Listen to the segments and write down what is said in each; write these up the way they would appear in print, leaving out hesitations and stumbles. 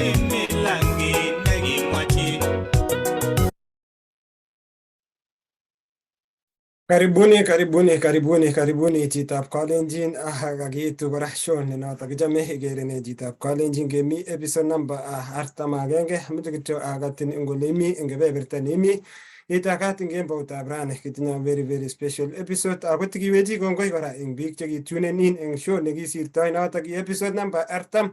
Koimilan kit nekimwa chi. Karibuni, karibuni, karibuni, karibuni chitab Kalenjin. Ah, kakiitu kora show ne notok kichame ikere ne chitab Kalenjin kemi episode number 41. Ameche kityo akatin eng ole imi, eng kebeberta neimi itakat eng kemboutab rani. Kitinye very very special episode ako tikiwechi kongoi kora eng biik chekitunen in eng show nekisirtoi notok ki episode number 40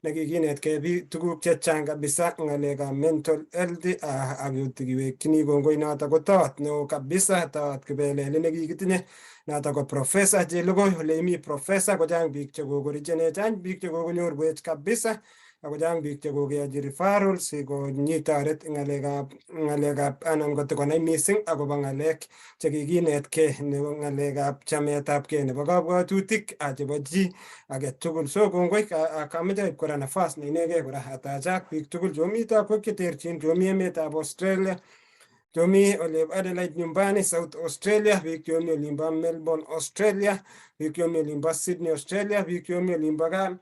nekikinetkei biik tuguk chechang kabisa ng'alekab mental health, ak kiwekchini kongoi notok ko toot neo kabisa, toot kibelele nekikitinye notok ko Professor Chelugui. Ole imi Professor kochang biik chekokorichenech, chang biik chekokonyorwech kabisa, ako chang biik chekokeyochi referrals sikonyitoret ng'alekab anan kotikonai mising akobo ng'alek chekikinetkei nebo ng'alekab chametabgei nebo kabwatutik chebo chi age tugul. So kongoi, kameche aib kora nafas ne inegei kora atachak biik tugul chomito akwek cheterchin chomi emetab Australia, chomi olep Adelaide nyumbani South Australia, biik chomi olimbo Melbourne Australia, biik chomi olimbo Sydney Australia, biik chomi olimbo gaa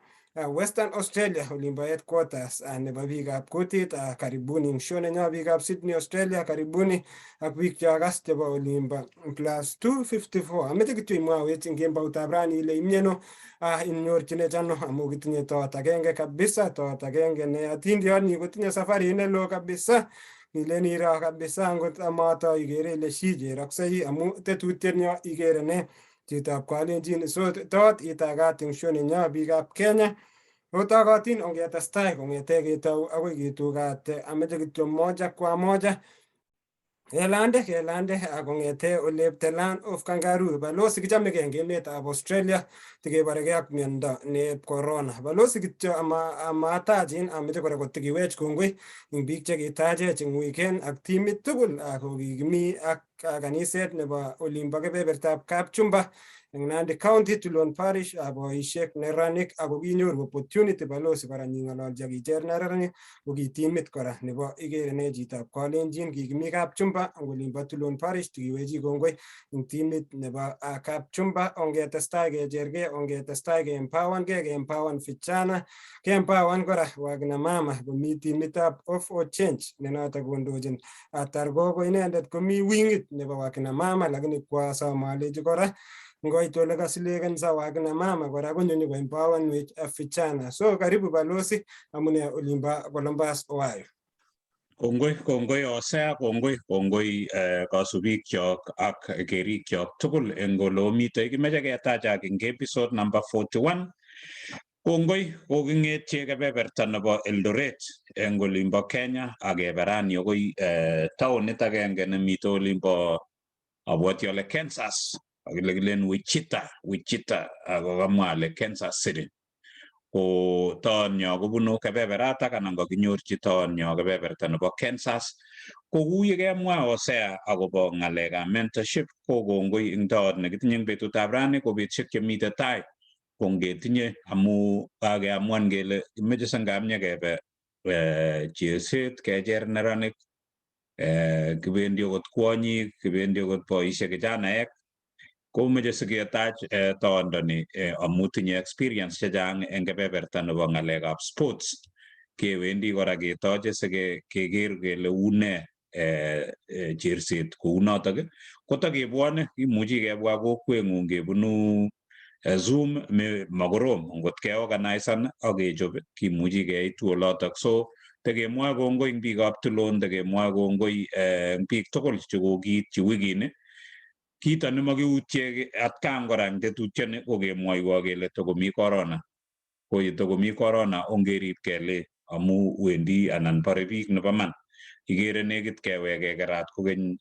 Western Australia olimbo headquarters nebo biikab kutit. Karibuni eng show nenyo biikab Sydney Australia, karibuni ak biik cheakas chebo olimbo +254. Ameche kityo imwawech eng kemboutab rani ile imieno, inyorchinech ano, amu kitinye toot agenge kabisa, toot agenge ne atindiot kotinye safarit neloo kabisa. Ilen iro kabisa angot amato ikere ile shicheroksei amu tetutiet nyo ikere ne chitab Kalenjin. So tot itagat eng show nenyo biikab Kenya otokotin ongetestai kong'ete ketou akoi ketukate. Ameche kityo moja kwa moja kelande kelande kong'ete olep the land of kangaroo. Balozi kichamegei eng emetab Australia tikeborekei ak miondo nep corona. Balozi kityo ama amatachin ameche kora kotikiwech kongoi eng biik chekitachech eng weekend ak timit tugul ako kikimi ak kaniset nebo olimbo kebebertab Kapchumba eng Nandi County, Tulon Parish, boisiek neranik, ako kinyoru opportunity balozi kora nying'ololchi ak icher neranik ko ki timit kora nebo ikere ne chitab Kalenjin. Kikimi Kapchumba eng olimbo Tulon Parish. Tikiwechi kongoi eng timit nebo Kapchumba. Ongetestai kechergei, ongetestai keempowerngei, keempower vijana, keempower kora wakina mama komi timitab Hope for Change ne notok kondochin Targogo. Inendet komi wingit nebo wakina mama, lakini kwasom alechi kora ngoit ole kasilekensa wakina mama kora konyo nyoko empowerwech vijana. So karibu balozi, amune olimbo Columbus, Ohio. Kongoi, kongoi Hosea, kongoi, kongoi kasubikyok ak kerikyok tugul eng ole omitei. Kimeche ketachak eng episode number 41. Kongoi koking'etye kebeberta nebo Eldoret eng olimbo Kenya ak kebe rani akoi taonit agenge nemite olimbo abwati ale Kansas akile kilen Wichita, Wichita ako kamwa ale Kansas City. Ko taonnyo kobunu kebeberatak anan kakinyorchi taonnyo kebeberta nebo Kansas. Ko kou yekemwa Hosea akobo ng'alekab mentorship, ko kongoi eng taon nekitinye eng betutab rani ko betusiek chemite tai kongetinye amu kakeamuan kele kimeche singamnya kebe cherset kecher neranik, kibendi okot kwonyik, kibendi okot boisiek kijanaek komeche siketach toondoni amu tinye experience chechang eng kebeberta nebo ng'alekab sports. Kewendi kora ketoche sikeker kele une cherset kounotok kotakebwone imuchi kebwa kokweng'ung kebunu Zoom me makorom ngot keorganisan ak kechop kimuchi keitu olotok. So tekemwoe kongoi eng biikab Tulon, tekemwoe kongoi eng biik tugul chekokiityi wikini. Kito nemakiutye atkan kora eng tetutyoni ko kemwoiwo kele tokomi corona, ko yetokomi corona ongeripkei le amu wendi anan bore biik nebo man. Ikere nekit kewek kekerat kokeny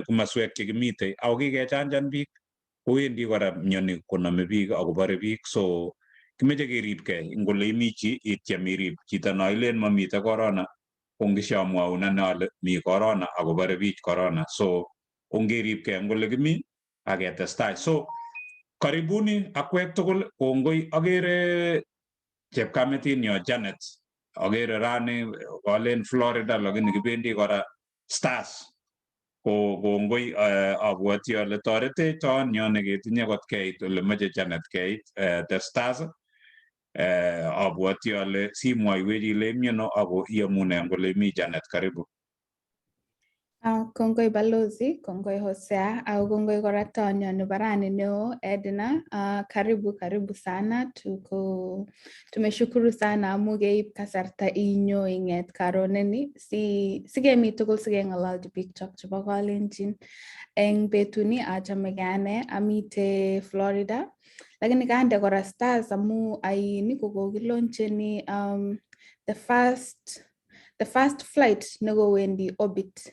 komoswek chekimitei ako kikechanjan biik kowendi kora myoni konome biik akobore biik, so kimeche keripkei eng ole imi chi ityem irip chito no ilen mamite corona kongishamwaun ane ale mi corona akobore biich corona, so ongeripkei eng ole kimi aketestai. So karibuni akwek tugul, kongoi. Akere chepkametinyo Janet, akere rani kalen Florida lakini kibendi kora Stars. Ko kongoi, abwati ale toretech toonyo neketinye kot keit ole moche Janet keit the Stars. Abwoti ale simwoiwech ile imiano ako iyomune eng ole imi. Janet, karibu. Kongoi Balozi, kongoi Hosea, au kongoi kora tonyo nebo rani neo Edna. Karibu karibu sana. Tuko tumeshukuru sana amu keib kasarta inyo ing'et karoneni si sikemi tugul sikeng'ololchi biik chok chebo Kalenjin. Eng betuni achamegei ane amite Florida, lakini kande kora stars amu aini kokokilauncheni the first flight nekowendi orbit,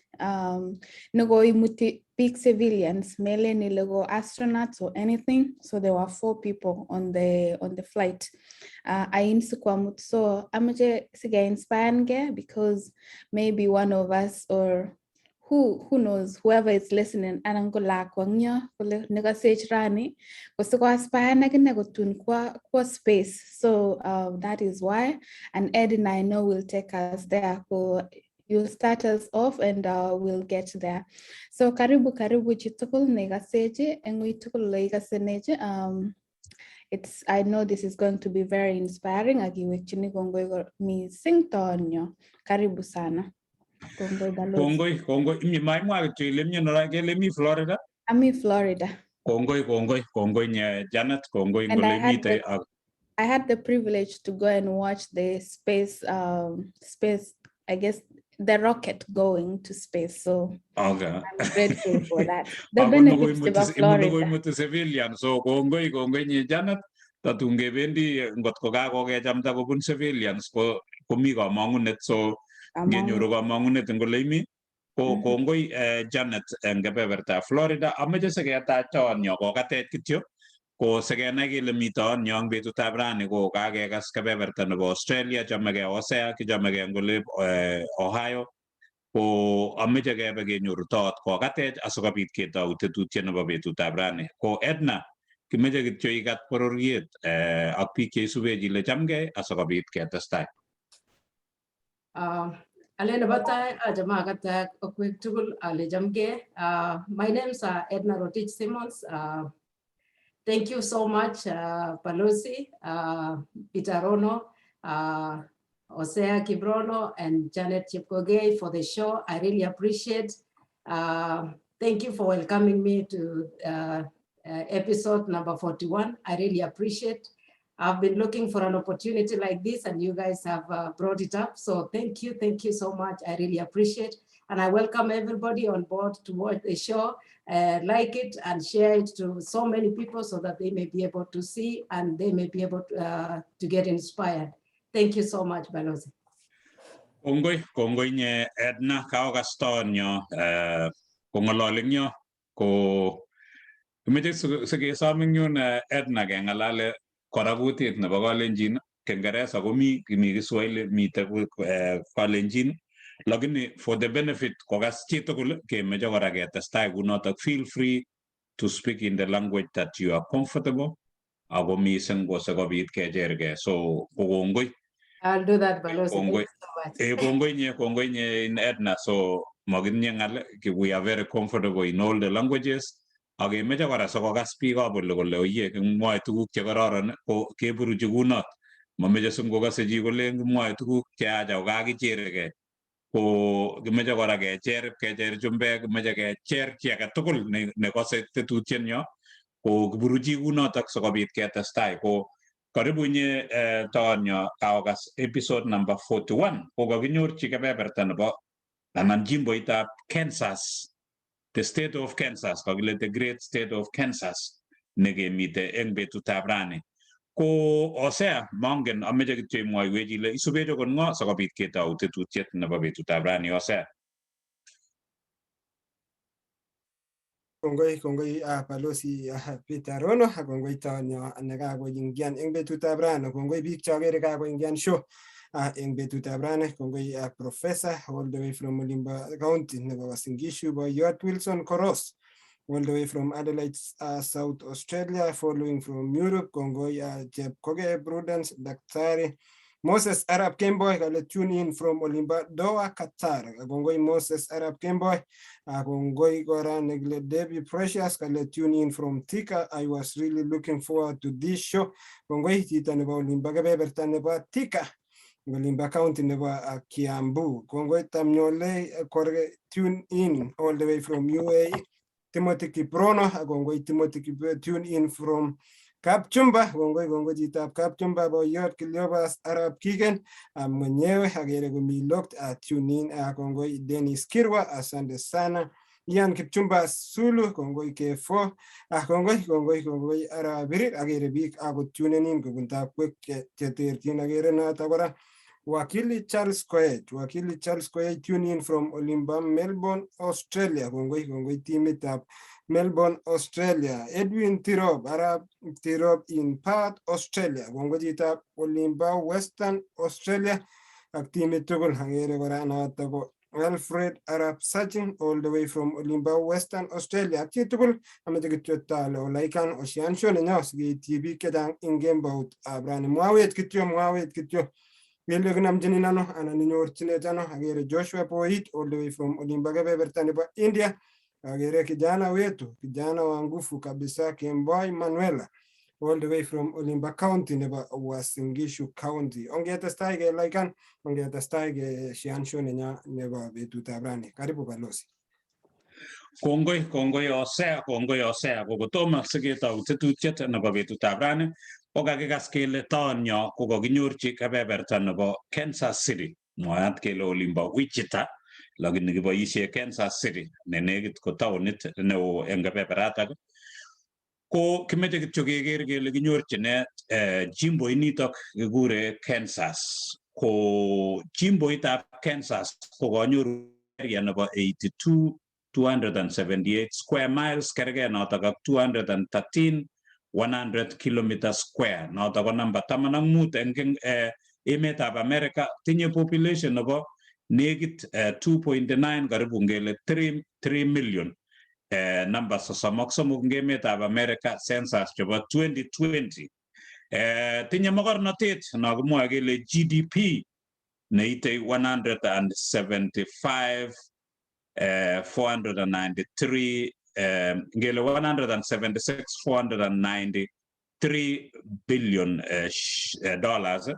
nekoimuti big civilians, melen ile ko astronauts or anything. So there were four people on the flight ain sikwamut. So amache sike-inspirenke because maybe one of us or who knows, whoever is listening, anan ko lakwa eng yo kole nekosech rani ko siko-aspire akine kotun kwa space. So that is why, and Edna, I know, will take us there. Ko you'll start us off and we'll get there. So karibu karibu chitugul nekasechi eng ui tugul oleikasenechi. It's I know this is going to be very inspiring. Akiwekchini kongoi mising tonyo. Karibu sana. Kongoi, Balozi. Kongoi, kongoi. Maimwa kityo ile miano, kele mi Florida. Ami Florida. Kongoi, kongoi, kongoi nye Janet, kongoi. And I ngole had mitei ak I had the privilege to go and watch the space, I guess the rocket going to space. So I'm grateful for that. The benefits chebo Florida. Koimuti civilian, so kongoi, kongoi nye Janet. Tatun kebendi ngot ko kakokechamda kobun civilians ko komi komong'unet, so ngenyoru komong'unet eng ole imi ko kongoi Janet eng kebebertab Florida. Amoche siketach toonyo kokatech kityo ko sikenai kele mi toonyo eng betutab rani ko kakekas kebeberta nebo Australia. Chomegei Hosea, kichomegei eng ole Ohio. Ko ameche kebe kenyoru toot kokatech asikobit ketou tetutiet nebo betutab rani. Ko Edna, kimeche kityo ikat bororiet ak biik cheisubech ile chamgei asikobit ketestai. Alen nebo tai achame akatak okwek tugul ale chamgei. My name's Edna Rotich Simmons. Thank you so much, Balozi, Peter Rono, Hosea Kibrono, and Janet Chepkogei for the show. I really appreciate. Thank you for welcoming me to episode number 41. I really appreciate. I've been looking for an opportunity like this and you guys have brought it up. So thank you so much. I really appreciate. And I welcome everybody on board to watch the show, like it and share it to so many people so that they may be able to see and they may be able to get inspired. Thank you so much, Balozi. Kongoi, kongoi nye Edna. Kaokas toonyo kong'ololi eng yo. Ko kimeche sikesom eng yun Edna keng'alale kora kutit nebo Kalenjin. Kiingereza komi, kimi Kiswahili, mite Kalenjin, lakini for the benefit kokas chitugul kemeche kora ketestai kunotok. Feel free to speak in the language that you are comfortable, ako mising ko sikobit kechergei, so ko kongoi. I'll do that, Balozi. Thank Kongoi. you so much. Kongoi nye, kongoi nye in Edna. So makitinye ng'al, we are very comfortable in all the languages. Ak kemeche kora sikokas biikab oli kole oye, kimwoe tuguk chekororon ko keburuchi kunot. Mameche singokose chi kolen kimwoe tuguk cheyach ako kakicherekei. Ko kimeche kora kecher kecher chumbek, kimeche kecher chi age tugul nekose tetutienyo ko kiburuchi kunotok sikobit ketestai. Ko karibu inye toonyo kaokas episode number 41. Ko kakinyorchi kebeberta nebo anan jimboitab Kansas, the state of Kansas, kakile the great state of Kansas nekemite eng betutab rani. Ko Hosea, mongen, ameche kityo imwoiwech ile isubech okot ng'o sikobit ketou tetutiet nebo betutab rani, Hosea. Kongoi, kongoi Balozi Peter Rono, ak kongoi tonyo nekakoingian eng betutab rani. Kongoi biik chokere kakoingian show eng betutab rani. Kongoi Professor all the way from Olimba County nebo Uasin Gishu, Boyot Wilson Koros all the way from Adelaide, South Australia, following from Europe. Kongoi Chepkoge Prudence, Daktari. Moses Arap Kemboi kale tune in from Olimba Doha, Qatar. Kongoi Moses Arap Kemboi. Kongoi kora nekile Debbie Precious kale tune in from Thika. I was really looking forward to this show. Kongoi chito nebo Olimba kebeberta nebo Thika. Olimba County nebo Kiambu. Kongoi Tamnyole Korge tune in all the way from UAE. Timothy Kiprono, kongoi Timothy Kiprono, tune in from Kapchumba, kongoi kongoi chitab Kapchumba, boyot Kiliobas Arap Kigen mwenyewe agere komi locked tune in. Kongoi Dennis Kirwa, asante sana. Ian Kipchumba Sulu, kongoi K4, kongoi kongoi kongoi Arap Birir, agere biik ako tune in kobun takwek cheterchin, agere noto kora Wakili Charles Koech, Wakili Charles Koech tune in from Olimba, Melbourne, Australia. Kongoi kongoi timitab Melbourne, Australia. Edwin Tirop, Arap Tirop in Perth, Australia. Kongoi chitab Olimba, Western Australia. Ak timit tugul agere kora noto ko Alfred Arap Sachin all the way from Olimba, Western Australia. Ak chitugul ameche kityo tale olaikan oshian show nenyo sikeityi biik chechang eng kemboutab rani. Mwawech kityo, mwawech kityo kele kinamchinin ano anan inyorchinech ano. Agere Joshua Boit all the way from Olimba kebeberta nebo India. Agere kijana wetu, kijana wa nguvu kabisa, Kemboi Manuela all the way from Olimba County nebo Uasin Gishu County. Ongetestai kelaikan, ongetestai keshian show nenyo nebo betutab rani. Karibu balozi. Kongoi, kongoi Osea, kongoi Osea. Ko kotomo siketou tetutiet nebo betutab rani, ko kakikas kele taonyo ko kakinyorchi kebeberta nebo Kansas City. Mwaat kele olimbo Wichita, lakini kiboisie Kansas City ne nekit ko taonit neo eng kebeberatak. Ko kimeche kityo keker kele kinyorchine jimboinitok kikure Kansas. Ko jimboitab Kansas ko kanyoru area nebo 82 278 square miles, kergei notok ak 213 100 kilometer square, notok ko namba 15 eng emetab America. Tinye population nebo nekit 2.9, karibu ngele 3 million, namba 33 eng emetab America, census chebo 2020. Tinye mokornotet no kimwoe kele GDP neite 175 493, ngele 176 493 billion dollars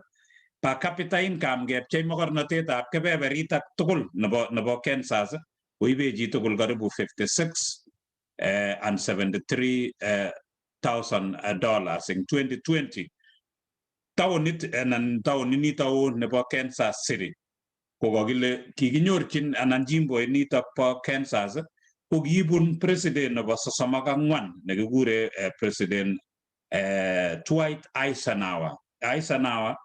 per capita income. Ngepchei mokornotetab kebeberitak tugul nebo Kansas, koibe chitugul karibu 56 and 73 thousand dollars in 2020. Taonit anan taoninito oo nebo Kansas City ko kakile kikinyorchin anan jimboit nitok bo Kansas ko kibun president nebo 34 nekikure President Dwight Eisenhower. Eisenhower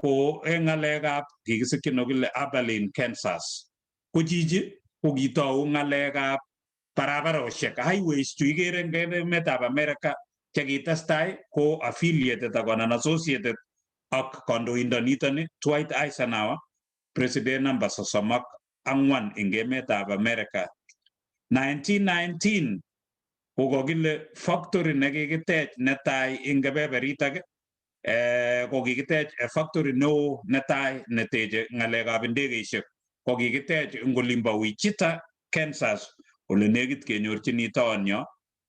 ko eng ng'alekab kikisikyin kile Abilene, Kansas. Ko chichi ko kitou ng'alekab barabarosiek, highways chu ikere eng emetab America chekitestai ko affiliated ak anan associated ak kandoindonitoni Dwight Eisenhower, president number 34 eng emetab America. 1919 ko kokile factory nekikitech netai eng kebeberitak, ko kikitech factory neo netai neteche ng'alekab ndegeishek, ko kikitech eng olimbo Wichita, Kansas, ole nekit kenyorchini taon yo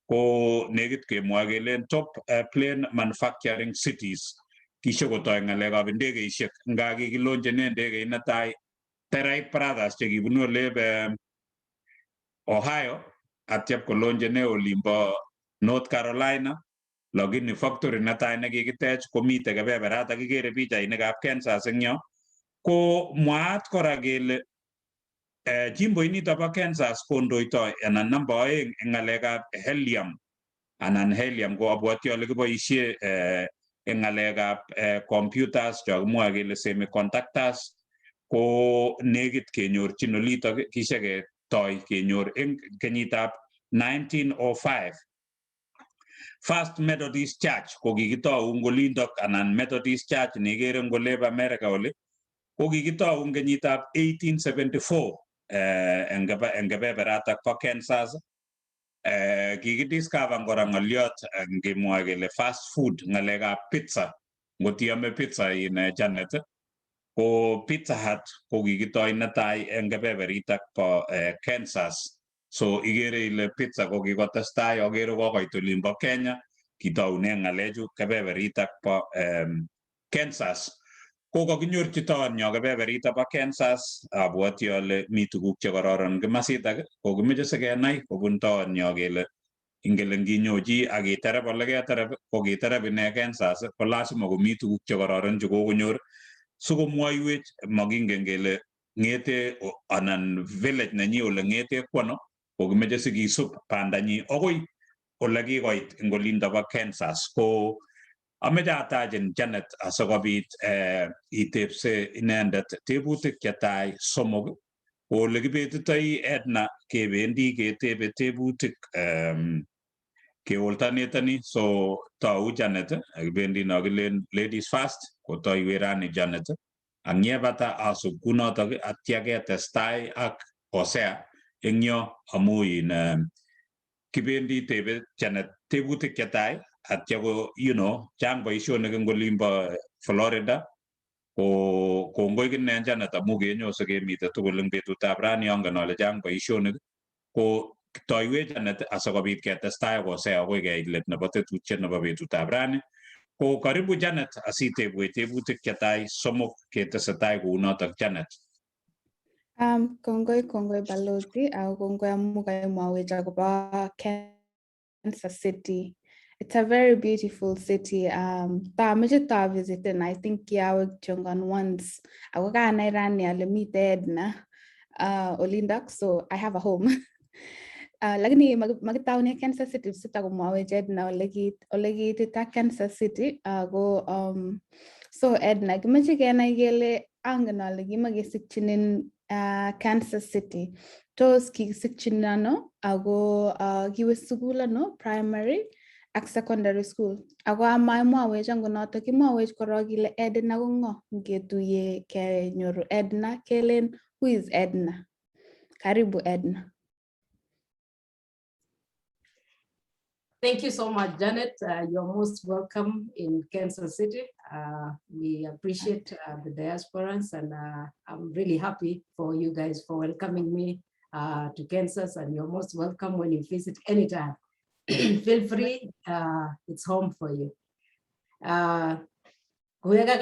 ko nekit kemwoe kelen top plane manufacturing cities. Kishokotoi ng'alekab ndegeishek nga kikilonchene ndegeit netai the Wright Brothers chekibunu olep Ohio, atyap kolonchene olimbo North Carolina, lakini factory netai nekikitech komite kebeberatak kikere pichainikab Kansas eng yo. Ko mwaat kora kele jimboinito bo Kansas kondoitoi anan namba 2 eng ng'alekab helium, anan helium ko abwoti ale kiboisie eng ng'alekab computers cho kimwoe kele semiconductors, ko nekit kenyorchin olitok kisheketoi kenyor eng kenyitab 1905. First Methodist Church ko kikitou eng olindok, anan Methodist Church neikere eng olep America oli ko kikitou eng kenyitab 1874 eng kebeberatak bo Kansas. Kikidiscover kora ng'oliot ngimwoe kele fast food, ng'alekab pizza. Ngot iome pizza in Janet. Ko Pizza Hut ko kikitoi netai eng kebeberitak bo Kansas. So ikere ile pizza ko kikotestai, akere kokoit olimbo Kenya, kitoune ng'alechu kebeberitak bo Kansas. Ko kakinyorchi toonyo kebeberito bo Kansas, abwoti ale mi tuguk chekororon kimasitak, ko kimeche sikenai kobun toonyo kele ingele nginyo chi ak iterep ole keterep, ko kiterep ine Kansas, ko lazima komi tuguk chekororon chekokonyor sikomwoiwech. Makingen kele ng'ete anan village nenyi ole ng'ete kwono, ko kimeche sikisup bandanyi akoi ole kikoit eng olindo bo Kansas. Ko ameche atachin Janet asikobit itepse inendet tebutik chetai somok. Ko ole kibetitoi Edna kebendi ketebe tebutik keoltanetoni. So tou Janet, kibendi no kilen ladies first, kotoiwech rani Janet, ak yebata asub kunotok, atya ketestai ak Hosea eng yo, amu in kibendi tebe Janet tebutik chetai, atya ko chang boisionik eng olimbo Florida. Ko kongoi kine Janet amu kenyo sikemite tugul eng betutab rani. Angen ale chang boisionik, ko toiwech Janet asikobit ketestai ak Hosea akoi keit let nebo tetutiet nebo betutab rani. Ko karibu Janet, asitebwech tebutik chetai somok, ketesetai kounotok, Janet. Kongoi, kongoi balozi, ako kongoi amu kaimwawech akobo Kansas City. It's a very beautiful city. Tameche ta visiten, I think kiawe kityongon once. Ako kanai rani ale mite Edna olindak, so I have a home. Lakini makitaune Kansas City sitakomwawech Edna olekiitita Kansas City. Ako so Edna, kimeche kenai kele angen ale kimakesikchinin Kansas City. Tos kikisikchin ano, ako kiwe sukul ano, primary ak secondary school? Ako amaimwawech angonotok, imwawech korok ile Edna ko ng'o? Ngetuye kenyoru Edna kelen who is Edna? Karibu, Edna. Thank you so much, Janet. You're most welcome in Kansas City. We appreciate the diasporans, and I'm really happy for you guys for welcoming me to Kansas, and you're most welcome when you visit anytime. Feel free, it's home for you. Kuweka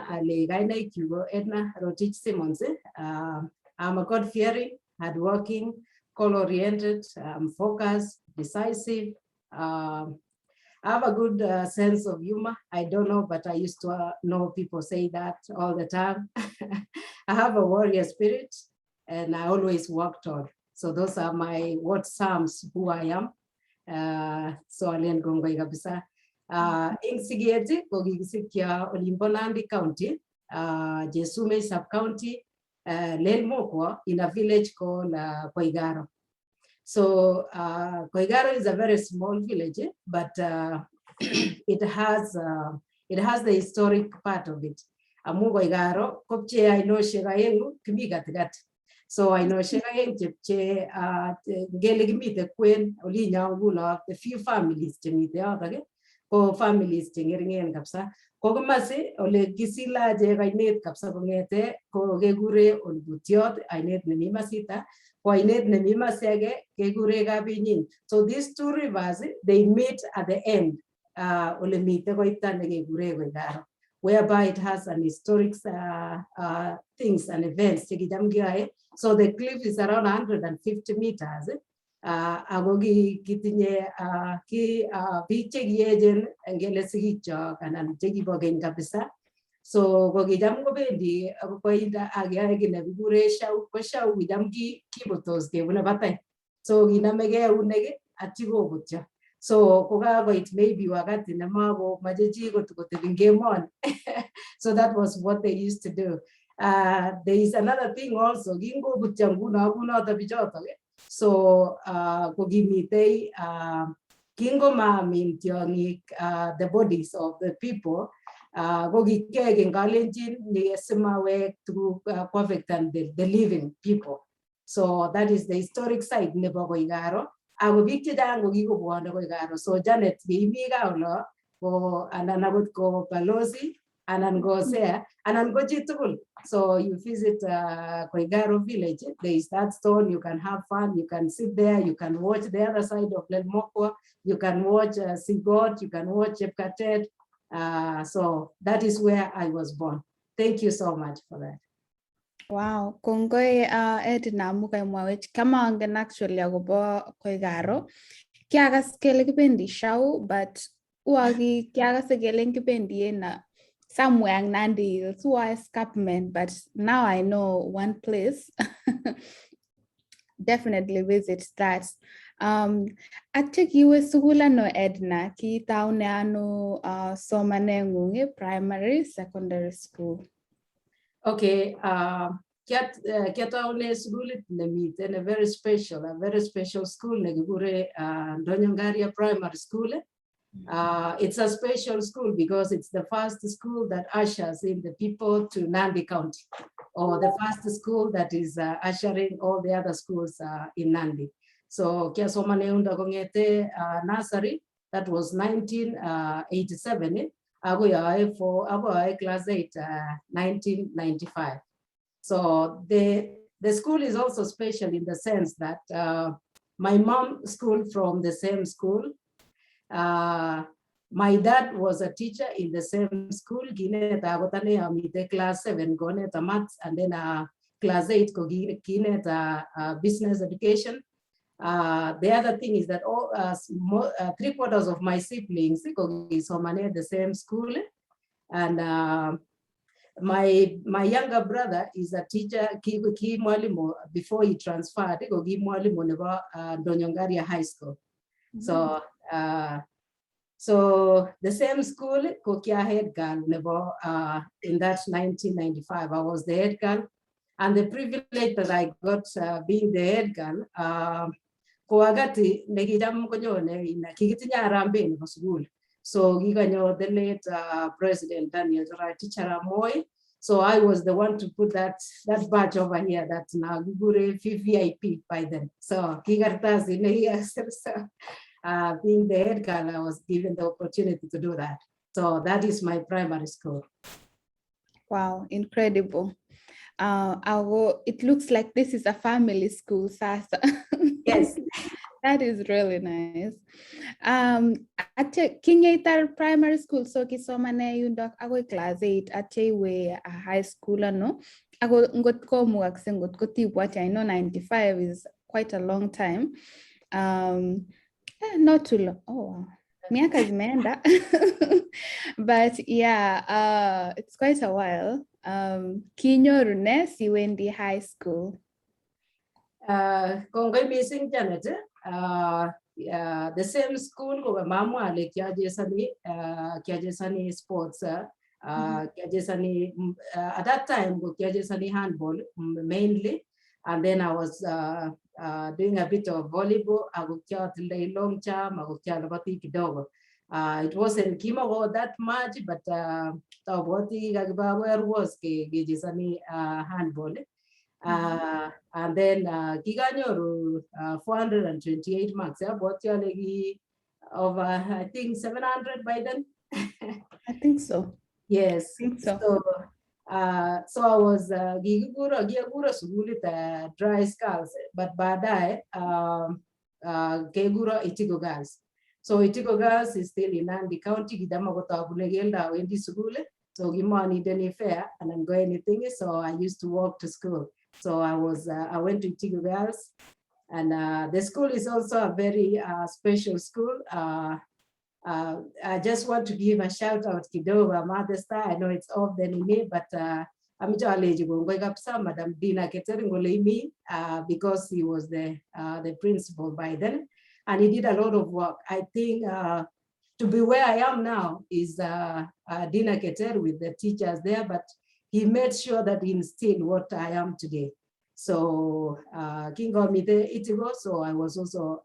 ale kainaik ko Edna Rotich Simmons. I'm a God-fearing, hardworking, goal-oriented, I'm focused, decisive. I have a good sense of humor. I don't know, but I used to know people say that all the time. I have a warrior spirit and I always worked on. So those are my what sums who I am. So alen kongoi kabisa. Eng siget ko kikisikyo olimbo Nandi County, Chesumei sub-county, Lelmokwo, in a village called Koigaro. So Koigaro is a very small village, but it has the historic part of it. Amu Koigaro kopchee ainoshek aengu, kimi katikati. So ainoshek aeng chepchee, ngele kimite kwen olinyo nguno, the few families chemite yotok ko families che ngeringen kabisa. Ko komasi ole kisilache ainet kabisa kongete ko kekure Olbutiot, ainet nemi masita, ko ainet nemi masi age kekure Kabinyin. So these two rivers, they meet at the end, ole mite koita nekekure Koigaro, whereby it has an historic things and events chekicham keyoe. So the cliff is around 150 meters. Ako kitinye ki biik chekiechen, ngele sigikyok anan chekibo keny kabisa. So ko kicham kobendi koita ak keyoe kiy nekikure shau. Ko shau kicham kibutos kebune batai. So kinomekei eunek atyo kobutyo. So kokakoit maybe wakati nemakomoche chi kotebi ngemoni. So that was what they used to do. There is another thing also, kingobutyo nguno kunoto bichotok, so ko kimitei kingomamin tiong'ik the bodies of the people, ko kikiyoe eng Kalenjin simawek tuguk koaffectan the living people. So that is the historic side nebo Koigaro. Ako biik chechang ko kikobwone Koigaro. So Janet, yeimi gaa olo ko anan akot ko balozi. Anan ko Hosea, anan ko chitugul. So you visit Koigaro village, there is that stone, you can have fun, you can sit there, you can watch the other side of Lelmokwo, you can watch Sigot, you can watch Chepkatet. So that is where I was born. Thank you so much for that. Wow, kongoi Edna amu kaimwawech kamangen actually akobo Koigaro. Kiakas kele kibendi Shau, but ua kiakase kele kibendi en somewhere ang Nandi Hills, ua escarpment, but now I know one place. Definitely visit that. Atya kiwe sukul ano, Edna? Kiitaune ano somanengung, primary, secondary school? Okay, kiataune sukulit nemiten a very special school nekikure Ndonyo Primary School. It's a special school because it's the first school that ushers in the people to Nandi County, or the first school that is ushering all the other schools in Nandi. So kiasomane yundo kongete nursery, that was 1987, agoi ae for agoi ae class 8, 1995. So the school is also special in the sense that my mom schooled from the same school. My dad was a teacher in the same school. Kineta akot ane amite class 7 koneta maths, and then class 8 ko kineta business education. The other thing is that all three quarters of my siblings ko kisomane the same school, and my younger brother is a teacher, ki mwalimu before he transferred, ko ki mwalimu nebo Ndonyongaria High School. So the same school ko kia head girl nebo in that 1995 I was the head girl, and the privilege that I got being the head girl, ko wakati nekicham konyone kikitinye harambee nebo sukul, so kikanyo the late President Daniel Toroitich arap Moi. So I was the one to put that badge over here that now kikure VVIP by then. So kikartasi nekikasir. So being the head girl, I was given the opportunity to do that. So that is my primary school. Wow, incredible. It looks like this is a family school, sasa. Yes. That is really nice. Atya kingeitar primary school, so kisomane yundok agoi class 8, atya iwe a high school ano. Ako ngot komukakse ngot kotibwati, I know 95 is quite a long time. Not too long. Oh, wow. Miaka zimeenda. But yeah, it's quite a while. Kinyoru ne siwendi high school? Kongoi mising, Janet. The same school ko mamwa ale kiachezani sports, kiachezani at that time ko kiachezani handball mainly, and then I was doing a bit of volleyball, ako kiatindoi long jump, ako kialabati kidogo. It wasn't kimako that much, but tabwati kakiba where was kechezani handball. And then kikanyoru 428 marks. Abwati ale ki over, I think, 700 by then. I think so. Yes. I think so. So I was kikikuro kiakuro sukulit Dry Girls, but baadaye kekuro Itigo Girls. So Itigo Girls is still in Nandi County. Kicham akot abune keldo awendi sukul. So kimonid any fare and go anything. So I used to walk to school. So I went to Itigo Girls, and the school is also a very special school. I just want to give a shout out kidogo, Mother Star. I know it's off the name, but amache alechi kongoi kabisa Madam Dina Keter ngole imi, because he was the principal by then, and he did a lot of work. I think to be where I am now is Dina Keter with the teachers there, but he made sure that he instilled what I am today. So kingomite Itigo, so I was also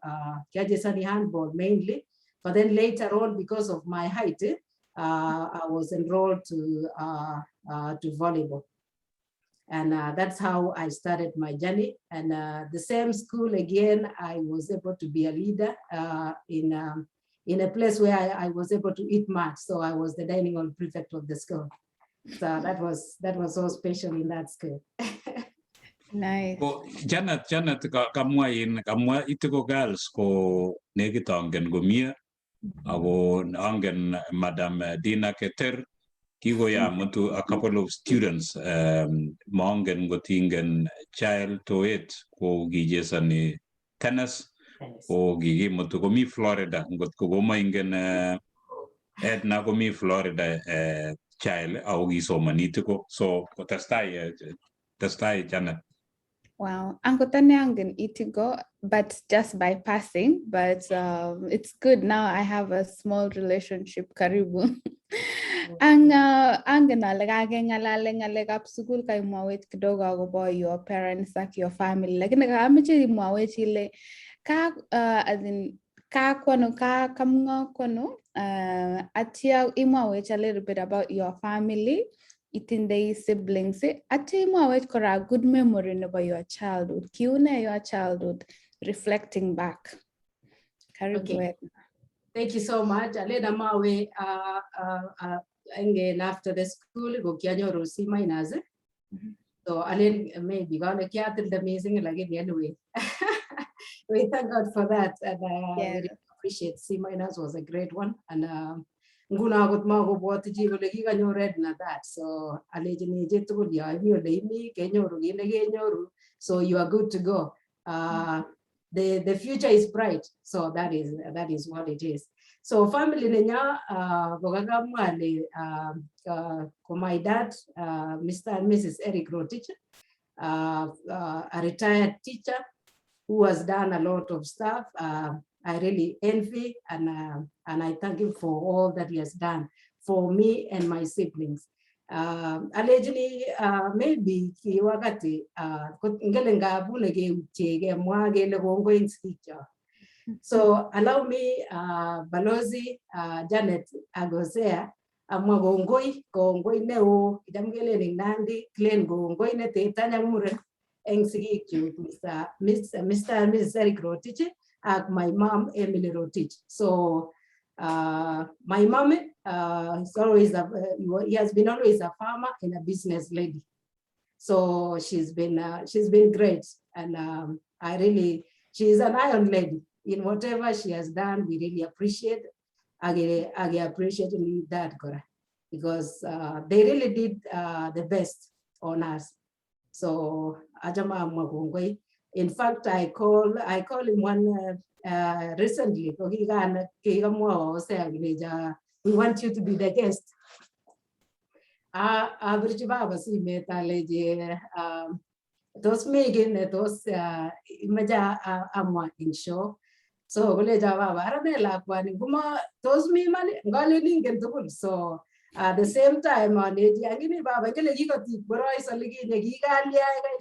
kiachezani handball mainly, but then later on, because of my height, I was enrolled to volleyball. And that's how I started my journey. And the same school again, I was able to be a leader in a place where I was able to eat much. So I was the dining hall prefect of the school. So that was so special in that school. Nice. Ko Janet kamwa in kamwa Itigo Girls ko nekit angen komie ako angen Madam Dina Keter kikoyamutu a couple of students, maangen ngot ingen Child Toet ko kichesoni tennis. Tennis. Ko kikimutu komi Florida, ngot ko komaingen Edna komi Florida Child ako kisomoni Itigo, so kotestai testai, Janet. Wow. Angot ane angen Itigo, but just by passing. But it's good now I have a small relationship. Karibu. Ang angen ale kakengalale ngalekab sukul, kaimwawech kidogo akobo your parents ak your family, lakini kamache imwawech ile ka as in ka kwano ka kamngo kwano atia imwawech a little bit about your family, itindei siblings atia imwawech kora good memory nebo your childhood, kiune your childhood, reflecting back. Karibu. Okay. Edna. Thank you so much. Alena mawe engen after the school ko kianyoru C minus. So alen maybe kale kiatilda missing, lakini anyway. We thank God for that and really appreciate. C minus was a great one and nguno akot makobwoti chi kole kikanyor Edna that. So alechini chitugul yo imi ole imi kenyoru kit nekenyoru, so you are good to go. The future is bright. So that is what it is. So family nenyo kokakamwa ale ko my dad, Mr. and Mrs. Eric Rotich, a retired teacher who has done a lot of stuff. I really envy and I thank him for all that he has done for me and my siblings. Allegedly, maybe ki wakati ngele ngabune keutye kemwa kele kongoi en sigikyok. So allow me, Balozi Janet Agosea, amwa kongoi, kongoi neo, kicham kelen eng Nandi, kilen kongoi nete tany ak muren eng sigikyuk, Mr. and Mrs. Eric Rotich ak my mom, Emily Rotich. So my mom is always a, he has been always a farmer and a business lady. So she's been great, and I really she's an iron lady in whatever she has done. We really appreciate. I appreciate that kora because they really did the best on us. So achame amwa kongoi. In fact, I call him one recently. Kokikan kikamwowo Hosea kilecho we want you to be the guest. Abirchi baba simet alechi tos mi kiy ne tos imache amwa eng show. So kolecho baba ara ne lakwani ngoma tos mi iman ngalen ingen tugul. So at the same time alechi angini baba kele kikotik borois olikinye kikalya kai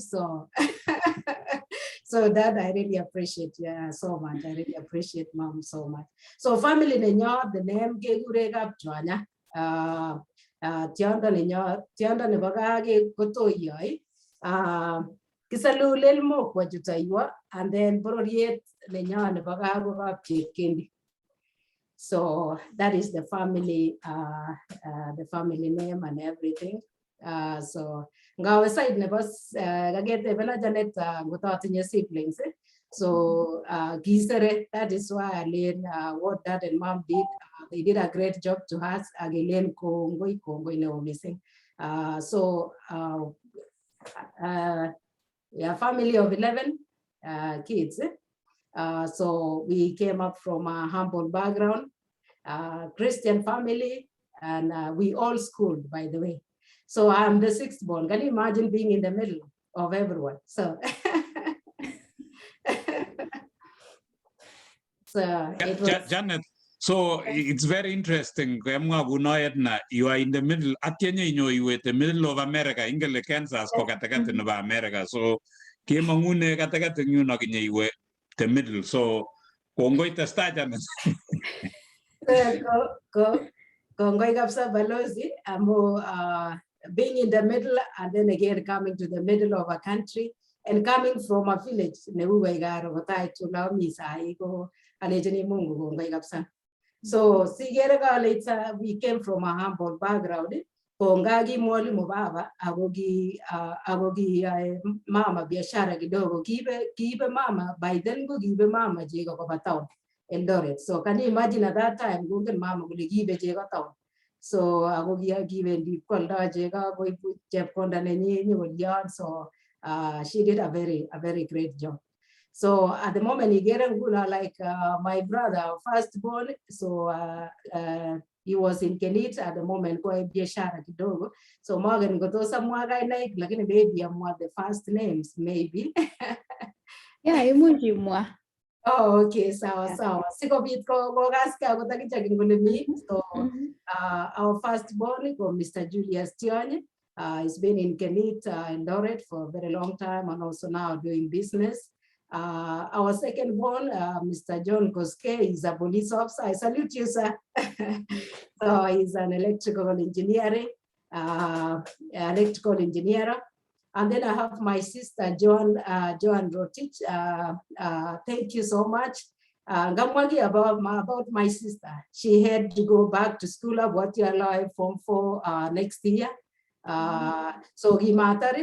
so that I really appreciate, yeah, so much. I really appreciate Mom so much. So family nenyo, the name kekure Kapchwanya. Tiondo nenyo, tiondo nebo gaa kotoyoi. Kisalulel mokwa chutoywa and then bororiet nenyo nebo gaa ko Kapchepkendi. So that is the family name and everything. So ngawe side nebo kaketebena Janet ngot atinye siblings. Eh? So kisere, that is why alen what Dad and Mom did, they did a great job to us. Akelen kongoi, kongoi neo missing. So yeah, family of 11 kids. Eh? So we came up from a humble background, Christian family, and we all schooled, by the way. So I'm the sixth born. Can you imagine being in the middle of everyone? So it was, Janet, so it's very interesting. Kemwa kuno Edna, you are in the middle. Atienye inyo you at the middle of America. Ingele Kansas ko katikati nebo America. So kemangune katikati ng akinye iwe the middle. So kongoi testai, Janet. Kongoi kabisa, Balozi, amu being in the middle and then again coming to the middle of a country and coming from a village neu koikaro kotai tun ami sai ko alechini Mungu kongoi kabisa. So sigere kale it's a, we came from a humble background. Ko nga ki mwalimu baba ako ki mama biashara kidogo, kiibe mama by then, ko kiibe mama chego koba town Eldoret. So can you imagine, at that time kongen mama kole kiibe chego town. So ako kibendi kwoldo chego, koibu chepkonda nenyi nyokolion. So she did a very great job. So at the moment ikere nguno, like my brother first born, so he was in Kenit. At the moment kwa biashara kidogo, so mongen kotos amwa kainaik, lakini maybe amwa the first names maybe. Yeah, imuch imwa. Oh, okay, sawa. Sawa, sikobit kokaskei akot akichek kole mi. So our first born ko Mr. Julius Tionyi. He's been in Kenit, Eldoret for a very long time and also now doing business. Our second born, Mr. John Koske, is a police officer. I salute you, sir. So he's an electrical engineer. And then I have my sister, Joan Rotich. Thank you so much. Ngamwagi about my sister. She had to go back to school at alive Form 4 next year. So kimatar,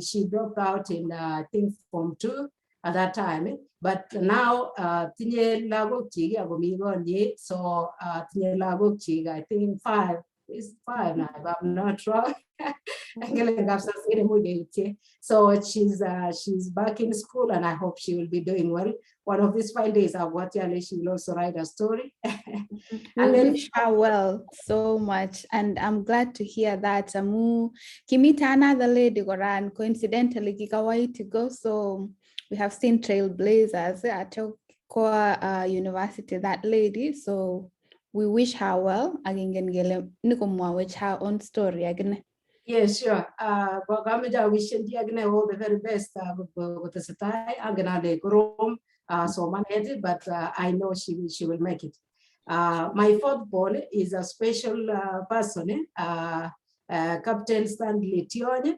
she dropped out in, I think, Form 2 at that time. But now, tinye lagok chik ako mi konyi. So tinye lagok chik, I think five, is five now, if I'm not wrong. Ngele kabisa siri muge. So she's back in school and I hope she will be doing well. One of these 5 days, abwati ale she will also write a story. We And then wish her well so much. And I'm glad to hear that. Amu kimita another lady kora, and coincidentally kikawai to go. So we have seen trailblazers at Koa University, that lady. So we wish her well. Agingen gele nikomwawech her own story again. Yeah, sure. Kamache awishen akine all the very best kotesetai. Angen ale korom somanet, but I know she will make it. My fourth born is a special person, eh? Captain Stanley Tionyi.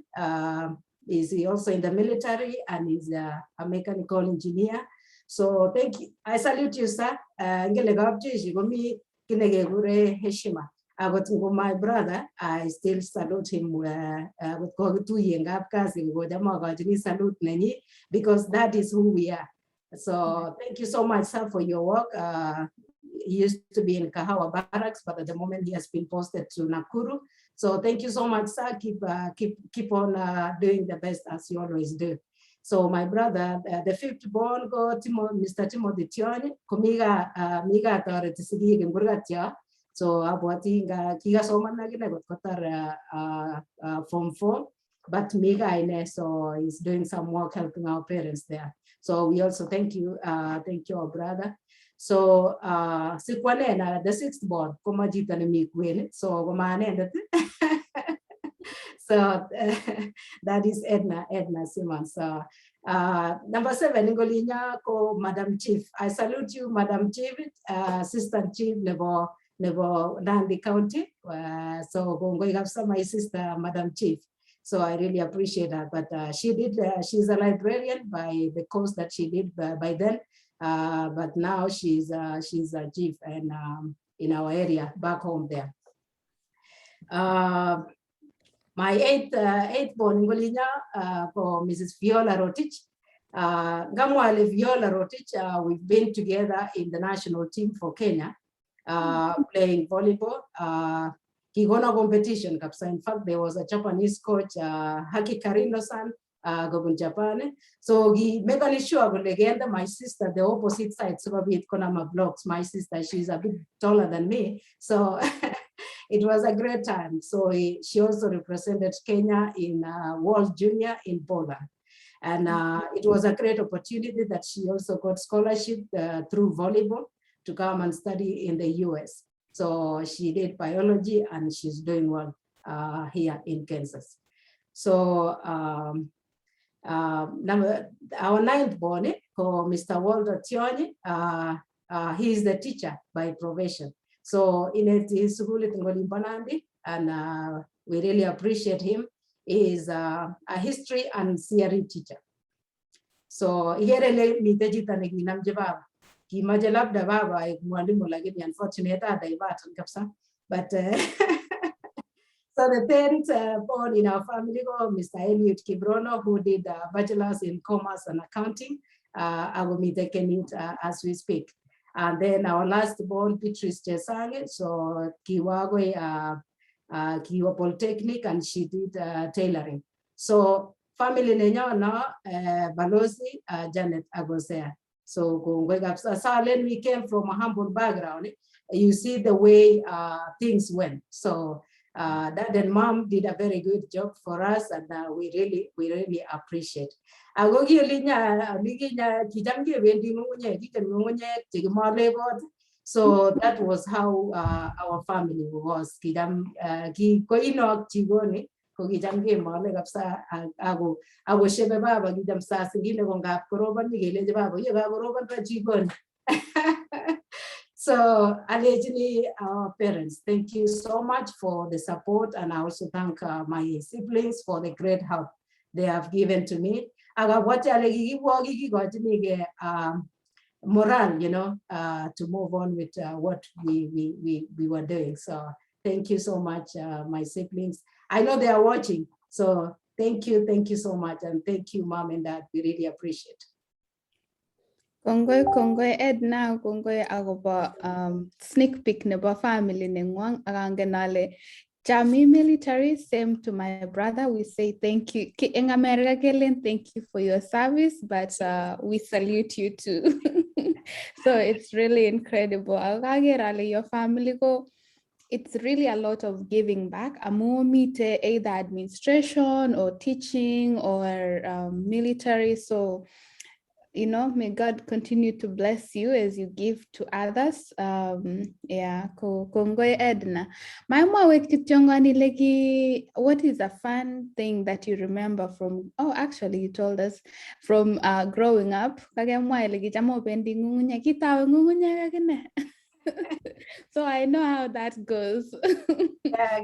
Is he also in the military and is a mechanical engineer. So thank you. I salute you, sir. Ngele kapjeshi komi kit nekekure heshima. Akot ngo my brother, I still salute him. Akot kokituye en kapkasi kocham akochini salute nenyi because that is who we are. So thank you so much, sir, for your work. He used to be in Kahawa Barracks, but at the moment he has been posted to Nakuru. So thank you so much, sir. Keep on doing the best as you always do. So my brother, the fifth born, ko Mr. Timothy Tionyi, komiga miga toreti sigik en kurgat yo. So abwati nga kikasoman akine kot kotar Form 4, but miga ine, so he's doing some work helping our parents there. So we also thank you, our brother. So sikwane na the sixth born, koma chito nemi kwen, so koma anendet. So that is Edna Simon. So number seven, Ngolinya ko Madam Chief. I salute you, Madam Chief, Assistant Chief nebo Nandi County. So kongoi kabisa, my sister, Madam Chief. So I really appreciate that. But she's a librarian by the course that she did by then. But now she's a chief and in our area back home there. My eighth born Ngolinya for Mrs. Viola Rotich. Ngamwale Viola Rotich, we've been together in the national team for Kenya, playing volleyball. Kigona competition kabisa. In fact, there was a Japanese coach, Haki Karino-san, kobun Japan. So he made sure kole kende my sister the opposite side sikobit konama blocks. My sister, she's a bit taller than me. So it was a great time. So she also represented Kenya in World Junior in Poland. And it was a great opportunity that she also got scholarship through volleyball to come and study in the US. So she did biology and she's doing well here in Kansas. So our ninth born, ko Mr. Walter Tionyi, he is the teacher by profession. So ineti sukulit ng'olimbo Nandi, and we really appreciate him. He is a history and CRE teacher. So ikere ile mite chito nekinamchi baba. Kimache labda baba aek mwalimu lakini unfortunately adaivaton kabisa. But so So the third born in our family ko Mr. Eliud Kibrono, who did a bachelor's in commerce and accounting, akomite Kenit as we speak. And then our last born, Beatrice Chesange, so kiwo agoi kiwo Polytechnic and she did tailoring. So family nenyo no, Balozi, Janet ak Hosea. So kongoi kabisa. So then we came from a humble background. You see the way things went. So dad and mom did a very good job for us, and we really appreciate. Ako ki olinya olikinya kicham kebendi ng'ung'unyek, kicham ng'ung'unyek chekimole kot. So that was how our family was. Kicham ki koinok jikoni ko kicham kemole kabisa ako akoshebe baba. Kicham saa zingine ko ngap korobon kelechi baba, ye kakorobon ra jikoni. So alechini our parents, thank you so much for the support, and I also thank my siblings for the great help they have given to me. Akabwati ale kikibwo kikikochinige morale, to move on with what we were doing. So thank you so much, my siblings. I know they are watching. So thank you so much. And thank you, mom and dad. We really appreciate. Kongoi, kongoi Edna, kongoi akobo sneak peek nebo family nengwang. Ak angen ale Jamii military, same to my brother. We say thank you. In America, kelen, thank you for your service, but we salute you too. So it's really incredible. Ak aker ale your family ko, it's really a lot of giving back. Amu mite either administration or teaching or military. So may God continue to bless you as you give to others. Yeah, kongoi Edna. Maimwawech kityongon ile ki, what is a fun thing that you remember from, oh, actually you told us from growing up. Kakemwa ile kicham obendi ng'ung'unyek, kitawe ng'ung'unyek akine. So I know how that goes.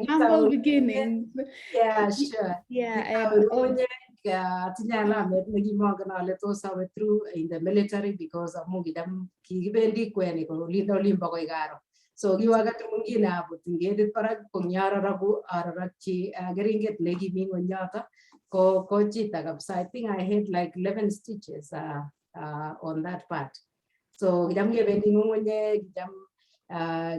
Humble beginnings. Yeah, sure. Yeah, Kitawe and all ng'ung'unyek, atinye alamet nekimongen ale tos awe through in the military because amu kicham kikibendi kwenik olindo olimbo koi karo. So ki wakati mwingine abut eng ketit barak ko ngiaroroku arorokyi keringet nekimi ng'weny yoto ko chita kabisa. I think I had like 11 stitches on that part. So kicham kebendi ng'ung'unyek,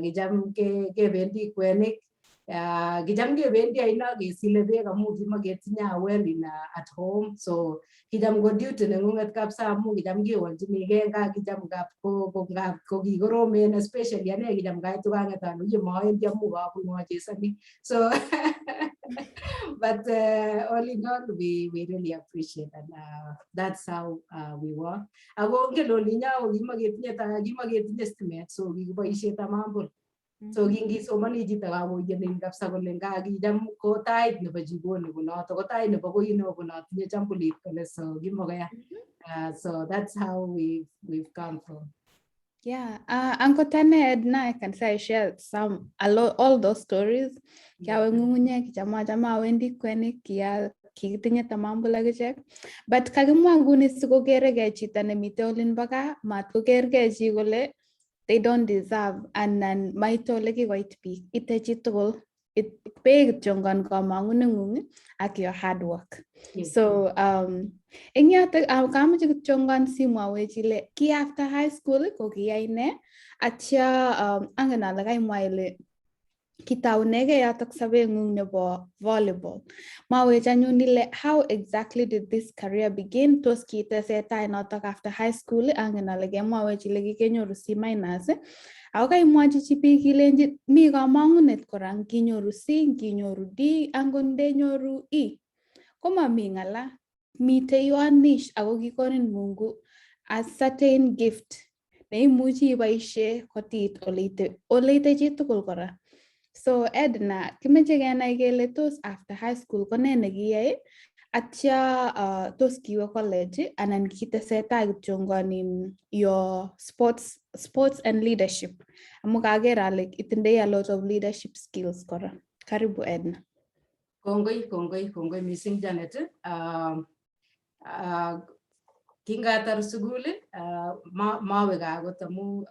kicham kebendi kwenik. Kicham kebendi aino kesile beek amu kimoketinye a well in at home. So kicham ko duty neng'ung'et kabisa amu kicham kewolchinigei nga kicham ngap ko ngap ko kikoromen, especially ane kicham kaitu kang'et ale uye mowendi amu kabunu achesoni. So but all in all, we really appreciate, and that's how we were. Ako ngen olinyo ko kimoketinye stimet, so kikiboisie tamambul. So kingisomoni chito kakoyenin kabisa kole nga kicham ko tait nebo jikoni konoto ko tait nebo koino konotinye chambulit kole, so kimokoya. So that's how we've come from. Yeah, Uncle Tane, Edna, I can say I share some, a lot, all those stories. Kiawe ng'ung'unyek, kicham achame awendi kwenik, kia kikitinye tamambul akichek. But kakimwa nguni sikokerekei chito nemite olin bo gaa, mat kokerkei chi kole they don't deserve anan maite ole kikoit biik. Ite chitugul, bee kityongon kamang'uneng'ung ak your hard work. So eng yotok kamoche kityongon simwowech ile ki after high school ko kiyai nee, atya angen ale kaimwa ile kitaunegei yotok sobeng'ung nebo volleyball. Mwawech anyun ile how exactly did this career begin? Tos kiitesetai notok after high school? Angen ale kemwawech ile kikenyoru C minus. Ako kaimwochi chi biik ilenji mi kamang'unet kora nginyoru C, nginyoru D, angot ndenyoru E. Komami ng'ala. Mitei your niche ako kikonin Mungu a certain gift neimuchi iboisie kotit oleite chitugul kora. So Edna, kimeche kenai kele tos after high school ko nee nekiyai, atya tos kiwe college anan kitesetai kityongon in your sports and leadership, amu kaker ale itindoi a lot of leadership skills kora. Karibu, Edna. Kongoi, kongoi, kongoi mising, Janet. Kingatar sukul mawe gaa akot amu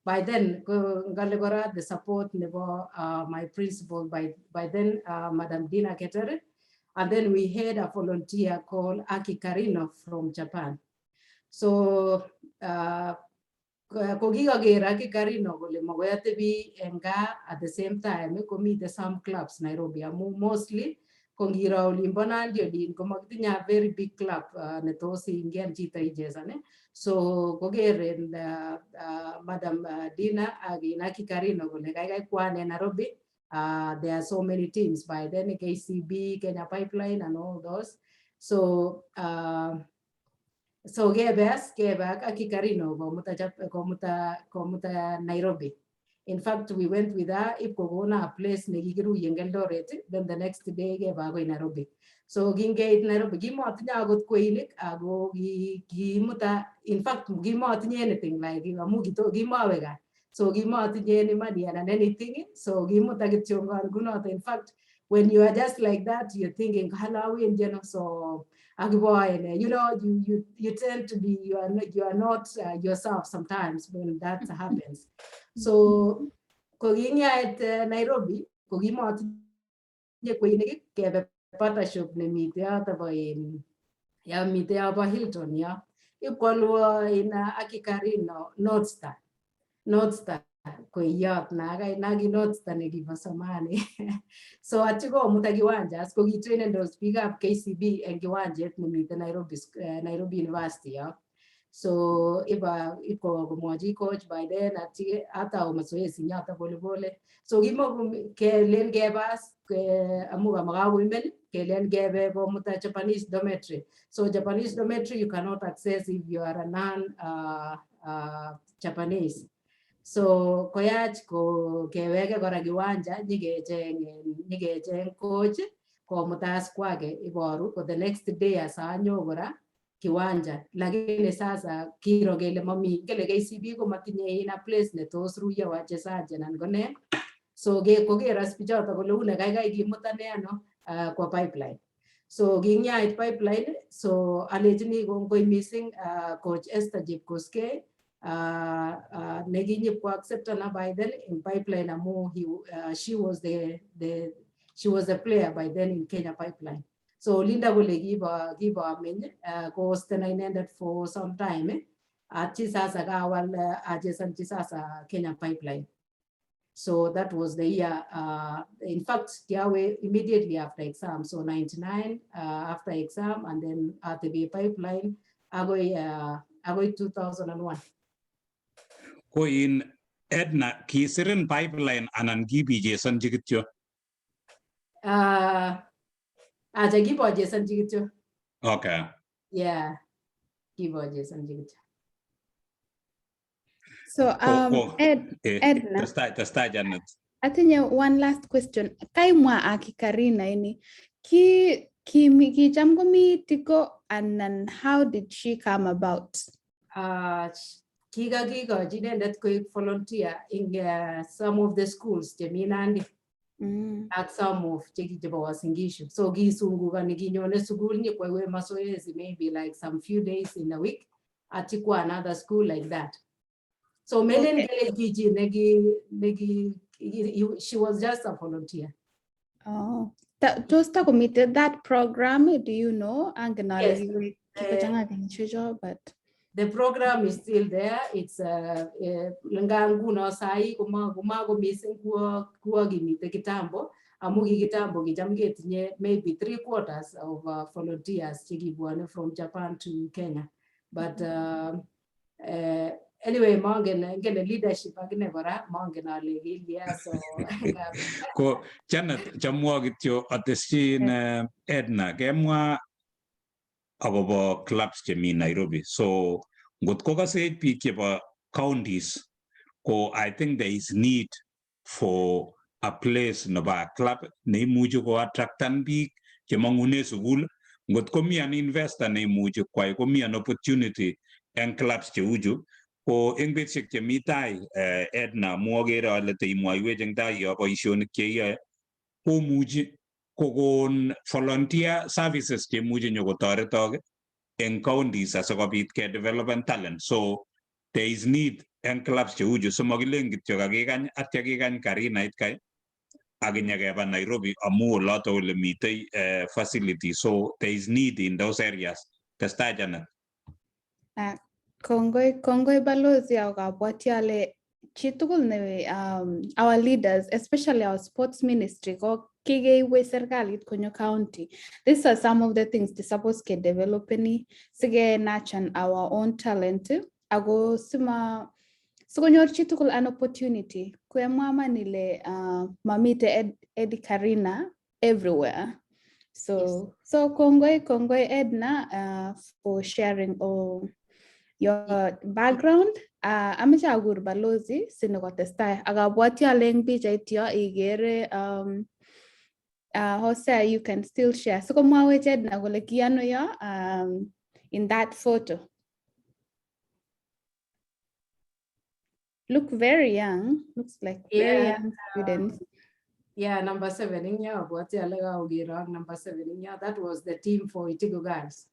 By then ko ngale kora the support nebo my principal by then, Madam Dina Ketere, and then we had a volunteer called Aki Karino from Japan. So ko kikaker Aki Karino kole makoi atebi en gaa, at the same time komite some clubs Nairobi, amu mostly ko ngiro olimbo Nandi olin komakitinye a very big club netos ingian chito ichesan. So koker en Madam Dina ak in Aki Karino kole kaikai kwan en Nairobi. There are so many teams by then, KCB, Kenya Pipeline and all those. So kebe as kebe ak Aki Karino komuta komuta Nairobi. In fact, we went with her ip kokona a place nekikiruye eng Eldoret, then the next day kebe akoi Nairobi. So kingeit Nairobi kimotinye akot kweinik ako kimuta, in fact kimotinye anything, like amu kimowe gaa. So kimotinye any money and anything. So kimuta kityongon kunoto. In fact, when you are just like that, you're thinking, hala awendi ano, so akiboene, you tend to be, you are not yourself sometimes when that happens. So ko kingait Nairobi, ko kimotinye kweinik, kebe Bata Shop nemite yoto bo in ya mite yobo Hilton yo. Ipkwolwo in Aki Karino North Star. North Star koiyot nakai naki North Star nekibo zamani. So atyo komuta kiwanja ko kitrainendos biikab KCB en kiwanjet nemiten Nairobi, Nairobi University yo. So iba iko komwochi coach by then ati atau mazoezi nyoto pole pole. So kimo kelen kebas ke amu kamakakoimen kelen kebe komuta Japanese dormitory. So Japanese dormitory you cannot access if you are a non Japanese. So koyach ko keweke kora kiwanja nyikecheng coach komutas kwake iboru ko the next day asanyo kora kiwanja, lakini sasa kiro kele mami kele KCB komatinye in a place netos ruiyo wachezaji anan ko ne. So ke koker as bichoto kole une kaikai kimutane ano kwa Pipeline. So kingyait Pipeline, so alechini kongoi missing Coach Esther Jepkoskei nekinyip ko acceptana by then in Pipeline amu he she was the she was a player by then in Kenya Pipeline. So Linda kole kibo ameny koostena inendet for some time achi sasa kawal achesanchi sasa Kenya Pipeline. So that was the year, in fact, kiawe immediately after exam. So 99 after exam and then at the Pipeline agoi 2001. Ko in Edna, kisirin Pipeline anan kibichesanchi kityo? Acha kibochesanchi kityo. Yeah, kibochesanchi kityo. So Ed, Edna, Testai, Janet. Atinye one last question. Kaimwa Aki Karina ini ki ki kicham komi tiko and how did she come about? Kikakikochi inendet koik volunteer in some of the schools chemi Nandi ak some of chebo Uasin Gishu. So kisungukani kinyone sukul nyikoiwe mazoezi maybe like some few days in a week atikwa another school like that. So melen kele kiji negi she was just a volunteer. Oh. Tos takomite that program, do you know? Angen ale Yes. kikochanga kenyishecho, but The program is still there. It's nga nguno sai komako missing kuo kimite kitambo amu ki kitambo kicham ketinye maybe three quarters of volunteers chekibwone from Japan to Kenya. But anyway, mongen ngene leadership akine kora mongen ale kilya, so Ko Janet, chamwa kityo atesyin Edna kemwa akobo clubs chemi Nairobi. So ngot ko kasech biik chebo counties ko I think there is need for a place nebo a club neimuchi ko attractan biik chemong'une sukul. Ngot komi an investor neimuchi kwai komi an opportunity en clubs cheuchu ko eng betusiek chemi tai, Edna, amu akere ale teimwoiwech eng tai yo boisionik cheiyoe komuchi kokon volunteer services cheimuchi nyokotoretok eng counties asikobit kedevelopen talent. So there is need. eng clubs cheuchu simakilen kityo kakikany atya kikany Karinait kai ak inyekeba Nairobi amu oloto ole mitei facility, so there is need in those areas. Testai, Janet. Kongoi, kongoi balozi, ak abwati ale chitugul ne our leaders, especially our sports ministry, ko kikeiwei serikalit konyo county. These are some of the things they suppose ke developeni sige nurture our own talent ako sima sikonyor chitugul an opportunity. Kuyamwa man ile mamite Eddie Karina everywhere. So so kongoi, kongoi Edna for sharing all your background. Amache akur balozi sinikotestai ak abwati ale eng pichait yo ikere Hosea, you can still share. Sikomwawech Edna kole kiano yo in that photo. Look very young, looks like very young students. Yeah, number 7 ing yo, abwati ale kakokero ak number 7 ing yo. That was the team for Itigo Girls.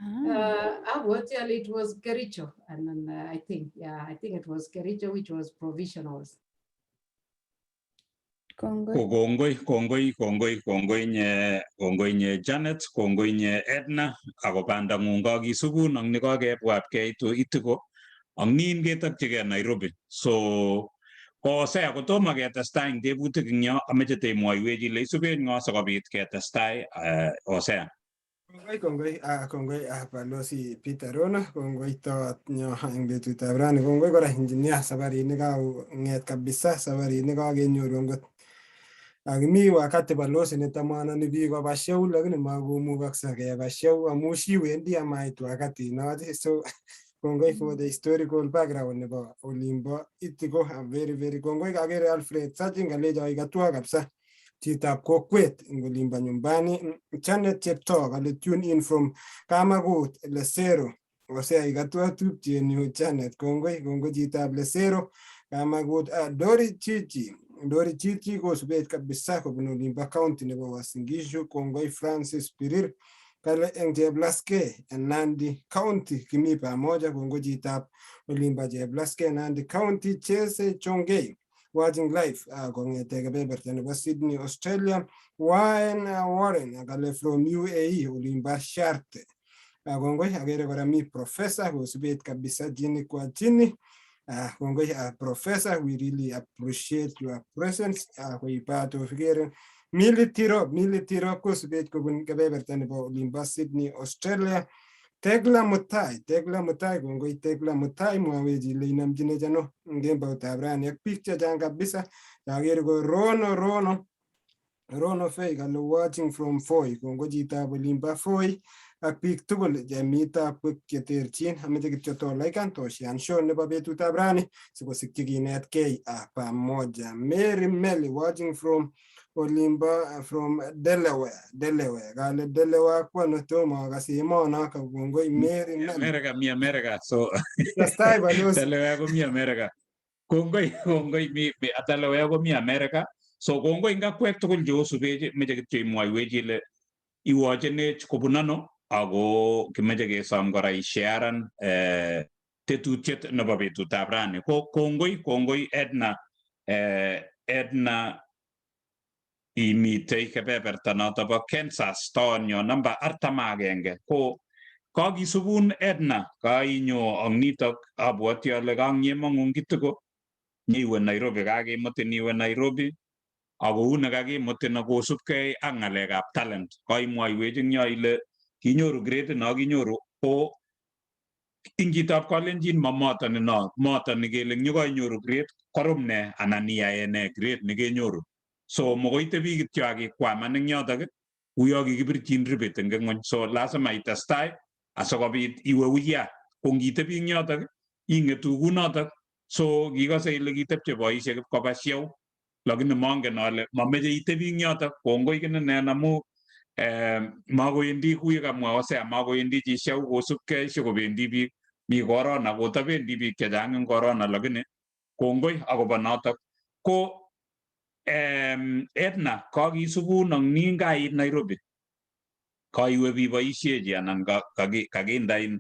Abwati ale it was Kericho, and then I think it was Kericho, which was provisionals. Kongoi. Ko kongoi, kongoi, kongoi, kongoi nye, kongoi nye Janet, kongoi nye Edna, ako bandangung kakisubun ang nikakebwat keitu Itigo, ang nin ketokchigei Nairobi. So kosea kotomo ketestai eng tebutik eng yo, ameche temwoiwech ile isubech ng'o sikobit ketestai, Hosea. Kongoi, kongoi, kongoi balozi Peter Rono, kongoi tot nyo eng betutab rani, kongoi kora engineer sabarit nekakong'et kabisa, sabarit nekakenyoru angot. Akimi wakati balozi netamanani biik koba show lakini makomukakse keba show amu shiwendi amait wakati not. So kongoi for the historical background nebo olimbo Itigo, very very kongoi. Kakere Alfred Sachin kalecho ikatua kabisa chitab kokwet eng olimbo nyumbani. Janet Cheptoo kale tune in from Kamagut Lesero. Osea ikatua tupchenyu Janet, kongoi, kongoi chitab Lesero Kamagut. Dori Chichi, Dori Chichi kosubet kabisa kobun olimbo county nebo Uasin Gishu. Kongoi Francis Pirir kale eng Cheblaske en Nandi County kimi pamoja. Kongoi chitab olimbo Cheblaske, Nandi County. Chese Chongei watching live kong'ete kebeberta nebo Sydney, Australia. Warren Warren kale from UAE olimbo Sharte. Kongoi. Akere kora mi professor kosubet kabisa chini kwa chini. Kongoi professor, we really appreciate your presence. Koipato fikere Mili Tirop, Mili Tirop kosubet kobun kebeberta nebo olimbo Sydney, Australia. Tegla Mutai, Tegla Mutai, kongoi Tegla Mutai, mwawech ile inomchinech ano eng kemboutab rani ak biik chechang kabisa. Akere ko Rono, Rono, Rono Fei kale watching from Voi, kongoi chitab olimbo Voi ak biik tugul chemi takwek cheterchin. Ameche kityo tolaikan toshian show nebo betutab rani sikosikyi kinetkei pamoja. Mary Melly watching from olimbo from Delaware, Delaware kale Delaware kwano tomo akase emono kongoi Mary Melly. America, mi America. So Testai balozi. Delaware ko mi America. Kongoi, kongoi mi Delaware ko mi America. So kongoi ngakwek tugul cheosubech, meche kityo imwoiwech ile iwochenech kobun ano ako kimeche kesom kora isharan tetutiet nebo betutab rani. Ko kongoi, kongoi Edna, Edna imitei kebeberta noto bo Kansas toonyo namba 41. Ko kakisubun Edna kainyo ang nitok abwati ale kangyemongung kitiko nyiwe Nairobi, kakimutin iwe Nairobi ako uu nekakimutin akosubkei ak ng'alekab talent. Kaimwoiwech eng yo ile kinyoru gradit no kinyoru ko ing chitab kalenjin mamoto ni no moto ni kele nyokoinyoru grade korum ne anan iyae ne grade nekenyoru. So mokoi itebi kityo ak ikwaman eng yotok uyo kikibirchin ribet eng ng'ony. So lazima itestai asikobit iwe uya. Ko ngitebi eng yotok ing'etu kunotok. So kikose ile kitepche boisiek ipkoba show lakini mongen ale mameche itebi eng yotok. Kongoi kininen amu makowendi kuye kamwa Hosea, makowendi chi show kosubkei sikobendi biik mi corona kotabendi biik chechang eng corona lakini kongoi akobo notok. Ko Edna kakisubun ang nin kait Nairobi kaiwe biboisiechi anan kakindain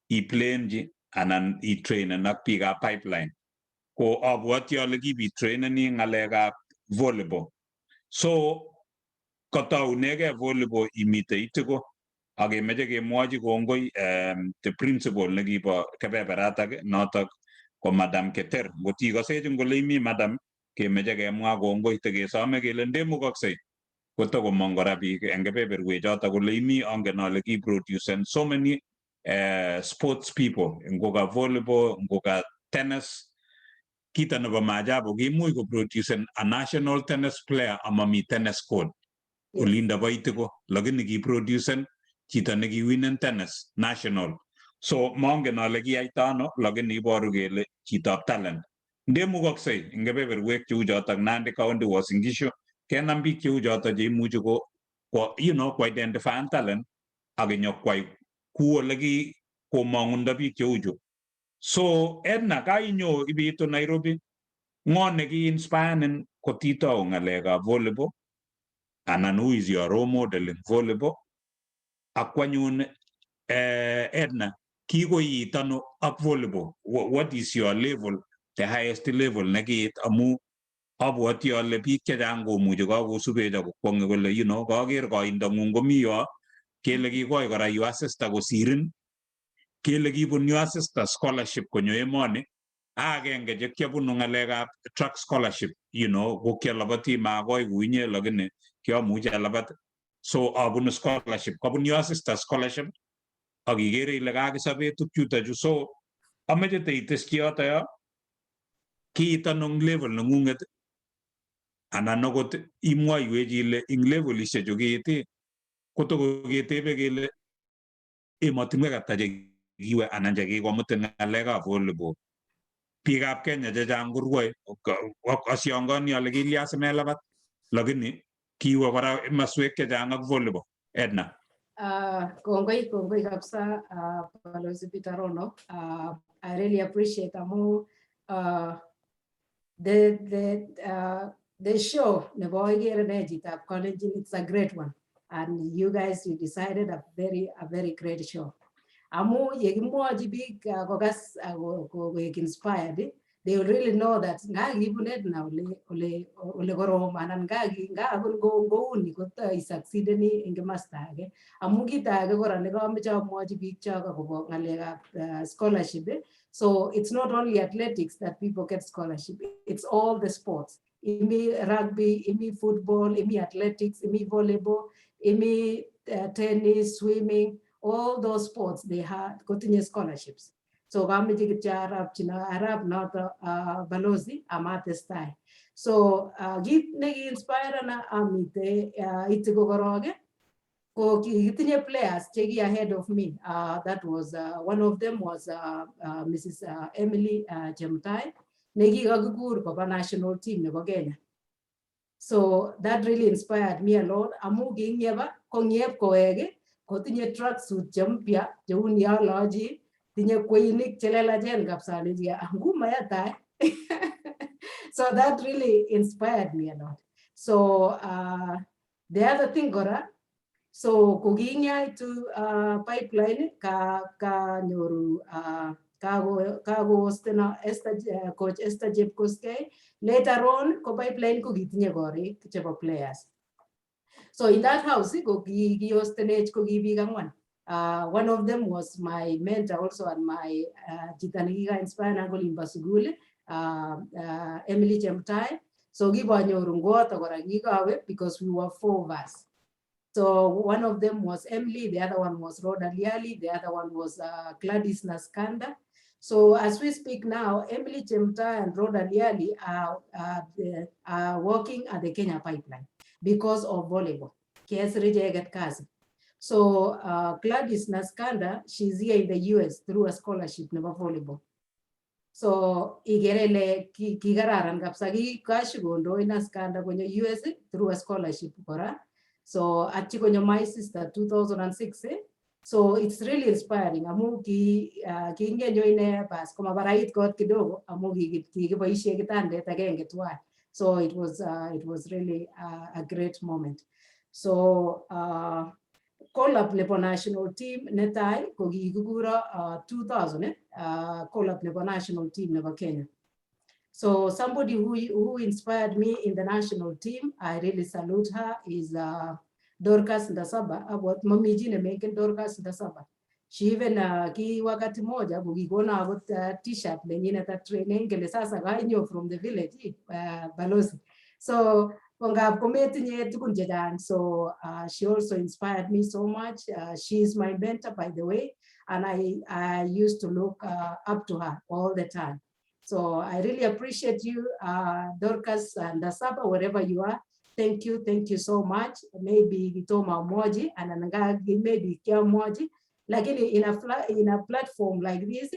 iplenchi Anan itrainen ak biikab Pipeline. Ko abwoti ale kibitraineni ng'alekab volleyball. So kotounegei volleyball imitei Itigo ak kemeche kemwochi kongoi the principal nekibo kebeberatak, notok ko Madam Keter. Ngot ikosechin kole imi, madam, kemeche kemwa kongoi, tekesome kele ndemukoksei kotokomong kora biik eng kebeberwek chotok kole imi. Angen ale kiproducen so many sports people, ngoka volleyball, ngoka tennis. Kito nebo maajabu, kimuch koproducen a national tennis player amami tennis court olindo bo Itigo, lakini kiproducen chito nekiwinen tennis national. So mongen ale kiyaita ano, lakini iboru kele chitab talent. Ndemukoksei eng kebeberwek cheu chotok, Nandi County, Uasin Gishu, kenam biik cheu chotok cheimuchi ko identify talent ak inyokwai ku ole ki komong'undo biik cheu chu. So Edna, kainyo ibiitu Nairobi, ng'o neki-inspirenin kotitou ng'alekab volleyball, anan who is your role model in volleyball? Ak kwanyun Edna, kikoiit ano ak volleyball? What is your level, the highest level nekiit? Amu abwoti ale biik chechang komuchi kakosubech ako kwong'e kole kaker koindong'ung komi yo, kele kikoi kora your sister kosirin, kele kibun your sister scholarship konyo emoni. Agenge che kiabunu ng'alekab track scholarship, ko kialabati, makoi kou inye, lakini kiamuchi alabat. So abunu scholarship, kabun your sister scholarship, ak ikere ile kakisobe tukchuto chu. So ameche teiteschi yoto yo, kiit ano eng level neng'ung'et, anan akot imwoiwech ile ing levelishek chu kiit kotoko ketebe kele emotinwek ata chekiwe anan chekikomutin ng'alekab volleyball. Biikab Kenya chechang korwoe, asiongoni ale kilya simelabat, lakini kiwe kora imaswek chechang ak volleyball. Edna. Kongoi, kongoi kabisa, Balozi Peter Rono. I really appreciate amu the show nebo Ikere Ne Chitab Kalenjin, it's a great one. And you guys, you decided a very great show. Amu yekimwochi biik kokas koek inspired, they will really know that nga kibun Edna ole korom anan nga kouni ko isucceedeni eng kimasta age. Amu kit age kora nekamoche amwochi biik chok akobo ng'alekab scholarship. So it's not only athletics that people get scholarship, it's all the sports. Imi rugby, imi football, imi athletics, imi volleyball, imi tennis, swimming, all those sports, they have kotinye scholarships. So kameche kityo arap chino arap noto balozi amatestai. So kit neki-inspirena amite Itigo korok ko kikitinye players che ki ahead of me. That was one of them was Mrs. Emily Chemutai nekikakikur koba national team nebo Kenya. So that really inspired me a lot amu kingyeba kongyep kowek kotinye tracksuit che mpya cheuni alochi, tinye kweinik chelelachen kabisa, alechi nguma yatai. So that really inspired me a lot. So the other thing kora, so kokinyaitu Pipeline ka kanyoru kako hostena Esther, coach Esther Jepkosgei. Later on ko Pipeline ko kitinye korik chebo players. So in that house ko kihostenech ko ki biik ang'wan. One of them was my mentor also and my chito nekika inspire ang olimbo sukul, Emily Chemutai. So kibanyoru ngoto kora kikawe because we were four of us. So one of them was Emily, the other one was Rhoda Liali, the other one was Gladys Naskanda. So as we speak now, Emily Chemutai and Rhoda Liali are working at the Kenya Pipeline because of volleyball. Kesir icheket kasi. So Gladys Naskanda, she's here in the US through a scholarship nebo volleyball. So ikere ile kikararan kabisa, kikashikondoi Naskanda konyo US through a scholarship kora. So achi konyo my sister 2006. So it's really inspiring amu ki kingenyo ine bas komabarait kot kidogo amu kikiboisie kitandet agenge tuwai. So it was really a great moment. So Call up nebo national team netai ko kikikuro 2000, call up nebo national team nebo Kenya. So somebody who inspired me in the national team, I really salute her, is Dorcas Ndasaba. Abwat mami chi nemengen Dorcas Ndasaba. She even ki wakati moja kukikona akot T-shirt nenyinet at training kele sasa kainyo from the village, balozi. So kongap kometinye tukun chechang. So she also inspired me so much. She is my mentor, by the way, and I used to look up to her all the time. So I really appreciate you, Dorcas and Ndasaba, wherever you are. Thank you so much. Maybe kitoma moji and maybe kia moji. Lakini in a platform like this,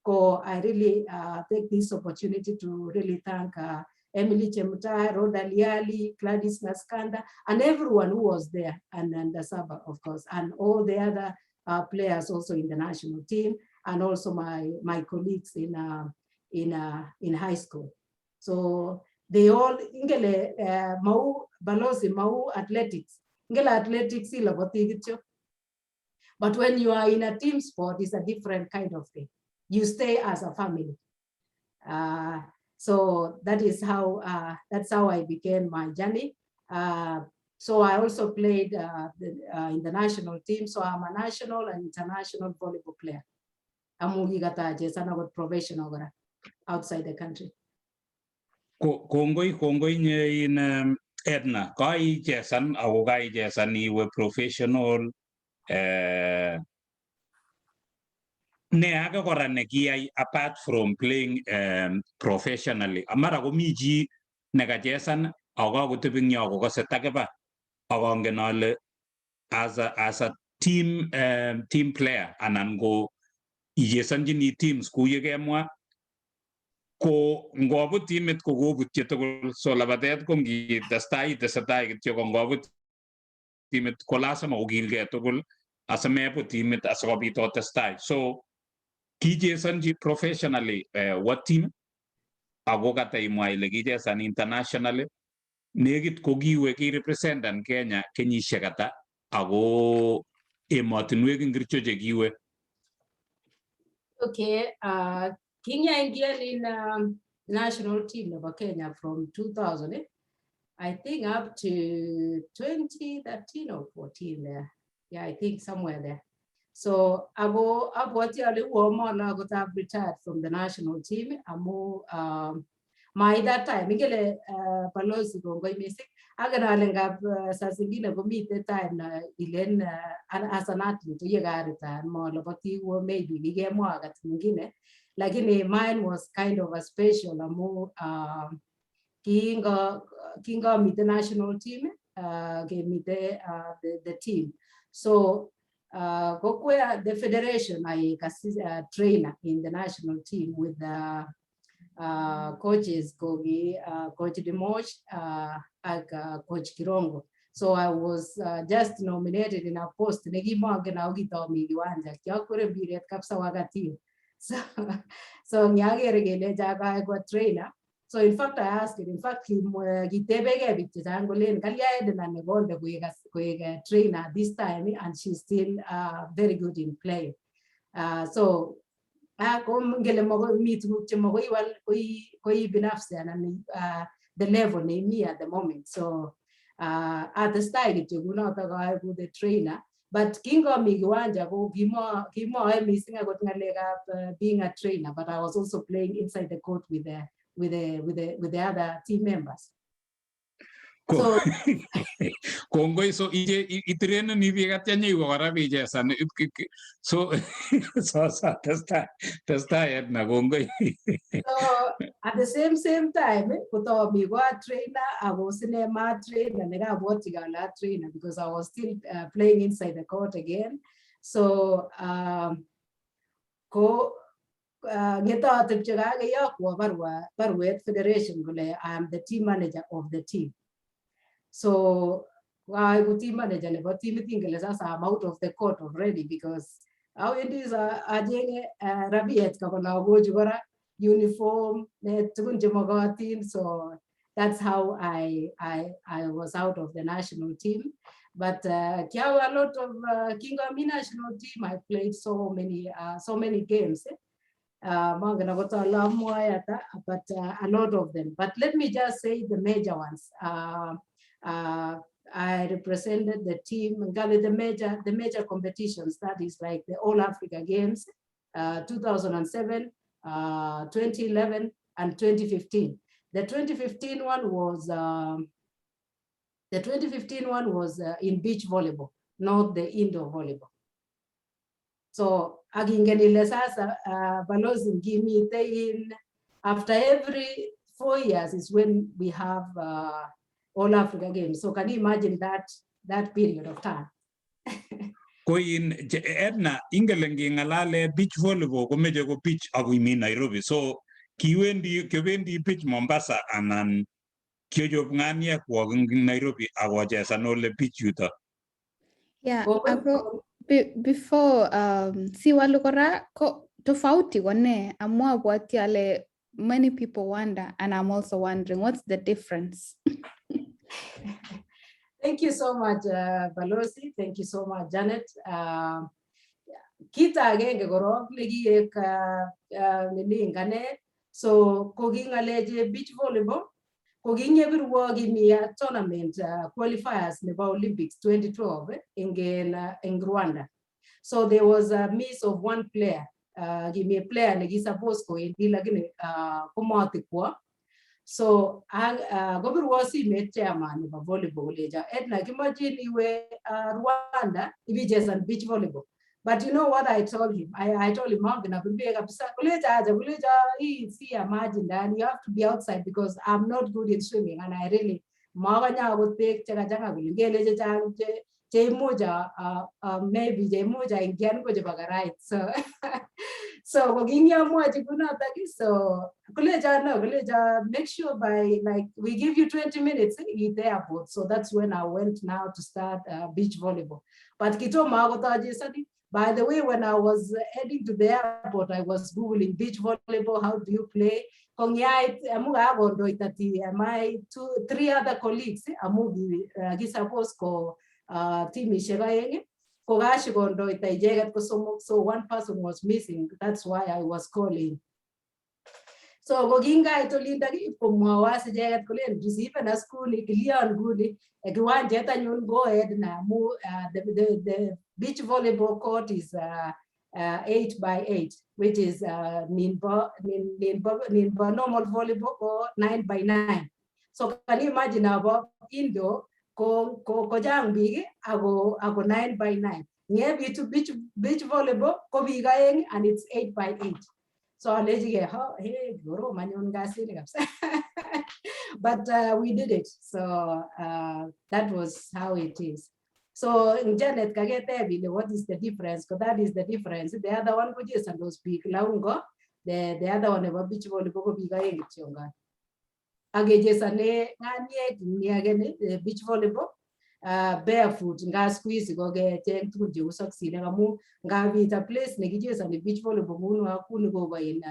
ko I really take this opportunity to really thank Emily Chemutai, Rhoda Liali, Gladys Naskanda, and everyone who was there, and Ndasaba, of course, and all the other players also in the national team, and also my colleagues in high school. So they all, ingele mau balozi, mau athletics, ingele athletics ilaboti kityo. But when you are in a team sport, it's a different kind of thing. You stay as a family. So that's how I began my journey. So I also played in the national team. So I'm a national and international volleyball player. Amu kikatachezan akot professional kora outside the country. Kongoi nye in Edna, kaichesan ako kaichesan iwe professional, ne age kora nekiyai apart from playing professionally? Mara komi chi nekachesan ako kakotebi eng yo kokase takiba akongen ale as a team player anan ko ichesanchini teams kou yekemwa ko ngobut timit ko kobutye tugul, so labatet ko ngitestai itesetai kityo, ko ngobut timit ko lazima okilgei tugul asimebut timit asikobit otestai. So kichesanchi professionally what team? Ako kata imwa ile kichesan internationally, nekit ko kiwe kirepresentan Kenya kenyisiek ata ako emotinwek ingircho chekiwe? Okay, kinyaingian in national team of Kenya from 2000, I think up to 2013 or 14 there. Yeah, I think somewhere there. So abo abwati ale uomo akot I've retired from the national team amu my that time ingele, balozi, kongoi mising aken ale ngap saa zingine komite time na ilen as an athlete ye karetire moloboti wo maybe kikemwa wakati mwingine, lakini mine was kind of a special amu kingo mite national team, kemite the team, so kokwe the federation I trainer in the national team with the coaches kogi Coach Dimosh ak Coach Kirongo. So I was just nominated in a post nekimongen ako kitomi kiwanja kiakwere mpiret kabisa wakati hiyo. So ngiakere kelecho kaekwa trainer. So in fact I asked it, in fact kitebeke biik chechang kolen kalya Edna nekonde koek trainer this time and she's still very good in playing. So ko ngele mi tuguk chemokoi iwal koi binafsi anan the level neimi at the moment. So atestai kityo kunotok aeku the trainer, but kingomi kiwanja ko kimoe mising akot ng'alekab being a trainer, but I was also playing inside the court with the other team members. So kongoi. So ije itreneni biik atya nyiwe kora bichesan, so testai Edna, kongoi. So at the same time kotomi ko a trainer ako sine ma trainer nekabwotyi ale a trainer because I was still playing inside the court again. So ko ngetotepche kakeyokwo baruet federation kole I am the team manager of the team. So aeku team manager nebo timit, ingele sasa I'm out of the court already because awendi achenge rabiet kaba lagochu kora uniform ne tugun chemokotin. So that's how I was out of the national team. But kiawe a lot of kingami national team, I played so many games, eh. Mangen akot ale amwae ata, but a lot of them. But let me just say the major ones. I represented the team, ngale the major competitions, that is like the All Africa Games, 2007, 2011, and 2015. The 2015 one was in beach volleyball, not the indoor volleyball. So akingen ile sasa balozi ngimite in after every 4 years is when we have All Africa Games. So can you imagine that period of time? Ko in Edna, ingele nging'alale beach volleyball komeche ko beach ako imi Nairobi, so kiwendi kibendi beach Mombasa anan kiochob ng'aniek eng Nairobi akochesan ole beach yuto? Yeah, Ko- ako before siwalu kora ko tofauti ko ne, amu abwati ale many people wonder and I'm also wondering, what's the difference? Thank you so much, Balozi. Thank you so much, Janet. Kit agenge korok nekiek nini ngane, so ko ki ng'aleche beach volleyball, ko kinyebirwo kimi tournament qualifiers nebo Olympics 2012 eng Rwanda. So there was a miss of one player. Kimi player neki suppose kowendi lakini komatikwo. So kobirwo simet chairman nebo volleyball kolecho, "Edna, kimochin iwe Rwanda ibichesan beach volleyball." But you know what I told him? I told him, "Mangen apir beek kabisa." Kolecho acha, kolecho hii si ya maji ndani, you have to be outside because I'm not good in swimming and I really makanye akot beek chekachanga kole ngele chechang che cheimuch maybe cheimuch aingian ko chebo karait. So ko kingiamwochi kunotok ii, so kolecho no, kolecho make sure by like we give you 20 minutes iit airport. So that's when I went now to start beach volleyball. But kitomo akot achesoni. By the way, when I was heading to the airport, I was googling beach volleyball, how do you play? Kongyait amu kakondoita my two three other colleagues amu ki suppose ko timishek aeng ko kashikondoita icheket ko somok, so one person was missing. That's why I was calling. So ko kingait olindok ipkomwowo icheket kolen receive as kuni kilion kuni kiwanjet anyun, go ahead na amu the beach volleyball court is 8 by 8, which is ninbo normal volleyball ko 9 by 9. So can you imagine abo indoor ko chang biik ako 9 by 9, ngebitu beach volleyball ko biik aeng and it's 8 by 8. So alechige ho hey, korom anyun kasini kabisa, but we did it. So that was how it is. So Janet, kaketeb ile what is the difference, ko that is the difference. The other one kochesandos biik laungo, the other one nebo beach volleyball ko biik aeng kityongan ak kechesone ng'aniek ni age ni beach volleyball barefoot, nga siku hizi kokecheng tugun cheu soksinik amu ngapit a place nekichesoni beach volleyball kouno kuni kobo in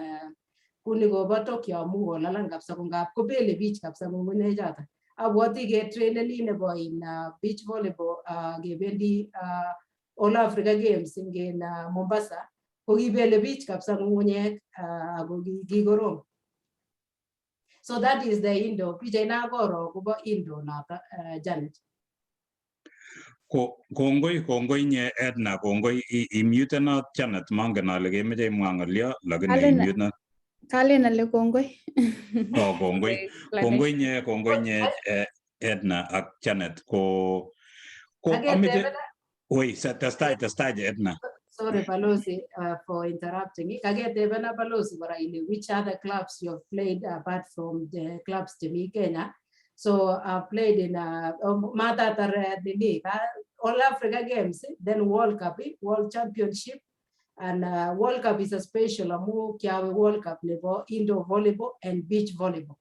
kuni kobo Tokyo amu kolalang kabisa ko ngap kobele beach kabisa ng'ung'unyek. Abwoti ketraineni nebo in beach volleyball kebendi All Africa Games ing Mombasa ko kibele beach kabisa ng'ung'unyek ako kikorom. So that is the indoor. Pichait nakoro kobo indoor noto, Janet. Ko kongoi inye Edna, kongoi. Imutenot Janet, mangen ale kemeche imwa ng'olyo lakini imutenot. Kalen ale kongoi. Oh, kongoi. Kongoi inye Edna ak Janet ko ameche woi testai Edna. Sorry, Balozi, for interrupting. Kaketebena Balozi kora ile which other clubs you have played apart from the clubs chemi Kenya. So I've played in matatar nini All Africa Games, then World Cup, World Championship, and World Cup is a special amu kiawe World Cup nebo indoor volleyball and beach volleyball.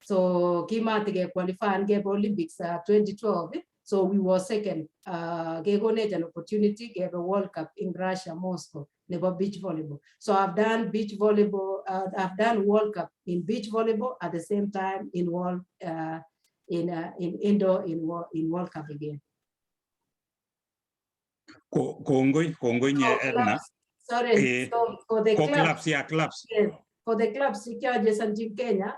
So kimatike qualify and get Olympics 2012. So we were second. Kekonech an opportunity gave a World Cup in Russia, Moscow, nebo beach volleyball. So I've done beach volleyball, I've done World Cup in beach volleyball at the same time in world in indoor in World Cup again. Kongoi, kongoi nye Oh, Edna. clubs. Sorry, so for the Ko clubs, clubs, ya clubs. Yes, for the clubs chekiachesanchi Kenya,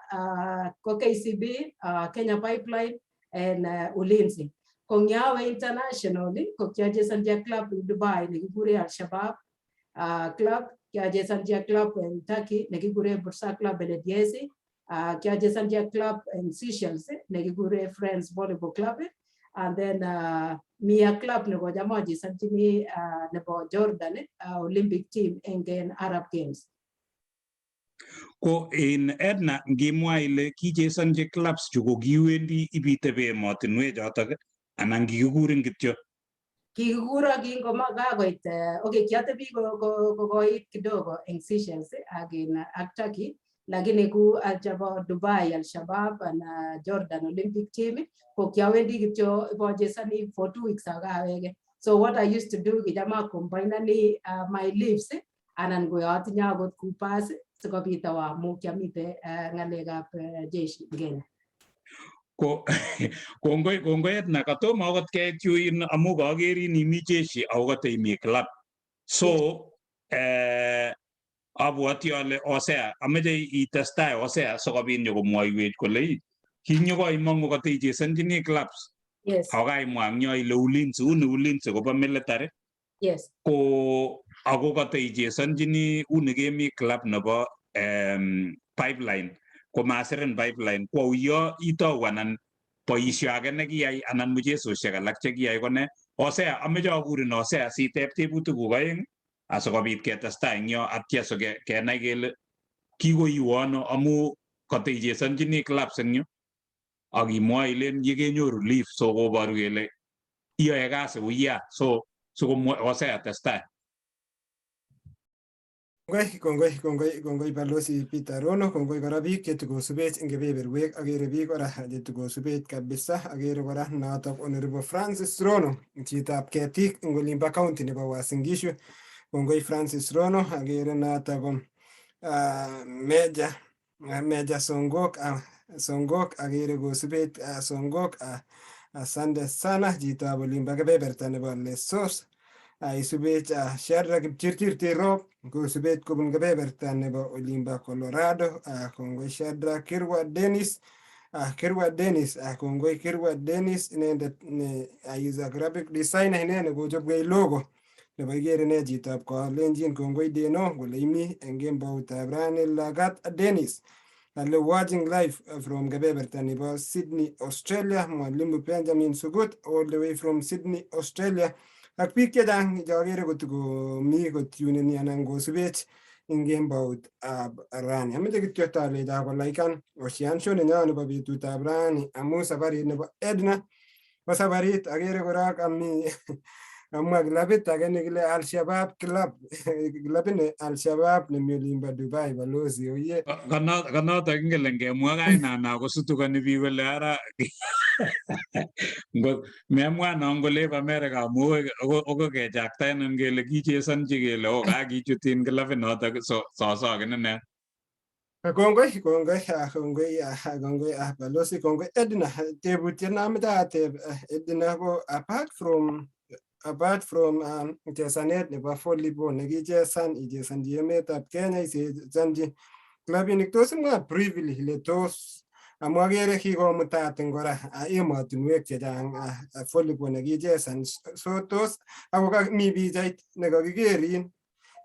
ko KCB, Kenya Pipeline, and Ulinzi. Ko ngiawe internationally, ko kiachesanchi club in Dubai nekikure Al Shabab club, kiachesanchi club in Turkey nekikure Bursa Club Belediyesi, kiachesanchi club in Seychelles nekikure Friends Volleyball Club, and then Mia club nebo cham achesanchini nebo Jordan, Olympic team eng Arab Games. Ko in Edna, ngimwa ile kichesonchi clubs chu, ko kiwendi ibitebe emotinwek chotok anan kikikurin kityo? Kikikuro kingoma kakoit. Okay, kiatebi kokoit kidogo eng Seychelles ak in ak Turkey, lakini ku chebo Dubai Al Shabab and Jordan Olympic team ko kiawendi kityo ibochesoni for 2 weeks ak awege. So what I used to do, kicham acombinani my leaves anan ko atinye akot ku pass sikobit awo amu kiamite ng'alekab jeshi en Kenya. Ko kongoi, kongoi Edna. Katomo akot keit yu amu kakerin imi jeshi ako kata imi club, so abwoti ale Osea ameche itestai Osea sikobit nyokomwoiwech kole ii kinyokoimong'u kata ichesonchini clubs. Yes. Ako kaimwa eng yo ile Ulinzi, uni Ulinzi kobo military. Yes. Ko ako kata ichesonchini uni kemi club nebo Pipeline, komasirin Pipeline, ko auyo itou anan boisio age nekiyai anan muchesosiek alak chekiyai ko ne? Osea, ameche akurin Osea siteb tebutikuk oeng asikobit ketestai eng yo atya so kenai kele kikoiu ano amu kateichesonchini clubs eng yu ak imwoe ilen yekenyoru leave, so koboru kele iyoe kasi uya, so sikomwoe Osea, testai. Kongoi, kongoi, kongoi, kongoi Balozi Peter Rono, kongoi kora biik chetukosubech eng kebeberwek, akere biik kora chetukosubech kabisa, akere kora notok Honorable Francis Rono, chitab ketik eng olimbo county nebo Uasin Gishu. Kongoi Francis Rono, akere notok ko Meja Songok, Songok, akere kosubech Songok, asante sana chitab olimbo kebeberta nebo Lesos. Isubech Shadrack Kipchirchir Tirop kosubech kobun kebeberta nebo olimbo Colorado. Kongoi Shadrack. Kirwa Dennis, Kirwa Dennis, kongoi Kirwa Dennis, inendet ne is a graphic designer, inendet kochopwech logo nebo ikere ine chitab kalenjin. Kongoi Deno kole imi eng kemboutab rani. Lagat Dennis ale watching live from kebeberta nebo Sydney, Australia. Mwalimu Benjamin Sugut all the way from Sydney, Australia, ak biik chechang chokere kotikomi kotuneni anan kosubech eng kemboutab rani. Ameche kityo tolecho kolaikan Ocean Show nenyo nebo betutab rani amu sabarit nebo Edna ko sabarit akere korok ami kamwa klabit age nekile Al Shabab Club, klabit ne Al Shabab nemi olimbo Dubai. Balozi oye. Kanotok ingele ngemwa kainana kosutukoni biik kole ara ngot memwa non kole America amu oko kechaktaenin kele kichesonchi kele o kakichutin klabit notok, so sosokin ine. Kongoi, kongoi, kongoi, kongoi, Balozi, kongoi Edna. Tebutiet nameche ateb Edna ko apart from chesanet nebo volleyball nekichesan ichesanchi emetab Kenya, ichesanchi klabinik, tos imwa briefly ile tos amu akere kikomutatin kora emotinwek chechang volleyball nekichesan, so tos ako mi pichait nekakikerin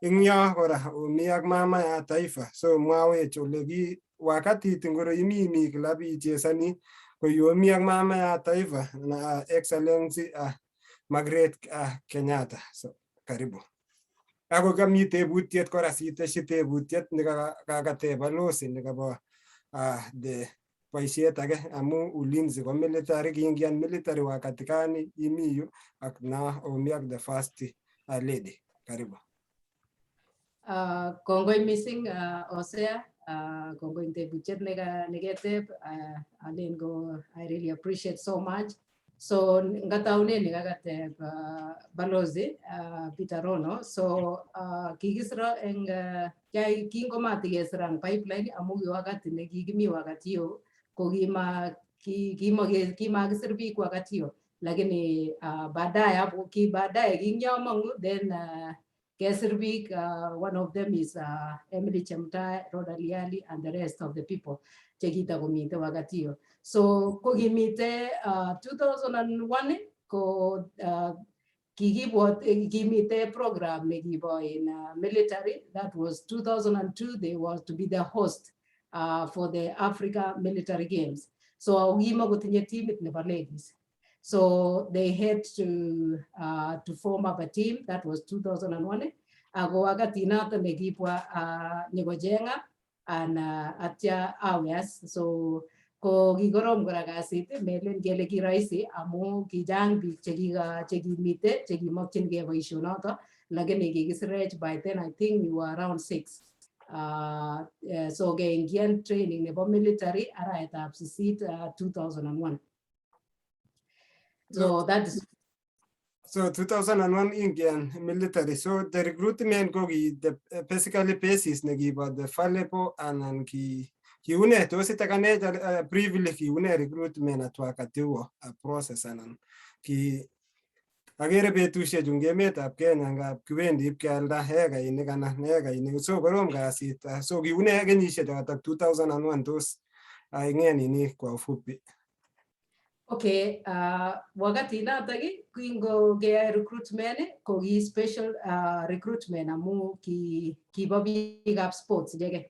eng yo kora omi ak mama ya taifa, so mwawech ole ki wakatit ngoro imi mi club ichesani ko yomi ak mama ya taifa na Excellency Margaret Kenyatta. So karibu. Ako kami tebutiet kora siteshi tebutiet nekakateb balozi nekabo the boisiet age amu Ulinzi ko military, kiingian military wakati gani imi yu ak na omi ak the first lady? Karibu. Kongoi missing Osea, kongoi tebutiet neketeb, alen ko I really appreciate so much. So ngataune nekakateb Balozi Peter Rono. So kikisiro eng kingomatikesira eng Pipeline amu ki wakati nekikimi wakati hiyo ko kima Kimakisir biik wakati hiyo, lakini baadaye hapo ki baadaye kinyomongu then kesir biik. One of them is Emily Chemtai, Rhoda Liali and the rest of the people chekitakomite wakati hiyo. So kokimite 2001 ko kikibwot kimite program nekibo in military. That was 2002. They was to be the host for the Africa Military Games. So kimakotinye timit nebo ladies, so they had to form up a team. That was 2001. Ako wakati noton nekibwa nyikojenga and atya aweas. So ko kikorom kora kasit, melen kele kiroisi amu kichang biik chekimite chekimokyingei boisionoto, lakini kikisirech. By then I think we were around six. So keingian training nebo military arawetab 8, 2001. So that is So 2001 Indian military. So the recruitment ko ki the basically basis nekibo the valuable anan ki kiune tos itakanech briefly kiune recruitment at wakati huo process anan ki akere betushechu eng emetab Kenya ngap kiwendi ipkealda hekainik anan hekainik, so korom kasit. So kiune kenyisiek chotok 2001? Tos ingen nini kwa ufupi? Okay, wakati notok kingo keyoe recruitment, ko ki special recruitment amu ki kibo biikab sports icheken.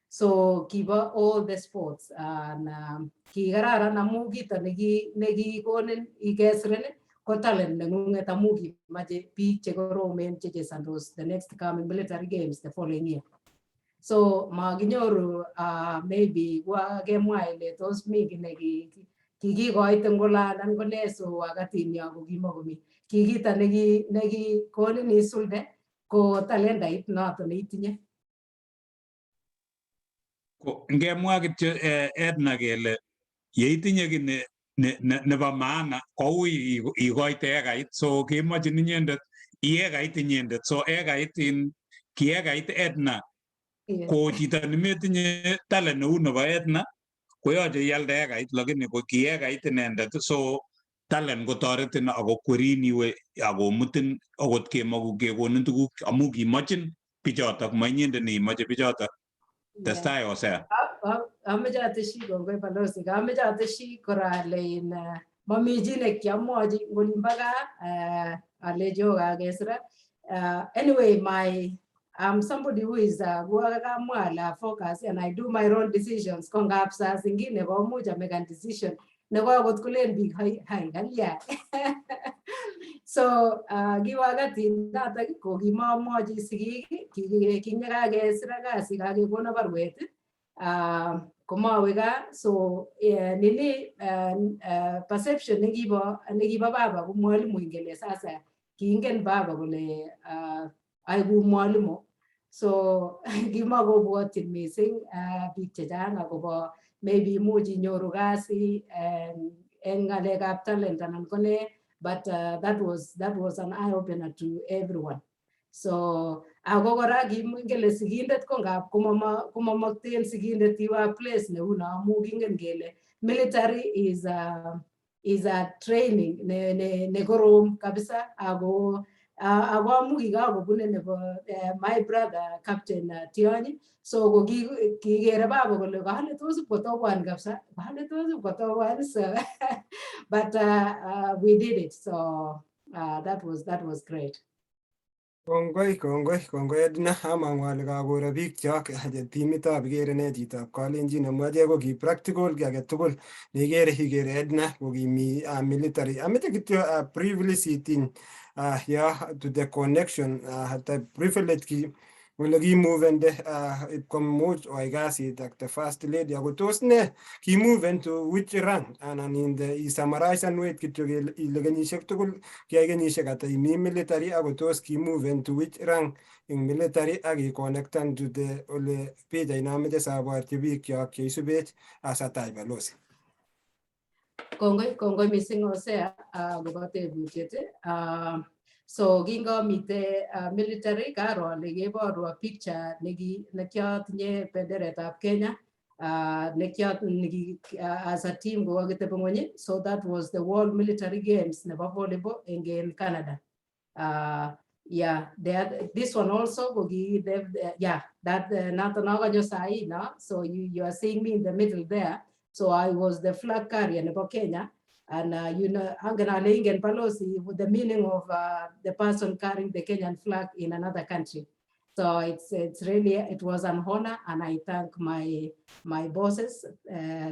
So kibo all the sports and kikararan amu kito nekikonin ikesirin ko talent neng'ung'et amu kimache biik chekoromen chechesandos the next coming military games the following year. So makinyoru maybe kwa kemwa ile tos mi kiy neki kikikoiten kole anan ko nee. So wakati nyo ko kimokomi ki kito nekikonin isulde ko talendait noto neitinye. Ko ngemwa kityo Edna kele yeitinye kiy nebo maana koui ikoite ekait, so kemochin inyendet iekait inyendet, so ekait in kiekait Edna. Ko chito nemetinye talent neu nebo Edna koyoche ialde ekait, lakini ko kiekait inendet, so talent kotoretin akokwerin iwe akomutin akot kemoku kekonin tuguk amu kimochin bichotok, ma inyendet neimoche bichotok. Testai, Hosea. Ameche ateshi, kongoi balozi, ameche ateshi kora ale in mami chi nekiamwochi eng olimbo gaa alechi o kakesira. Anyway, my I'm somebody who is kamwa ale focus and I do my own decisions. Ko ngap saa zingine komuch amekan decision nebo akot kolen biik hai hai kalya. So ki wakati notok ko kimamwochi sigik. Kinyekakesira kasi kakekono baruet komawe gaa. So nini perception nekibo baba ko mwalimu ingele sasa kiingen baba kole aiku mwalimu, so kimakobwotyin missing biik chechang akobo maybe imuch inyoru kasi eng ng'alekab talent anan ko ne, but that was an eye opener to everyone. So ako kora kele sigindet ko ngap komamokten sigindet iwe place neu no amu kingen kele military is a training ne korom kabisa. Ako amu kikakobune nebo my brother Captain Tionyi, so ko kikere baba kole kale tos ipkotobwan kabisa, kale tos ipkotobwan. So but we did it, so that was great. Kongoi, kongoi, kongoi Edna. Amang'u ale kakoro biikchok che timitab ikere ne chitab Kalenjin amu achek ko ki practical ki age tugul neikere ikere Edna ko kimi military. Ameche kityo briefly sitiny ya to the connection, the privilege ki ole kimovende ipkomuch oai kasit ak the first lady, ako tos ne kimoven to which rank anan in the isummarize kityo ile kenyisiek tugul kiyai kenyisiek ata imi military, ako tos kimoven to which rank ing military ak i-connectan to the ole pichait nomeche saborchi biikchok cheisubech asatach balozi. Kongoi, kongoi missing Hosea akobo tebutiet. So kingomite military karo ale keborwo picture nekiotinye benderetab Kenya. As a team kokakitebi ng'weny. So that was the World Military Games nebo volleyball in Canada. Yeah, this one also koki yeah, that noto nokonyo sahi no. So you are seeing me in the middle there. So I was the flag carrier nebo Kenya. And angen ale ingen balozi with the meaning of the person carrying the Kenyan flag in another country. So it's really, it was an honor, and I thank my bosses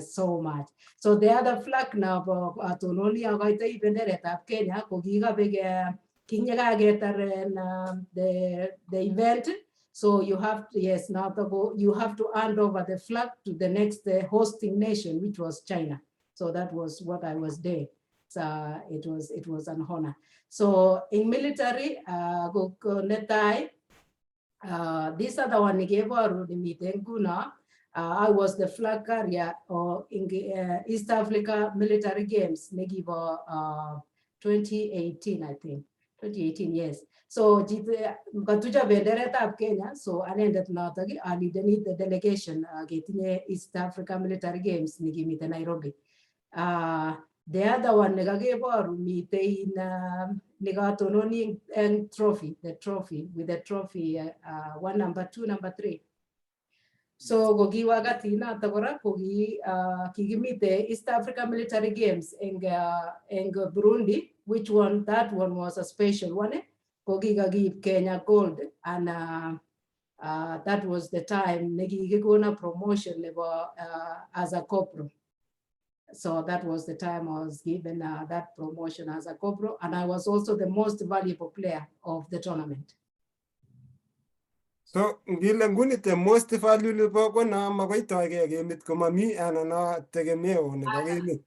so much. So the other flag now, atononi akoitoi benderetab Kenya, ko kikabek kinyekaketar en the event. So you have to, yes, now to go, you have to hand over the flag to the next hosting nation, which was China. So that was what I was doing. So it was an honor. So in military, ko netai, this other one nikeboru nemiten nguno, I was the flag carrier or in the East Africa Military Games nekibo 2018, I think. 2018, yes. So katucha benderetab Kenya, so anendet notok alideni the delegation ketinye East Africa Military Games nekimiten Nairobi. The other one nekakeboru mitei in nekatononi eng trophy, the trophy with the trophy one, number two, number three. So ko ki wakati noto kora ko ki kikimite East Africa Military Games eng Burundi, which one, that one was a special one. Eh? Ko kikakiib Kenya gold, and that was the time nekikikona promotion nebo as a corporal. So that was the time I was given that promotion as a corporal, and I was also the most valuable player of the tournament. So ngile nguni the most valuable ko no makoitoige gemit komami anan no tegemeo nebo gemit.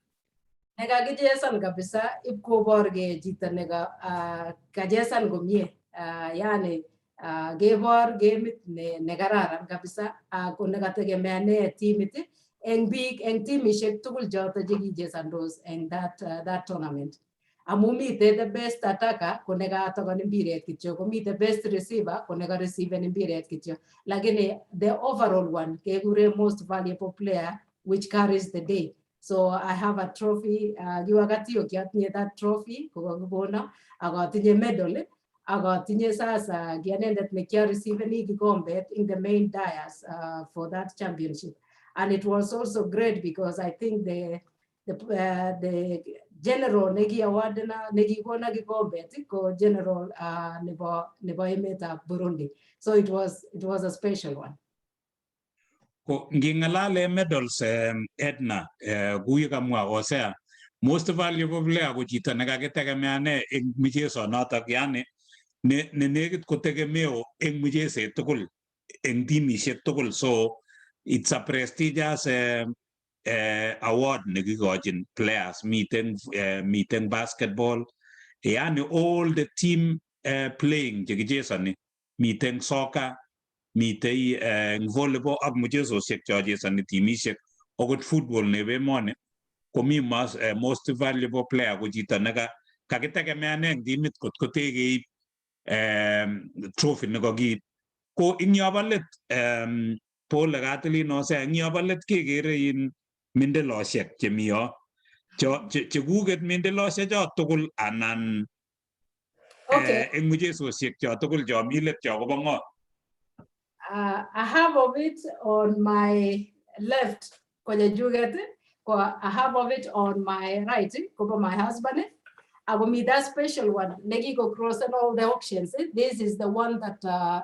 Nekakichesan kabisa ipkoborgei chito neka kachesan komie, yani kebor gemit nekararan kabisa ako nekategemeane timit eng biik eng timishek tugul choto chekichesandos eng that tournament, amu mite the best attacker ko nekatokon mpiret kityo, komite best receiver ko nekareceiven mpiret kityo, lakini the overall one kekure most valuable player, which carries the day. So I have a trophy. Ki wakati yo kiatinye that trophy kokakikono, ak atinye medal, ak atinye sasa ki anendet ne kiareceive kikombet in the main dais for that championship. And it was also great because I think the general neki awardena nekikona kikombet ko general nebo emetab Burundi. So it was a special one. Ko nging'alale medals, Edna, kuyu kamwa Hosea, most valuable player ko chito nekakitegemeane eng mchezo notok, yani ne nekit kotegemeo eng mcheset tugul eng timisiek tugul. So it's a prestigious award nekikochin players. Miten basketball, yani all the team playing chekichesoni, miten soccer, mitei eng volleyball ak mchesosiek cho chesoni timisiek, okot football nebo emoni komi most valuable player ko chito neka kakitegemeane eng timit kot kote keib trophy nekakiib. Ko ing yobo let, pole katilin Hosea, eng yobo let kekere in mindelosiek chemi yo cho chekuket mindelosiek cho tugul anan eng mchesosiek cho tugul cho mi let cho kobo ng'o? I have of it on my left kwenye juget, ko I have of it on my right kobo my husband. Ako mi that special one nekiko cross and all the auctions. This is the one that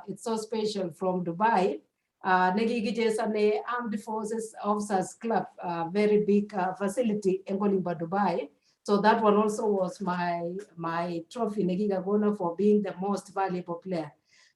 it's so special from Dubai. Nekikichesane Armed Forces Officers Club, very big facility in olimbo Dubai. So that one also was my trophy nekikakona for being the most valuable player.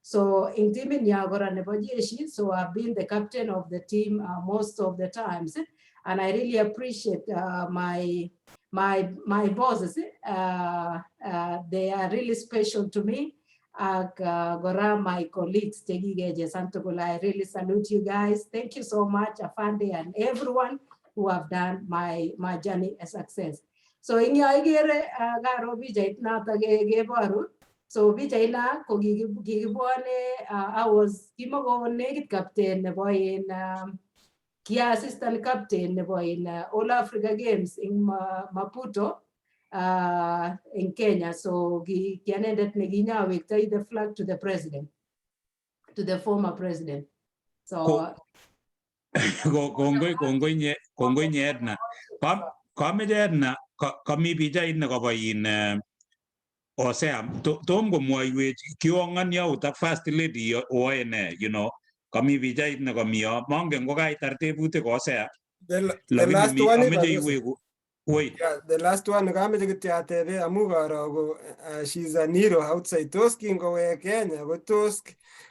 So in team Nyagora nebo jeshi, so I've been the captain of the team most of the times, and I really appreciate my bosses. They are really special to me. Ak gora my colleagues chekikechesan tugul, I really salute you guys. Thank you so much, Afande, and everyone who have done my journey a success. So ing yo ikere karo pichait noto keboru. So pichait na ko kikibwone, I was kimako nekit captain nebo in Kia assistant captain nebo in All Africa Games in Maputo in Kenya. So ki anendet nekinyawektoi the flag to the president, to the former president. So Kongoi, nye, kongoi nye Edna. Kameche Edna, kami pichait nekobo in Hosea, tom komwoiwech kiong'on yout ak first lady oe ne. Kami pichait nekomi yo, mongen kokaitar tebutik, Hosea. The Lakini last one, ameche Balozi. iweku. Woi. Yeah, the last one kameche kityo atebe amu koro ko she's a hero outside. Tos kingowek Kenya ko tos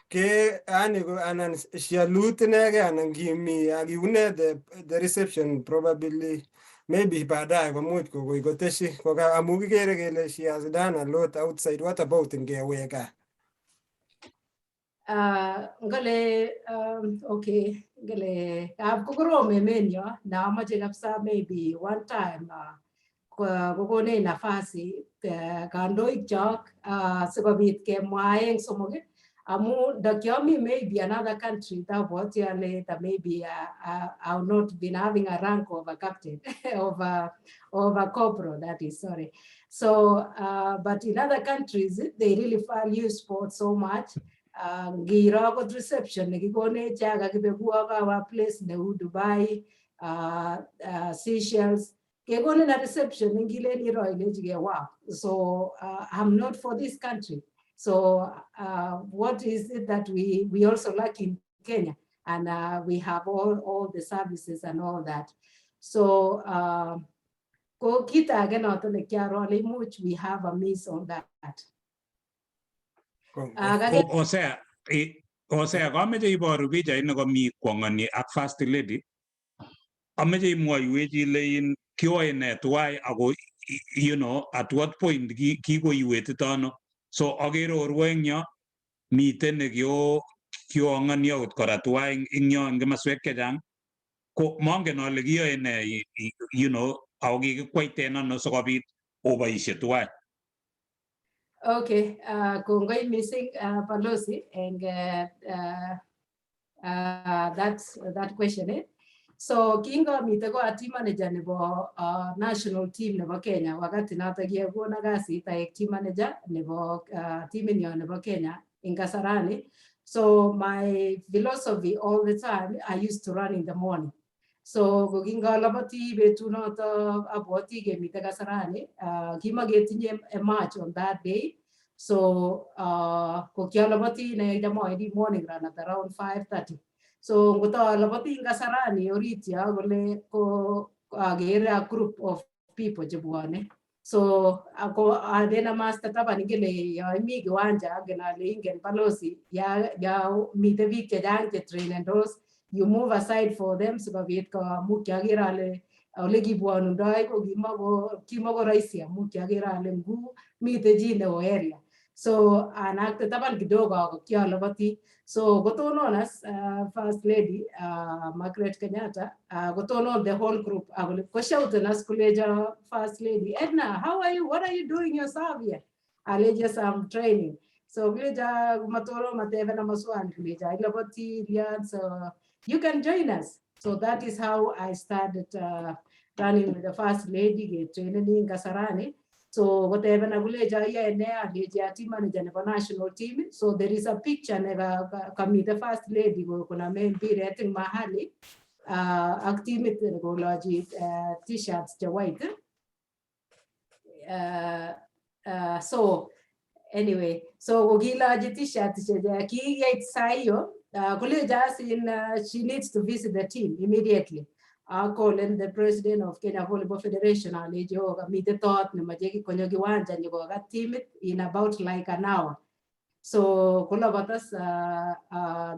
ke yani ko anan salute inegei anan kimi akiune the reception? Probably maybe baadaye komuch koteshi koka amu kikere kele she has done a lot outside. What about ngewek gaa? Ngale okay, ngale kokorom emenyo na amache kabisa maybe one time kokonech nafasi kandoik chok sikobit kemwa aeng somok amu ndakiami maybe another country tabwati ale that maybe I will not been having a rank of a captain, of a corporal, that is, sorry. So but in other countries they really value sport so much. Ngiro akot reception nekikonech ya kakibe our place neu Dubai, Seychelles, kekonin a reception ngilen iro ilechike wow. So I'm not for this country. So what is it that we also lack in Kenya? And we have all the services and all that. So ko kit age noto nekiaro ale imuch we have a miss on that. Osea, Osea, kameche iboru pichait nekomi kwong'oni ak first lady. Ameche imwoiwech ile in kioe ne tuwai ako at what point kikoiwetito ano. So akere orwo eng yo, miten nekio kiong'oni akot kora tuwai eng yo eng komoswek chechang. Ko mongen ale kiyoe ne ako kikikwaiten ano sikobit oboisie tuwai. Okay, kongoi missing, Balozi, and that question. Eh? So kingamite ko a team manager nebo national team nebo Kenya, wakati noto kiyakona kasit aek team manager nebo team inyo nebo Kenya in Kasarani. So my philosophy all the time, I used to run in the morning. So ko kingalabati betunoto abwati kemite Kasarani, kimaketinye a match on that day. So ko kialabati ne awendi morning run at around 5:30. So ngoto alabati eng Kasarani orit yo kole ko akere a group of people chebwone. So ako alen master taban ingele yo imi kiwanja angen ale ingen balozi ya mite biik chechang che trainendos, you move aside for them sikobit koamu kiaker ale ole kibwonundoi ko kimako rahisi amu kiaker ale ngu mite chi neo area. So anakte taban kidogo ako kialabati. So kotonon as first lady Margaret Kenyatta kotonon the whole group akole koshouten as kolecho first lady, "Edna, how are you? What are you doing yourself here?" Ale just, "I'm training." So kolecho matoro matebena maswali kolecho ilabati lian, so you can join us. So that is how I started running with the first lady ke training in Kasarani. So kotebena kolecho iyoe ne, alechi a team manager nebo national team. So there is a picture ne kami the first lady koname mpiret eng mahali ak timit kolochi t-shirts che white. So anyway, so kokilochi t-shirt che kiyait saa hiyo kolecho as in she needs to visit the team immediately. Akolen the president of Kenya Volleyball Federation alechi oh, kamite tot nemache konyo kiwanja nyokokat timit in about like an hour. So kolabatas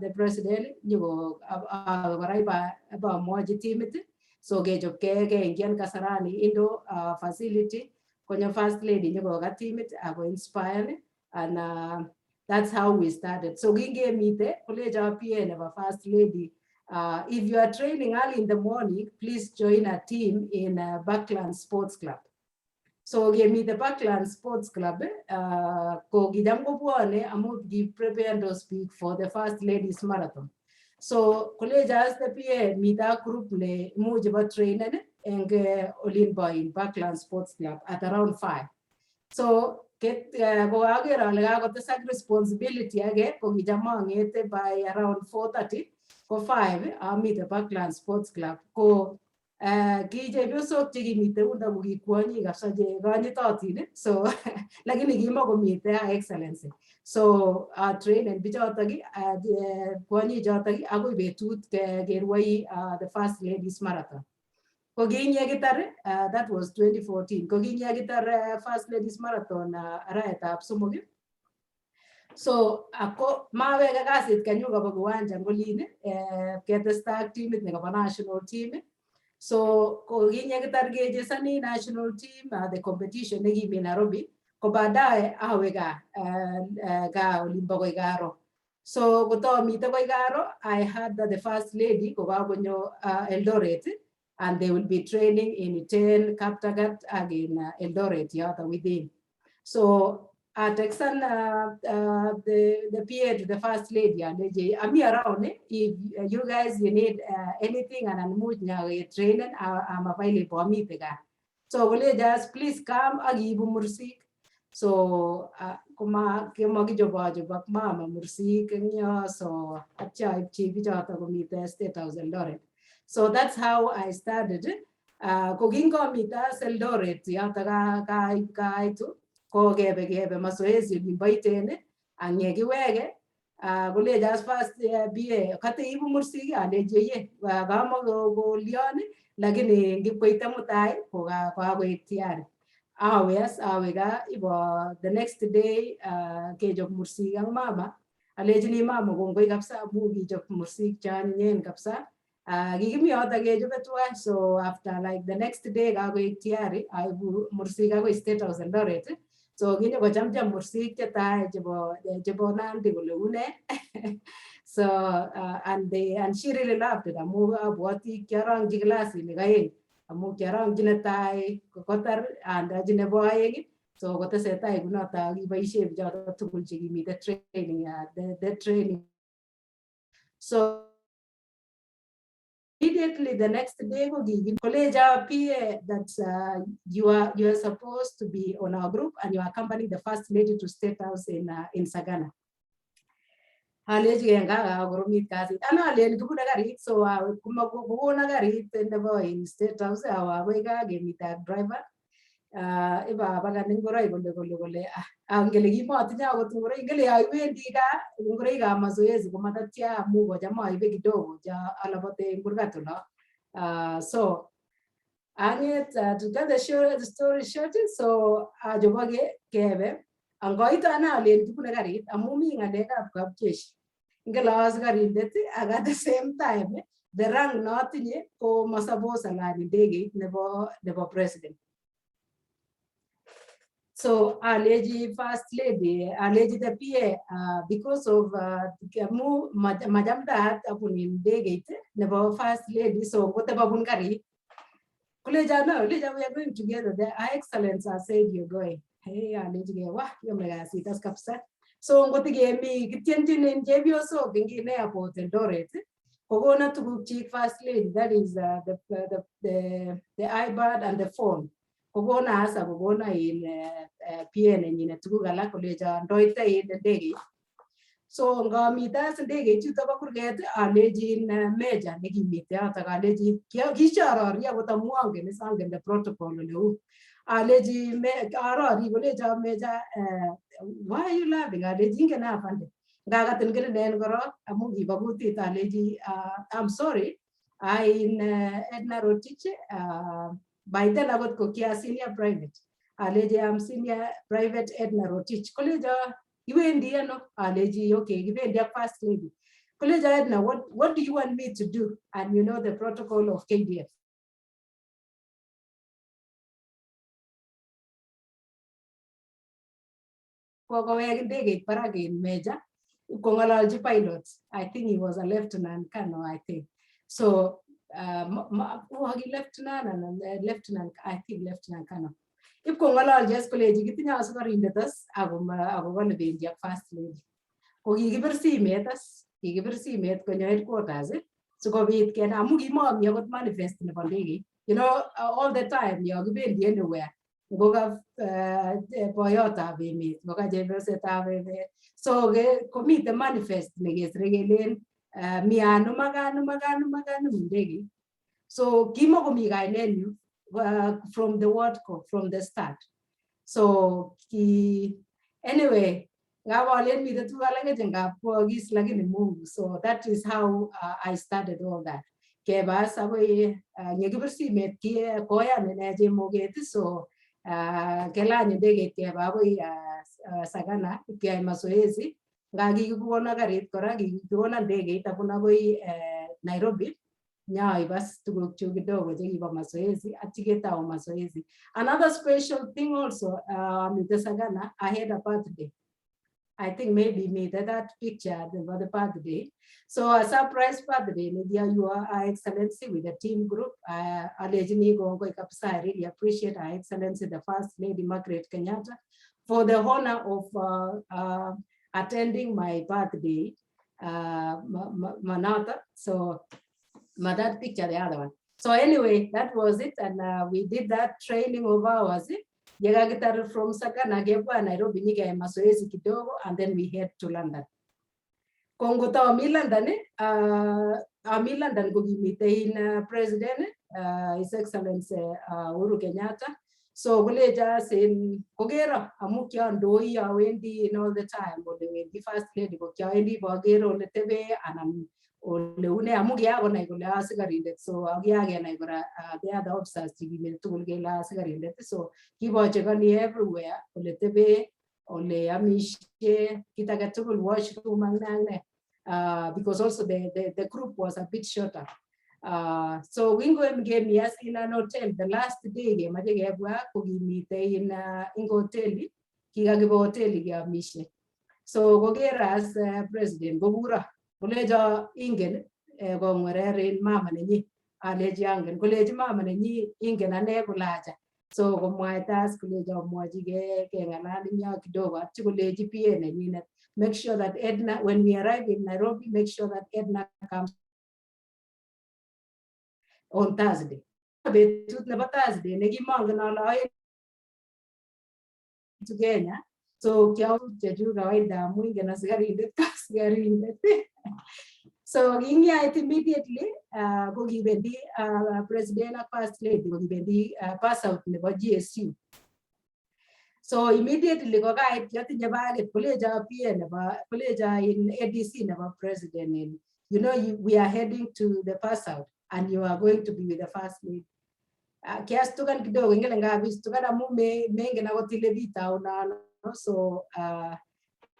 the president nyoko kora iba mwochi timit. So kechopkei keingian Kasarani indoor facility konyo first lady nyokokat timit ako inspire, and that's how we started. So kingemite kolecho PA nebo first lady, "If you are training early in the morning, please join a team in Parkland Sports Club." So kemite Parkland Sports Club, ko kicham kobwone amu ki prepare those speak for the first ladies marathon. So koleja as the PA mita group ne imuch ibo trainen eng olin bo in Parkland Sports Club at around 5. So ket ko aker ale kakotesak responsibility age, ko kicham ang'ete by around 4:30, ko 5 amite Parkland Sports Club. Ko ki chepyosok chekimite yundo ko ki kwonyik kabisa che konyitotin, so lakini kimakomite Her Excellency. So trainen bichotok, kwonyik chotok, akoi betut kerwoi the First Ladies Marathon. Ko kinyekitar, that was 2014, ko kinyekitar First Ladies Marathon arawetab 3. So ako maweke kasit kanyu koba kiwanja ngolin ketesta ak timit nekobo national team. So ko kinyekitar kechesani national team, the competition nekimi Nairobi, ko baadaye awe gaa, gaa olimbo Koikaro. So kotomite Koikaro, I heard that the First Lady kokakonyo Eldoret and they will be training in Iten, Kaptagat ak in Eldoret yoto within. So atexan the PA to the First Lady aleji ami around, if you guys, you need anything anan much nya training, I'm available, amite gaa. So kole just please come ak iibu mursik. So koma komakichobochob ak mama mursik eng yo, so atya aipchi bichoto komite State House Eldoret. So that's how I started. Ko kingomite Eldoret yoto kaitu ko kebe mazoezi olimbo Iten, ang yekiweke koleja first PA kate ibu mursik, alechi ye kama kolion, lakini ngipkoite mutai ko kakoek tayari. Awe as awe gaa ibo the next day kechop mursik ak mama. Alechini mama kongoi kabisa amu kichop mursik cheonyinyen kabisa. Kikimi yoto kechobe tuwan. So after like the next day kakoek tayari, aibu mursik akoi State House Eldoret. So kinyokochamcham mursik chetai chebo Nandi kole une. So and she really loved it amu abwoti kiarongchi glasinik 2 amu kiarongchi netai kotar andachi nebo 2. So kotesetai kunoto ak kiboishe bichoto tugul chekimite training, the training. So immediately the next day ko koleja PA that you are supposed to be on our group and you are accompanying the First Lady to State House in Sagana. Alechi kakoromit kasit ana alen kibune karit, so kokona karit nebo in State House, awe akoi gaa kemite ak driver, ibapakan ingoroik kole ngele kimotinye akot ingoroik, ngele yo iwendi gaa ingoroikab mazoezi komatatya amu kocham aibe kidogo cha alabote en kurgat olo. So anget, to cut the story short, so achoboke kebe angoite ane alen kibune karit amu mi ng'alekab kapjeshi, ngele asikarindet ak at the same time the rank notinye ko masapose alany ndegeit nebo president. So aleji First Lady, aleji the PA, because of amu machamdaat abun ndegeit nebo First Lady, so ngoteb abun karit. Koleja no, leja we are going together. The Her Excellence has said you're going. Hey, alechige wah, yome kasit as kabisa. So ngotikemi kitienchin chepyosok eng airport Eldoret, kokona tuguk First Lady, that is the iPad and the phone. Kokona hasa kokona in PA nenyinet tuguk alak kolecho ndoite in ndegeit. So ngomite as ndegeit chuto bo kurget alechin major nekimite yotok alechi kichorori akot amu angen is angen the protocol oleu. Alechi arori kolecho major, "Why are you laughing?" Alechi ingen afande. Ngakatin kelelen korok amu kibo kutit alechi, "I'm sorry, I in Edna Rotich," by then akot ko kia senior private. Alechi, "I'm Senior Private Edna Rotich." Kolecho iwendi ano? Alechi okay, kibendi ak First Lady. Kolecho Edna, what do you want me to do? And you know the protocol of KDF. Kokowek ndegeit barak en major kong'ololchi pilot. I think he was a lieutenant colonel, I think. So ki lieutenant anan lieutenant, I think lieutenant colonel. Ip kong'ololchi as kolechi kitinye asikarindet as ako kole bendi ak First Lady. Ko kikibir simet as Kikipir simet konyo headquarters sikobit kenai amu kimomi akot manifest nebo ndegeit. All the time yo kibendi anywhere, ngoka boyotab emet, ngoka chepyosetab emet, so komiten manifest nekesire kelen mi anum ak anum ak anum ak anum ndegeit. So kimokomi kainenyu from the word go, from the start. So ki anyway, ngap alen miten tuguk alake che ngap koakis, lakini Mungu. So that is how I started all that. Kebas akoi nyekipir simet koyan ine chemoket, so kelany ndegeit keba akoi Sagana keyai mazoezi. Nga kikikona karit kora, kikikona ndegeit abun akoi Nairobi nyaib as tuguk chu kidogo chekibo mazoezi atyo ketou mazoezi. Another special thing also, mite Sagana, I had a birthday. I think maybe made that picture for the birthday. So a surprise birthday, Media, you are Her Excellency with the team group. Alejini kongoi kabisa. I really appreciate Her Excellency, the First Lady Margaret Kenyatta, for the honor of attending my birthday, Manata. So that picture, the other one. So anyway, that was it. And we did that training of ours. Yekakitar from Sagana kebwa Nairobi nyikeyai mazoezi kidogo and then we head to London. Kongoto ami London, ami London ko kimitei in president, His Excellency Uhuru Kenyatta. So kolecho as in kokero amu kiandoi awendi in all the time ole wendi First Lady, ko kiawendi bokere ole tebe anan ole une amu kiakonai kole asikarindet, so kiakenai kora the other officers chekimi tugul kele asikarindet, so kibochekoni everywhere ole tebe, ole amishe, kit age tugul, washroom ak ne ak ne, because also the group was a bit shorter. So kingokemi as in an hotel the last day kemoche kebwa, ko kimitei in ing hoteli, kikakibe hoteli keamishe. So koker as president kokuro kolecho ingen kongwerer in mama nenyi, alechi angen, kolechi mama nenyi ingen ane kulacha. So komwaita as kolecho amwochi keng'alal ing yo kidogo, atyo kolechi PA nenyinet, "Make sure that Edna, when we arrive in Nairobi, make sure that Edna comes on Thursday." Betut nebo Thursday nekimongen ale awendi to Kenya. So kiau chechuk kawaida amu ingen asikarindet ko asikarindet. So kingiait immediately ko kibendi president ak First Lady ko kibendi pass out nebo GSU. So immediately ko kait kiatinye bagit, kolecho PA nebo, kolecho in ADC nebo president in, "You, we are heading to the pass out and you are going to be with the First Lady." Kiastukan kidogo, ingele ngabistukan amu mengen akot ile bitaunano. So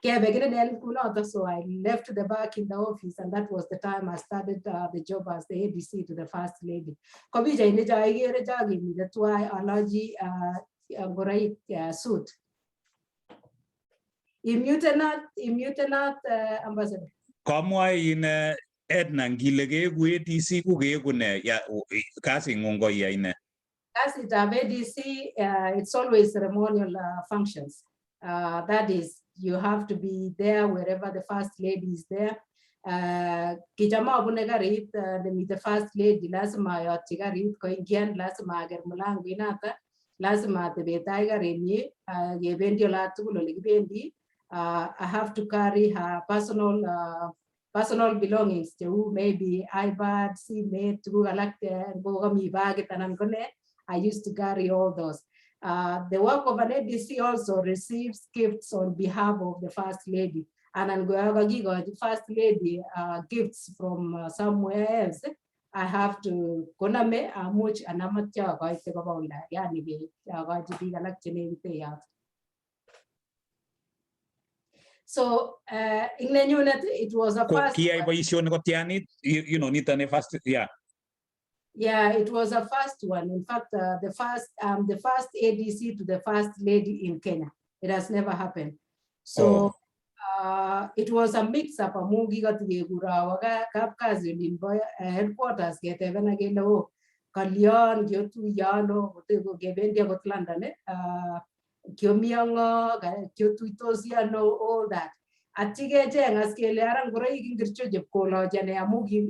kebe kinenen kunoto. So I left the bag in the office and that was the time I started the job as the ADC to the First Lady. Ko pichainik cho ikere cho kimite tuwai alochi ngoroik, suit. Imutenat, Ambassador. Kamwae in Edna, ngile keeku ADC ko keeku ne ya kasing'ung ko iyai ne? Kasitab ADC, it's always ceremonial functions. That is, you have to be there wherever the First Lady is there. Kicham abune karit nemite First Lady, lazima ayotyi karit koingian, lazima aker mlangoit noto, lazima atebe tai karinyi, kebendi olatugul ole kibendi. I have to carry her personal belongings cheu maybe iPad, simet, tuguk alak ngokami bagit anan ko ne, I used to carry all those. The work of an ADC also receives gifts on behalf of the First Lady. Anan ko kakikochi First Lady gifts from somewhere else, I have to koname amuch anam atya akoite koba olda, yani akochi biik alak chenekite yoto. So ing nenyunet it was a Ko first kiyai boisioni kotianit niton ne first, yeah? Yeah, it was a first one. In fact, the first ADC to the First Lady in Kenya. It has never happened. So it was a mix-up amu kikatikekurawa kapkazi olinbo headquarters ketebena kele oh, kalyon kiotuye ano kebendi akot London, kiomi ak ng'o, kiotuitosi ano, all that. Atchi kecheng as kele ara ngoroik ingircho chepkolochi ane amu ki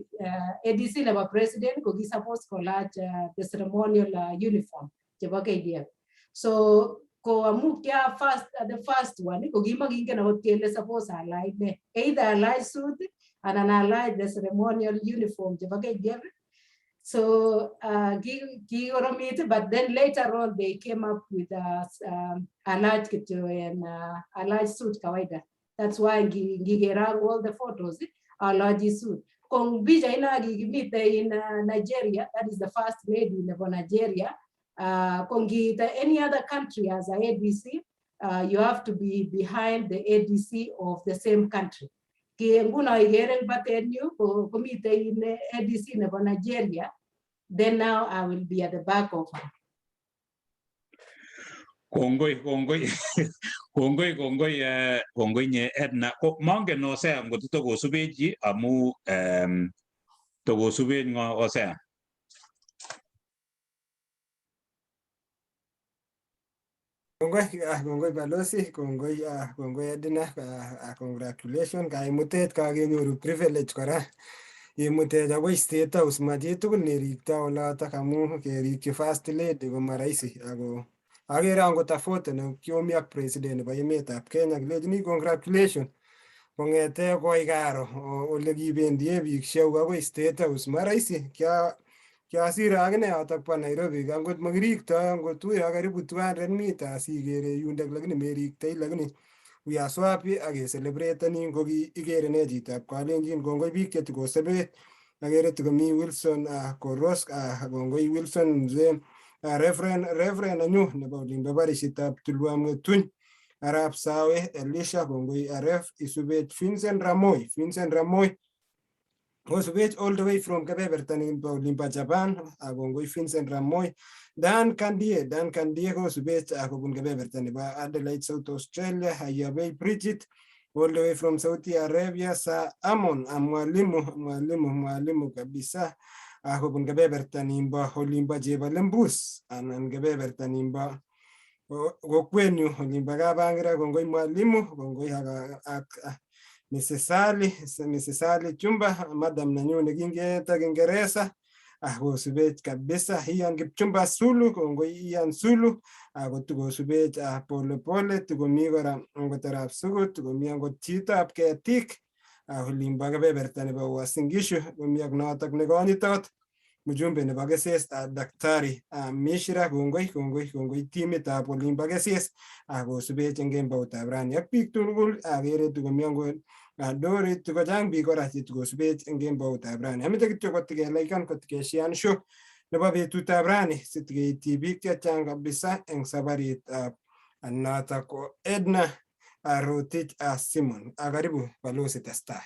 ADC nebo president ko ki suppose kolach the ceremonial uniform chebo KDF. So ko amu kia first the first one ko kimakingen akot kele suppose alach ne, either alach suit anan alach the ceremonial uniform chebo KDF. So kikoromit, but then later on they came up with alach kityo and alach suit kawaida. That's why ngiker all the photos alachi suit. Kong pichait na kikimite in Nigeria, that is the first lady nebo Nigeria. Kong ngiite any other country as a ADC, you have to be behind the ADC of the same country. Ki nguno ikere eng batenyu komite in ADC nebo Nigeria, then now I will be at the back of her. Kongoi, kongoi, kongoi, kongoi, kongoi nye Edna. Ko mongen Hosea ngot tokosubechi amu tokosubech ng'o Hosea? Kongoi, kongoi balozi, kongoi, kongoi Edna, congratulations, kaimutet kakenyoru privilege kora. Imutech akoi State House, ma chitugul nerikto olotok amu kerikyi first lady ko marahisi ako akere angot a photo ne kiomi ak president nebo emetab Kenya kilechini congratulations kong'ete koi karo ole kibendie biik sheu akoi State House ma rahisi. Kiasire akine yotok bo Nairobi angot makiriktoi angot uyo karibu 200 meters ikere yundok lakini meriktoi, lakini we are so happy ak kecelebrateni ngo ikere ne chitab Kalenjin. Kongoi biik chetikosebech, akere tikomi Wilson Koros, kongoi Wilson mzee, Reverend nenyu nebo olimbo parishitab Tulwam Ng'etuny, Arap Sawe Elisha, kongoi Aref isubech Vincent Ramoy, Vincent Ramoy kosubech all the way from kebeberta nimbo olimbo Japan, kongoi Vincent Ramoy. Dan Kandie, Dan Kandie kosubech kobun kebeberta nebo Adelaide, South Australia. Hayabei Bridget all the way from Saudi Arabia. Sa Amon, mwalimu, mwalimu, mwalimu kabisa, kobun kebeberta nimbo olimbo Chebalembus anan kebeberta nimbo kokwenyu olimbo Kabangira. Kongoi mwalimu, kongoi ak Mrs. Sally, Mrs. Sally Chumba, madam nenyu nekingete Kiingereza, kosubech kabisa. Ian Kipchumba Sulu, kongoi Ian Sulu, kotukosubech pole pole. Tukomi kora angot arap Sugut, tukomi angot chitab ketik olimbo kebeberta nebo Uasin Gishu, komi ak notok nekonyitot mjumbe nebo Keses, Daktari Mishra. Kongoi, kongoi, kongoi timitab olimbo Keses kosubech eng kemboutab rani ak biik tugul. Akere tukomi angot Dori, tukochang biik kora chetukosubech eng kemboutab rani. Ameche kityo kotikelaikan, kotikeshean show nebo betutab rani sitikeityi biik chechang kabisa eng sabaritab notok ko Edna Rotich Simon. Karibu balozi, testai.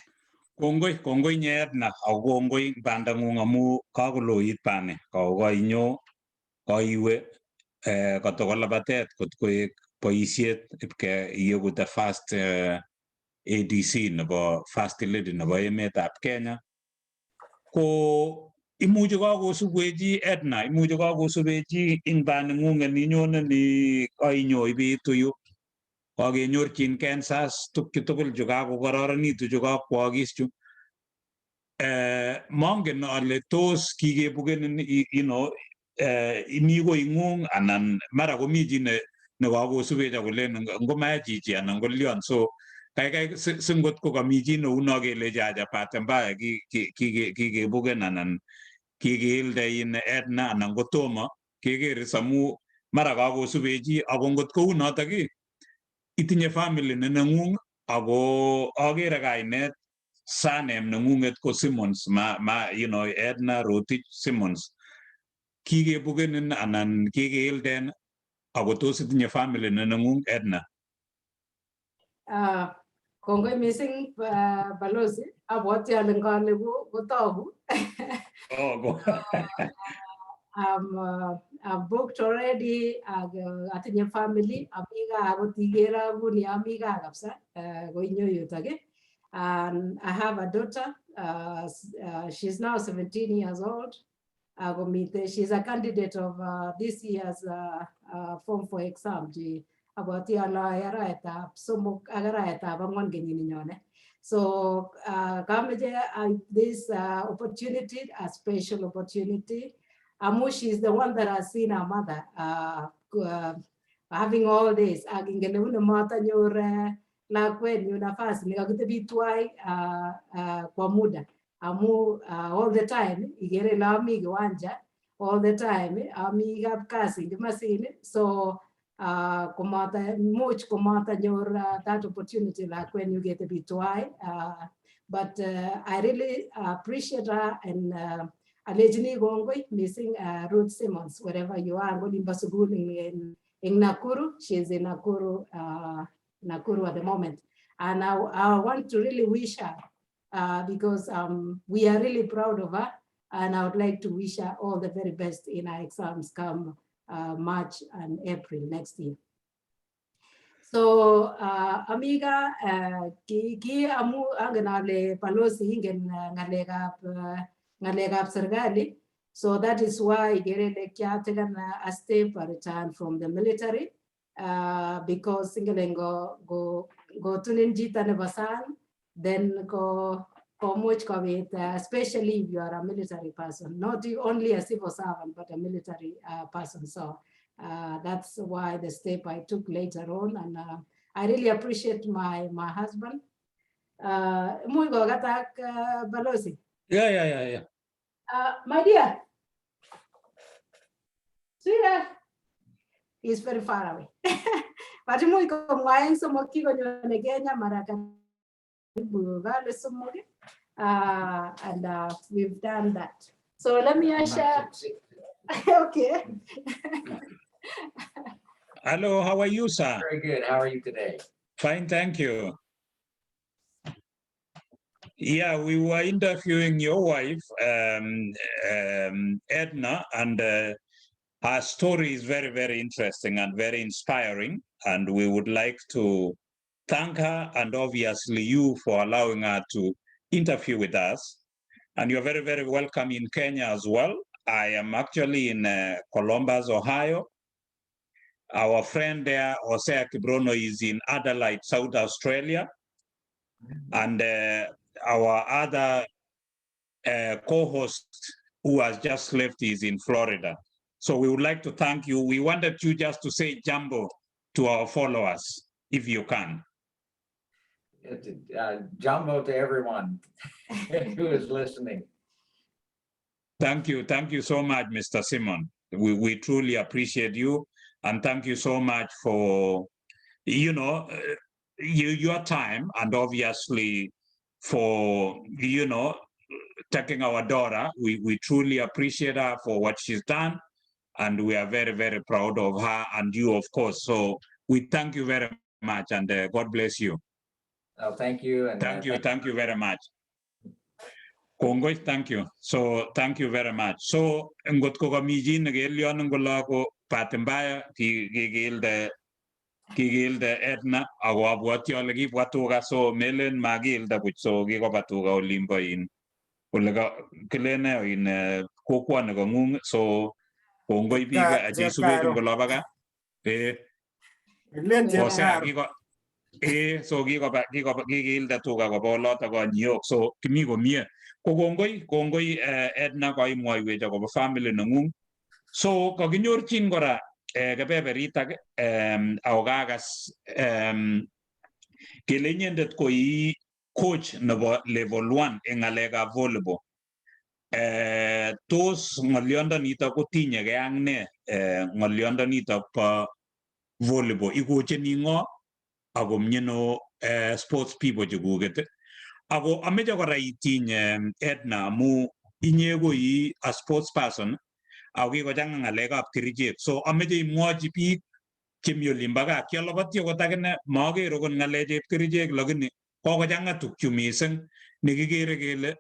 Kongoi, kongoi nye Edna, ako kongoi bandang'ung amu kakoloit bani, koinyo koiwe kotokolabatet kot koek boisiet ipke iyeku the first ADC nebo first lady nebo emetab Kenya. Ko imuchi kakosubwechi Edna, imuchi kakosubechi ing baning'ung'et ninyone ni kainyo ibiitu yu. Kakenyorchin Kansas tukchu tugul chu kakokororonitu chu kakwokis chu. Mongen ale tos kikebukenin imi koing'ung anan mara komi chi ne nekakosubech akolen ngomaya chichi anan kolion. So kaikai singot ko kami chi neuno kelechi acha bahati mbaya kikebuken anan kikiilde in Edna anan kotomo kekere samu mara kakosubechi ako ngot kou notok itinye family ne neng'ung ako akere kainet surname neng'ung'et ko Simmons, ma Edna Rotich Simmons. Kikebukenin anan kikiilden ako tos itinye family ne neng'ung Edna? Kongoi missing balozi, abwati ale ngale kotogu. Oh, I'm booked already, atinye family, ami gaa akot ikere nguni ami gaa kabisa, koinyo yutok. And I have a daughter, she's now 17 years old. Akomite, she's a candidate of this year's Form 4 exam. Abwoti ale arawetab 3 ak arawetab 4 kenyini nyone. So kameche this opportunity, a special opportunity. Amu she is the one that has seen her mother having all this. Ak ingen une matanyor lakwenyu nafasi nekakitebi twai kwa muda. Amu all the time ikere ile ami kiwanja, all the time ami kapkasi kimasini. So komata much komatanyor that opportunity lakwenyu ketebi twai. But I really appreciate her and alechini kongoi missing, Ruth Simmons, wherever you are, olimbo sukul in Nakuru. She's in Nakuru at the moment. And I want to really wish her because we are really proud of her. And I would like to wish her all the very best in her exams come March and April next year. So amiga ki amu angen ale balozi ingen ngalekab serikali. So that is why ikere ile kiataken a step, a return from the military, because ingele ngo tunin chito nebo sang, then ko komuch kobit, especially if you are a military person, not only a civil servant, but a military person. So that's why the step I took later on. And I really appreciate my husband. Imuch kokatak balozi. Yeah. My dear. Sweetheart. He's very far away. But imuch komwa aeng somok kikonyone Kenya mara karibu kale somok. And we've done that. So let me usher. Okay. Hello, how are you, sir? Very good. How are you today? Fine, thank you. Yeah, we were interviewing your wife, Edna, and her story is very, very interesting and very inspiring. And we would like to thank her and obviously you for allowing her to interview with us. And you're very, very welcome in Kenya as well. I am actually in Columbus, Ohio. Our friend there, Hosea Kibrono, is in Adelaide, South Australia. And our other co-host who has just left is in Florida. So we would like to thank you. We wanted you just to say jambo to our followers, if you can. Jambo to everyone who is listening. Thank you. Thank you so much, Mr. Simon. We truly appreciate you. And thank you so much for your time and obviously for taking our daughter. We truly appreciate her for what she's done. And we are very, very proud of her and you, of course. So we thank you very much and God bless you. Oh, thank you. And Thank you. Thank you very much. Kongoi, thank you. So thank you very much. So ngot ko kami chi nekelion eng olo ko bahati mbaya kikiilde Edna ako abwoti ale kibwa tuga, so melen makiilda buch, so kikoba tuga olimbo in ole ka kilene in kokwoni kong'ung. So kongoi biik cheisubech eng olobo gaa eh. Kilen Hosea Chepkaro. Kiko so kikoba kikiilda tuga koba oloto konyiok, so kimi komie. Ko kongoi Edna koimwoiwech akobo family neng'ung. So kakinyorchin kora kebeberitak ako kakas kele inyendet ko ii coach nebo level 1 eng ng'alekab volleyball. Tos ng'olyondonito kotinyegei ak ne, ng'olyondonito bo volleyball? Ikocheni ng'o ako mieno sports people chekuket? Ako ameche kora itiny Edna amu inye ko ii a sports person ako kikochang'a ng'alekab kerichek, so ameche imwochi biik chemi olimbo gaa. Kialoboti akot akine maker okot ng'alechep kerichek, lakini kokochang'a tukchu mising nekikere kele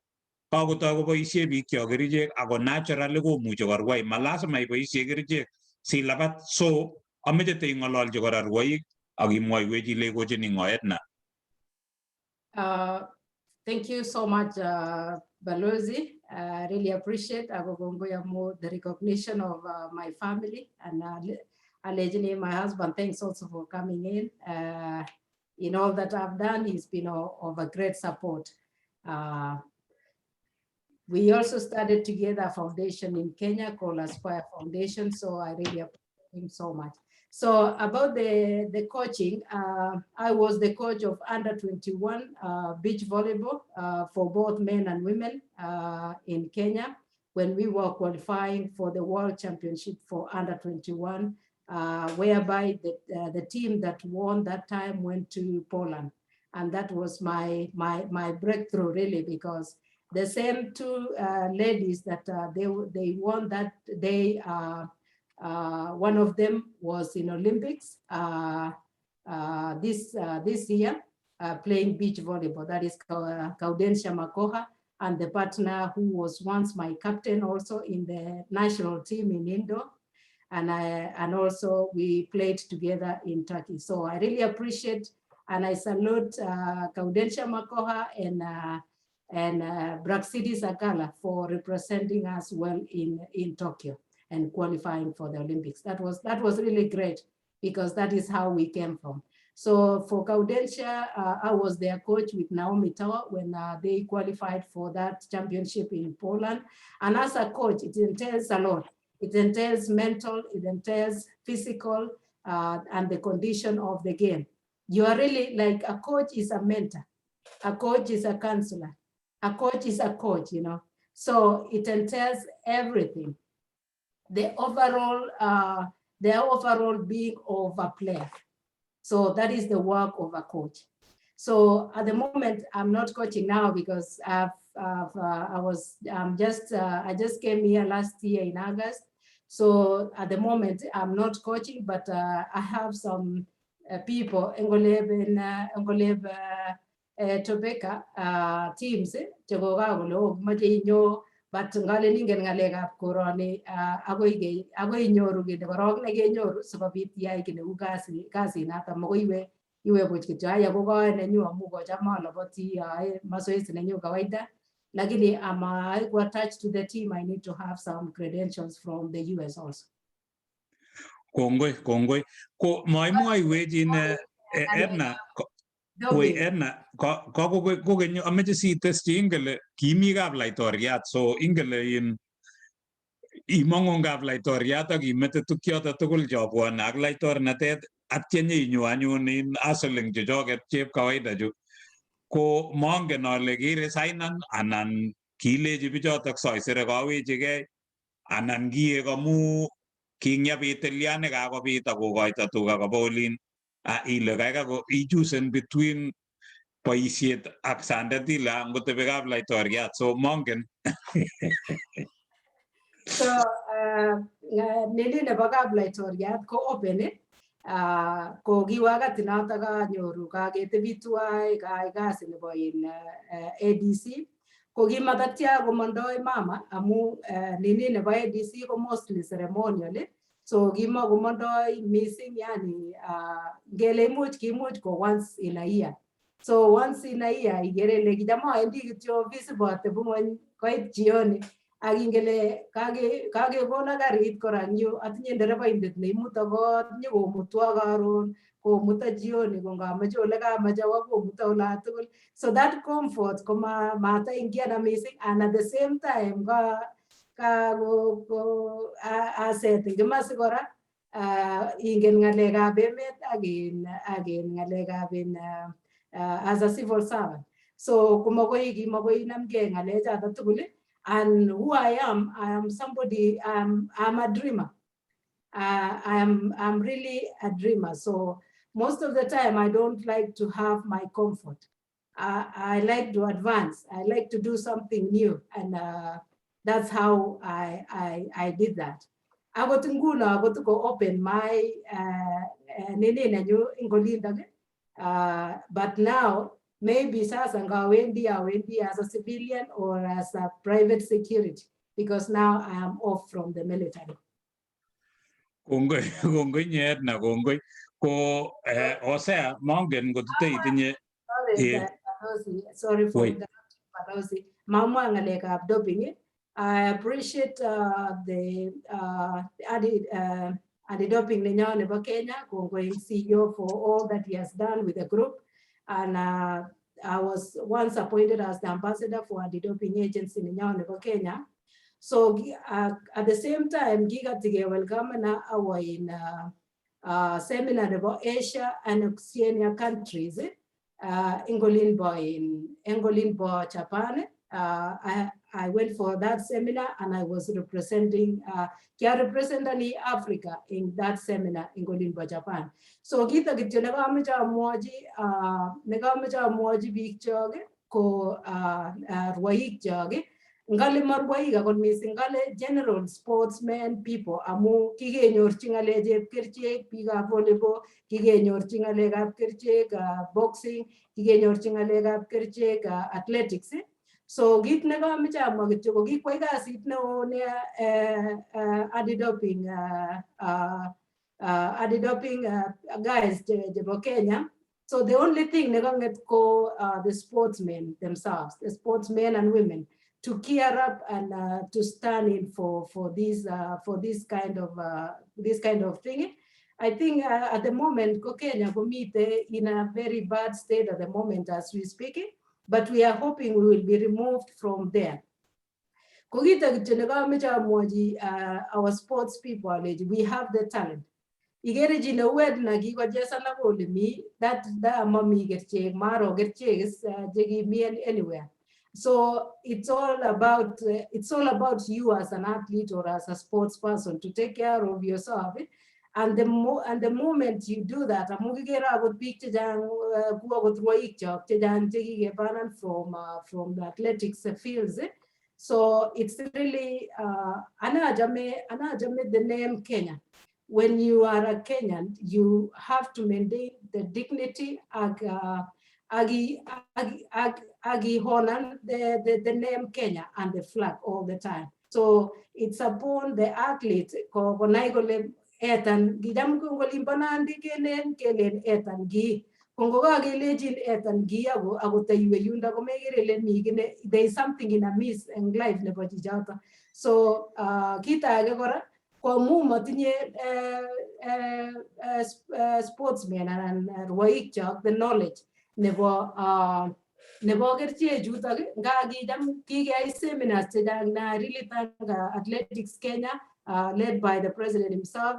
kakotoi koboisie biik chok kerichek ako naturally komuchi korwai, ma lazima iboisie kerichek silabat. So ameche teing'ololchi kora rwoik ak imwoiwech ile ikochini ng'o Edna. Thank you so much, Balozi. I really appreciate ako kongoi amu the recognition of my family and Alechini my husband, thanks also for coming in. In all that I've done, he's been of a great support. We also started together a foundation in Kenya called Aspire Foundation. So I really appreciate him so much. So about the coaching, I was the coach of under 21 beach volleyball for both men and women in Kenya when we were qualifying for the World Championship for under 21, whereby the team that won that time went to Poland. And that was my breakthrough, really, because the same two ladies that they won that day, one of them was in Olympics this year, playing beach volleyball. That is Gaudensia Makokha, and the partner who was once my captain also in the national team in indoor. And also we played together in Turkey. So I really appreciate and I salute Gaudensia Makokha and Braxidis Akala for representing us well in Tokyo and qualifying for the Olympics. That was really great because that is how we came from. So for Gaudensia, I was their coach with Naomi Tower when they qualified for that championship in Poland. And as a coach, it entails a lot. It entails mental, it entails physical, and the condition of the game. You are really, like, a coach is a mentor. A coach is a counselor. A coach is a coach. So it entails everything. The overall being of a player. So that is the work of a coach. So at the moment, I'm not coaching now because I've I was, I'm just, I just came here last year in August. So at the moment, I'm not coaching, but I have some people, Engoleb and Engoleb Tobeka teams, chekoka kole, "Oh, mache inyo," but ngalen ingen ngalekab koroni, akoi inyoru kit korok nekenyoru sikobit iyai kit neu kasi noton, makoi iwe buch kityo. Aya, kokae nenyu amu kocham aloboti, aae mazoezi nenyu kawaida, lakini ama aiku attached to the team, I need to have some credentials from the US also. Kongoi, kongoi. Ko maimwoiwech in Edna, woi. Doping. Edna, kokeny ameche siteschi, ingele kimi kap laitoriat, so ingele in imong'u kap laitoriat ak imete tukchoto tugul chobwone ak laitornatet, atya nyinyo anyun in hustling chechoket chep kawaida chu, ko mongen ale kiresignan anan kilechi bichotok soisere kowechigei anan kiek amu kingyapit tilya nekakobit akokoito tuga koba olin, ile kaikai ko ichusen between boisiet ak sandet, ile ngotebi kap laitoriat, so mongen. So nini nebo kap laitoriat ko open, ko ki wakati notok kanyoru kaketebi tuwai kaai kasi nebo in ADC, ko kimatatya komondoi mama amu nini nebo ADC ko mostly ceremonial, so kimakomondoi missing, yani ngele imuch kimuch ko once in a year. So once in a year, ikere ile kicham awendi kityo visible atebi ng'weny koit jioni, ak ingele kakekona karit kora eng yu, atinye nderebaindet neimuto kot, nyokomutwo karon, komuta jioni, ko ngamoche ole kamach awo komuta olatugul. So that comfort ko mataingiana missing, and at the same time ka ko aset eng kimasi kora, ingen ng'alekab emet ak in ng'alekab in as a civil servant. So komakoi kimakoi inamgei ng'alechoto tugul. And who I am, I am somebody, I'm a dreamer. I'm really a dreamer. So most of the time, I don't like to have my comfort. I like to advance. I like to do something new. And that's how I did that. Akot nguno, akot ko open my nini nenyu ingolindok, but now maybe sasa ngawendi awendi as a civilian or as a private security because now I am off from the military. Kongoi, kongoi nye Edna, kongoi. Ko Hosea, mongen kotite itinye Sorry, Balozi, sorry for Wait. Interrupting, Balozi. Mamwa ngalekab doping. I appreciate the Anti-doping nenyo nebo Kenya, kongoi en CEO for all that he has done with the group. And I was once appointed as the ambassador for anti-doping agency nenyo nebo Kenya. So at the same time, kikatige welcome na our in seminar nebo Asia and Oceania countries, eng olin bo Japan. I went for that seminar and I was representing, kia representani Africa in that seminar eng olin bo Japan. So kito kityo nekameche amwochi biik chok ko rwoik chok, ngale ma rwoik akot mising, ngale general sportsmen people, amu kikenyorchi ng'alek chepkerichek biikab volleyball, kikenyorchi ng'alekab kerichek boxing, kikenyorchi ng'alekab kerichek athletics. So kit nekameche amwa kityo ko kikwai kasit neo nea anti-doping guys chebo Kenya. So the only thing nekang'et ko the sportsmen themselves, the sportsmen and women, to gear up and to stand in for this kind of thing. I think at the moment, ko Kenya komite in a very bad state at the moment as we speak, but we are hoping we will be removed from there. Ko kito kityo nekameche amwochi our sports people alechi we have the talent. Ikere chi neu Edna kikochesan akoi ole mi that mami kerichek, maro kerichek is chekimi anywhere. So it's all about you as an athlete or as a sports person to take care of yourself. And the moment you do that, amu kikere akot biik chechang ku akot rwoik chok chechang chekikebanan from the athletics fields. So it's really ane achame the name Kenya. When you are a Kenyan, you have to maintain the dignity ak agi agi ag agi honan the name Kenya and the flag all the time. So it's upon the athlete ko konai kole etan kicham ko olimbo Nandi kelen etan ki ko ngokakelechin etan ki ako taiwe yundo komekere ile mi kiy ne there is something in a miss en life nebo chichoto. So kit age kora ko amu matinye sportsmen anan rwoik chok the knowledge nebo kerichek chutok, nga kicham kikeyai seminars chechang na I really thank Athletics Kenya, led by the president himself,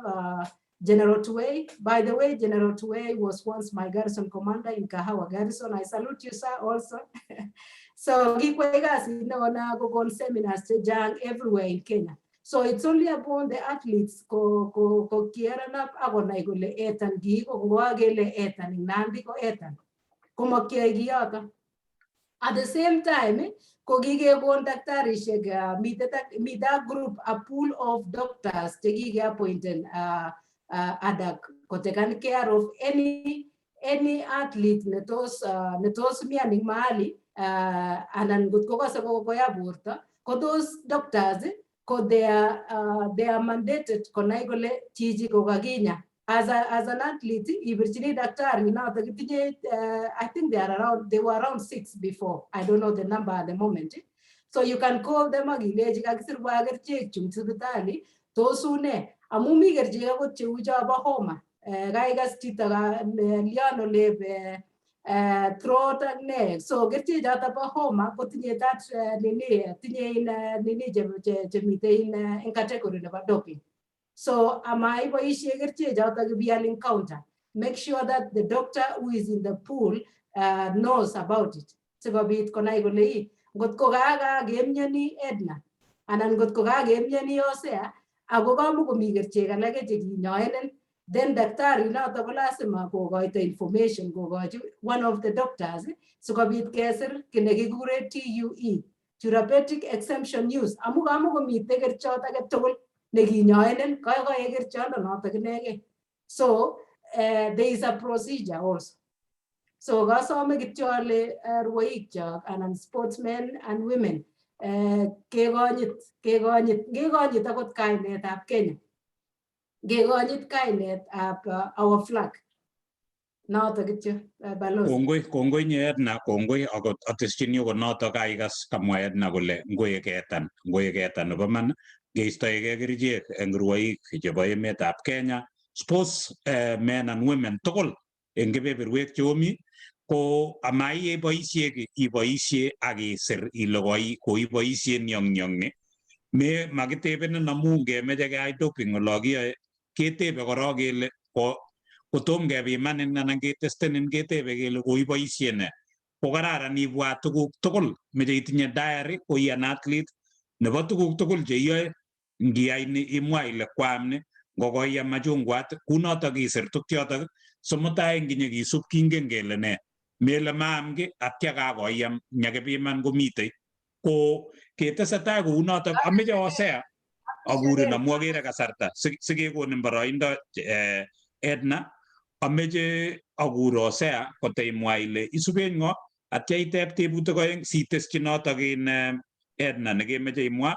General Tuwei. By the way, General Tuwei was once my garrison commander in Kahawa Garrison. I salute you, sir, also. So kikwai kasit neo na kokon seminars chechang everywhere in Kenya. So it's only upon the athletes ko gearan up akonai kole etan kii, ko ngokakele etan ing Nandi ko etan. Komakyai kiyoto. At the same time, ko kikekon daktarishek, mite a group, a pool of doctors chekike-appointen ADAK kotaken care of any athlete netos mian ing mahali anan ngot kokose koya borto, ko those doctors ko they are mandated konai kole chichi ko kakinya. As an athlete, ibirchini daktari noto kitinye, I think they were around six before. I don't know the number at the moment. So you can call them ak ilechi kakisirwa kerichek chu sipitali, tos une? Amu mi kerichek akot cheu chobo homa. Kaikas chito lian olep throat ak ne. So kerichek choto bo homa kotinye that nini, tinye in nini chemite in category nebo doping. So ama iboisie kerichek choto kibial encounter. Make sure that the doctor who is in the pool knows about it. Sikobit konai kole ii, ngot ko kakemioni Edna anan ngot ko kakemioni Hosea ako kamukomi kerichek alake chekinyoenin, then daktari noto ko lazima kokoito information kokochi one of the doctors sikobit kesir kiy nekikure TUE, therapeutic exemption use, amu kamukomite kerichot age tugul nekinyoenin, koikoe kerichondo notok inegei. So there is a procedure also. So kasome kityo ale rwoik chok anan sportsmen and women, kekonyit akot kainetab Kenya, kekonyit kainetab our flag. Noto kityo, balozi. Kongoi, kongoi nye Edna, kongoi akot ateschini okot noto kaikas kamwa Edna kole ngoek etan nebo man. Keistoegei kerichek eng rwoik chebo emetab Kenya, sports men and women tugul eng kebeberwek cheomi ko ama iboisie ki iboisie ak isir ile koiboisie nyong'nyong'ni me makitebenin amu ngemeche keyai doping olo kiyoe ketebe korok kele ko kotom kepimanin anan ketestenin ketebe kele koiboisie ne. Ko kararan ibwat tuguk tugul, meche itinye diary ko i an athlete nebo tuguk tugul cheiyoe. Ngiyai ni imwa ile kwaam ni, ngokoiam machungwat kunotok isir tukchotok so mutai nginyekisup kingen kele ne. Mele maam ki atya kakoiam nyakipiman komitei ko ketesetai kounotok. Ameche Hosea akurin amu akere kasarta sikekonin boroindo. Edna, ameche akur Hosea koteimwa ile isuben ng'o atya iteb tebutik oeng siteschi notok in Edna nekemeche imwa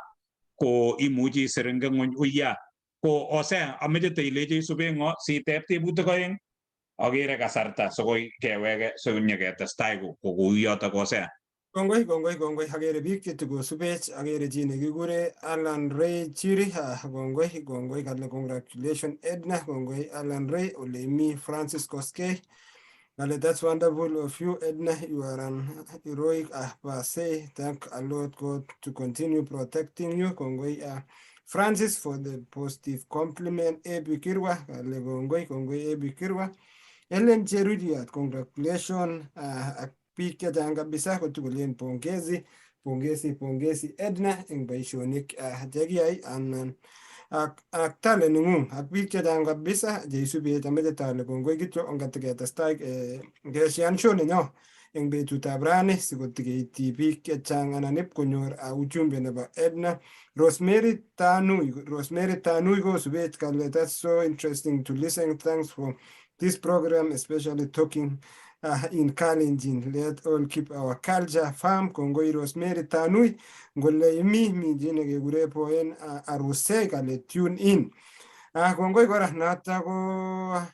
ko imuchi isir eng ng'weny uya. Ko Hosea, ameche teileche isuben ng'o siteb tebutik oeng. Akere kasarta sikoi keweke sinyeketestai kouyotok. Hosea. Kongoi, kongoi, kongoi. Akere biik chetukosubech. Akere chi nekikure Alan Ray Chiri. Kongoi, kongoi. Kale congratulation Edna. Kongoi Alan Ray oleimi. Francis Koskei kale that's wonderful of you, Edna, you are an heroic per. Thank a lot God to continue protecting you. Kongoi Francis for the positive compliment. Ebi Kirwa kale kongoi, kongoi Ebi Kirwa. Ellen Cheruiyot, congratulations. Ak biik chechang kabisa kotukulen pongezi, pongezi, pongezi Edna eng boisionik chekiyai anan ak talent nengung ak biik chechang kabisa cheisubech. Ameche tale kongoi kityo ongatiketestai keshian show nenyo eng betutab rani sikotikeityi biik chechang anan ip konyor ujumbe nebo Edna. Rosemary Tanui, Rosemary Tanui kosubech kale that's so interesting to listen, thanks for this program, especially talking in Kalenjin. Let all keep our culture firm. Kongoi Rosemary Tanui. Ngole imi mi chi nekekure Poen Aruse kale tune in. Kongoi kora noto ko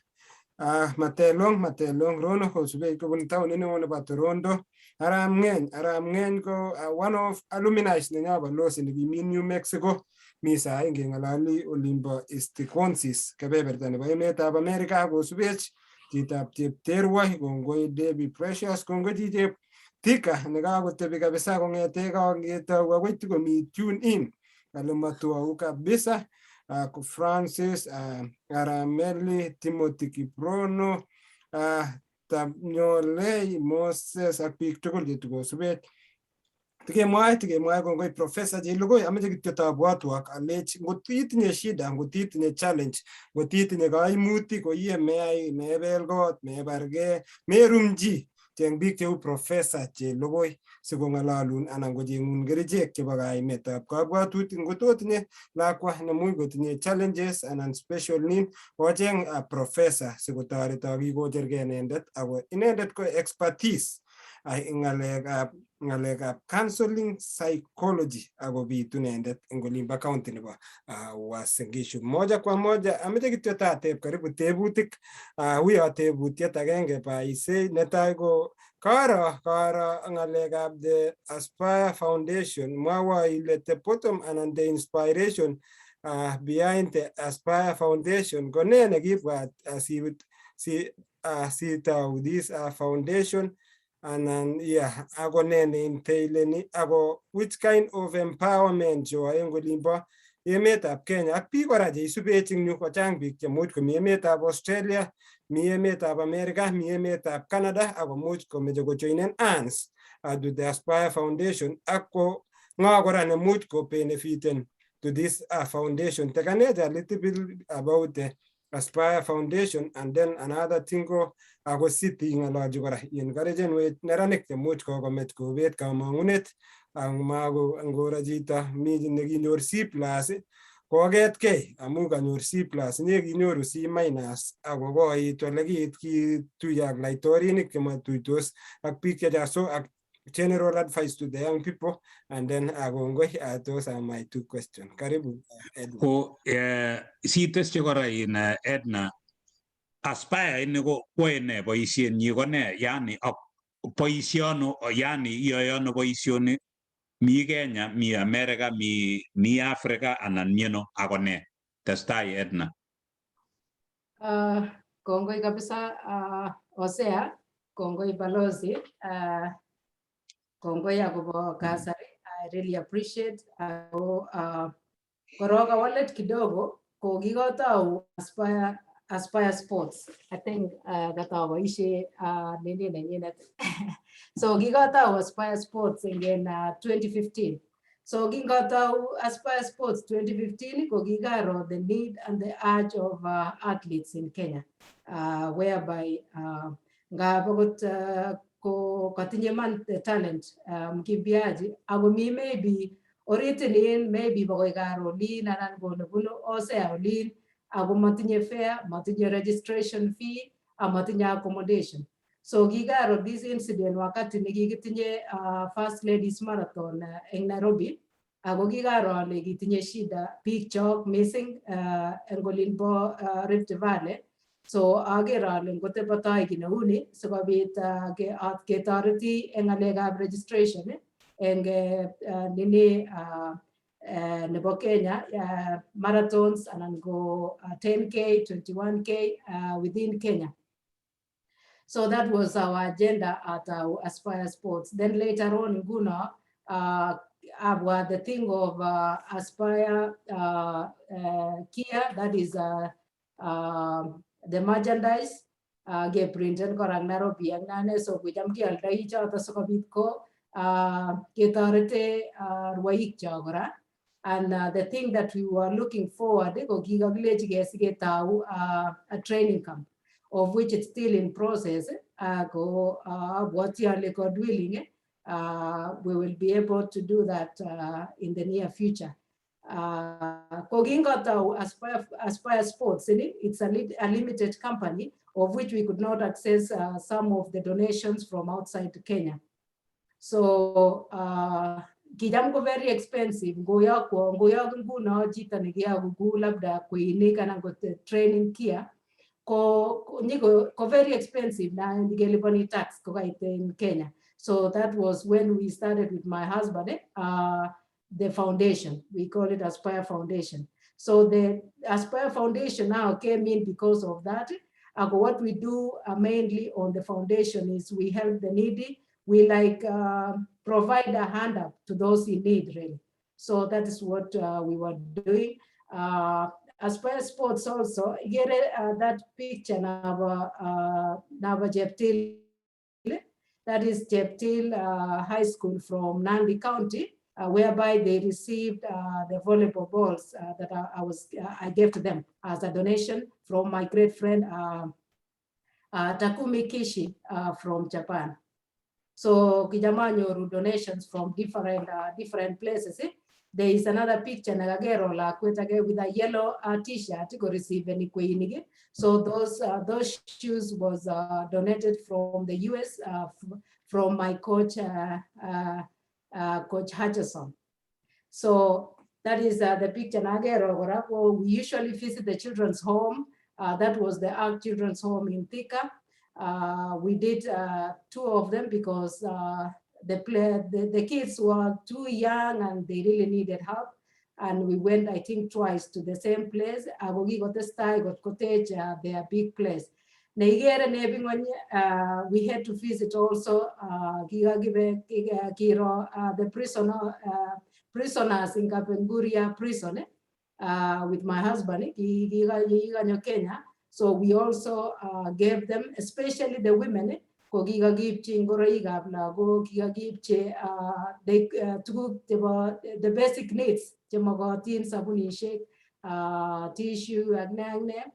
Matelong, Matelong Rono kosubech kobun taonit neo nebo Toronto. Arap Ng'eny, Arap Ng'eny ko one of alumni nenyo balozi nekimi New Mexico. Mi sai ngeng'ololi olimbo Wisconsin, kebeberta nebo emetab America kosubech chitab Chepterwoi. Kongoi Debbie Precious, kongoi chichep Thika nekakotebi kabisa kong'ete kangetou akoi tikomi tune in, kale matuau kabisa. Francis Arameli, Timothy Kiprono, Tamnyolei Moses ak biik tugul chetukosubech. Tikemwoe kongoi Professor Chelugui. Ameche kityo tabwatwak alech ngot itinye shida, ngot itinye challenge, ngot itinye kaimutik, koiye meyai mebel kot, mebargee, merumchi, cheng biik cheu Professor Chelugui sikong'ololun anan kocheng'un kerichek chebo kaimetab kabwatutik. Ngot otinye lakwa nemuch kotinye challenges anan special need, ocheng professor sikotoretok kikochergei inendet ako inendet ko expertise ng'alekab counseling psychology akobitu inendet eng olimbo county nebo Uasin Gishu. Moja kwa moja ameche kityo tateb karibu tebutik uyo tebutiet agenge paise. Netai ko karo ng'alekab the Aspire Foundation. Mwawa ile the bottom anan the inspiration behind the Aspire Foundation ko nee nekibwat si sitau this foundation anan yeah, ako nee neentaileni ako which kind of empowerment cheyoe eng olimbo emetab Kenya ak biik kora cheisubech eng yu? Kochang biik chemuch komi emetab Australia, mi emetab America, mi emetab Canada akomuch komeche kojoinen ANS to the Aspire Foundation ak ko ng'o kora nemuch ko benefiten to this foundation. Tekanech a little bit about the Aspire Foundation. And then another thing ko ako city ng'olochi kora encouragenwech neranik chemuch kokomech kobet kamong'unet ak mako ngoro chito mi nekinyor C+ koketkei amu kanyor C+, inye kinyoru C- ako koit ole kiit kituiyo ak laitorinik chematuitos ak biik chechang. So ak general advice to the young people and then kongoi. Those are my two questions. Karibu Edna. Ko siteschi kora in Edna, Aspire ini ko kwoe ne, boisienyi ko ne, yani ak boisiono, yani iyoe ano boisioni? Mi Kenya, mi America, mi Africa anan mieno akone. Testai, Edna. Kongoi kabisa, Hosea, kongoi balozi, kongoi akobo kasari. I really appreciate. Ako korok awalet kidogo ko kikotou Aspire Sports. I think kataboishe nini nenyinet. So kikotou Aspire Sports in 2015. So kingotou Aspire Sports 2015, ko kikaro the need and the urge of athletes in Kenya, whereby ngap akot ko katinye man the talent, mkimbiaji ako mi maybe orit, maybe bakoi karo olin anan ko lebunu Osea olin, ako matinye fare, matinye registration fee, amatinye accommodation. So kikaro this incident wakati nekikitinye First Ladies Marathon eng Nairobi, ako kikaro ale kitinye shida biik chok missing eng olinbo Rift Valley. So aker ale ngotepotoi kiy neuni sikobit ketoreti eng ng'alekab registration eng nini nebo Kenya marathons anan ko 10K, 21K within Kenya. So that was our agenda at Aspire Sports. Then later on, nguno, abwa the thing of Aspire Kia, that is the merchandise, keprinten kora Nairobi ak nane, so kocham kealdoi choto sikobit ko ketorete rwoik cho kora. And the thing that we were looking forward ko kikakilechi siketau a training camp, of which it's still in process. Ko abwati ale God willing, we will be able to do that in the near future. Ko kingotou Aspire Sports, it's a limited company of which we could not access some of the donations from outside Kenya. So kicham ko very expensive ngoyokwo ngoyok nguno chito nekiyoku kou labda kweinik anan ko training gear ko nyiko ko very expensive na keliponi tax kokait in Kenya. So that was when we started with my husband the foundation. We call it Aspire Foundation. So the Aspire Foundation now came in because of that. What we do mainly on the foundation is we help the needy. We like provide a hand up to those in need, really. So that is what we were doing. Aspire Sports also, get that picture naba Jeptil, that is Jeptil High School from Nandi County, whereby they received the volleyball balls that I gave to them as a donation from my great friend Takumi Kishi from Japan. So kicham anyoru donations from different places. Eh? There is another picture nakakero lakwet age with a yellow t-shirt ko receive any kweinik. So those shoes was donated from the US from my coach, Coach Hutchison. So that is the picture nakero kora. We usually visit the children's home. That was the Ark Children's Home in Thika. We did two of them because the kids were too young and they really needed help. And we went, I think, twice to the same place. Ako kikotestai kot kotech their big place. Neikere nebi, we had to visit also kikakibe kiro the prisoners in Kapenguria prison, eh, with my husband, eh, kikanyo Kenya. So we also gave them, especially the women, eh, ko kikakiipchi ngoroikab lagok, kikakiipchi tuguk chebo the basic needs chemokotin, sabunishek, tissue ak ne ak ne.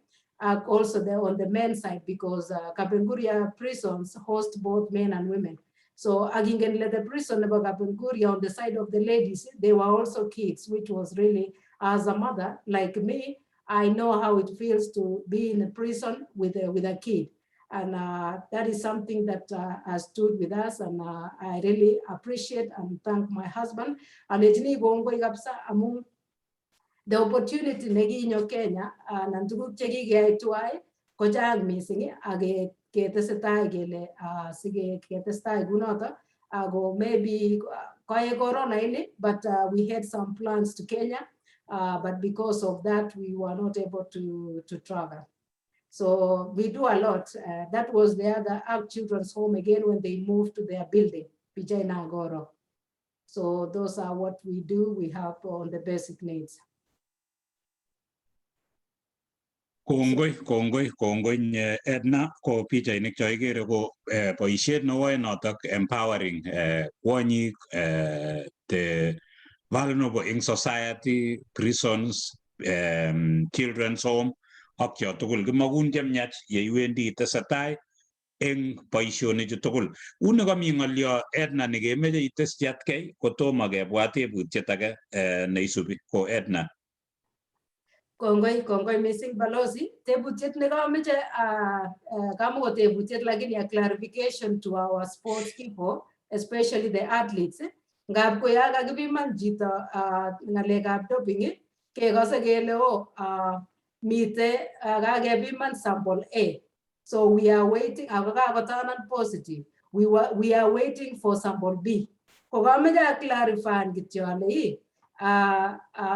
Also on the men's side, because Kapenguria prisons host both men and women. So akingen le the prison nebo Kapenguria on the side of the ladies, they were also kids, which was really, as a mother like me, I know how it feels to be in a prison with a kid. And that is something that has stood with us, and I really appreciate and thank my husband. Alechini kongoi kabisa amun the opportunity nekinyo Kenya anan tuguk chekikeyai tuwai kochang mising ak ketesetai kele siketestai kunoto ako maybe Koe corona ini, but we had some plans to Kenya, but because of that, we were not able to travel. So we do a lot. That was the other Ark Children's Home again when they moved to their building, Pichaina Agoro. So those are what we do. We help on the basic needs. Kongoi, kongoi, kongoi nye Edna ko pichainik cho ikere ko boisiet newoe notok empowering kwonyik, the vulnerable in society, prisons, children's home ak cho tugul kimokun chemiach yeiwendi itesetai eng boisionichu tugul. Uni komi ng'olyo Edna nekemeche itesyi atkei kotomo kebwa tebutiet age neisubi ko Edna. Kongoi, kongoi missing balozi. Tebutiet nekameche kamako tebutiet lakini a clarification to our sports people, especially the athletes. Ngap ko ya kakipiman chito ng'alekab doping, kekose kele oh, mite kakepiman sample A. So we are waiting, ako kakotanan positive. We are waiting for sample B. Ko kameche a clarify kityo ale ii,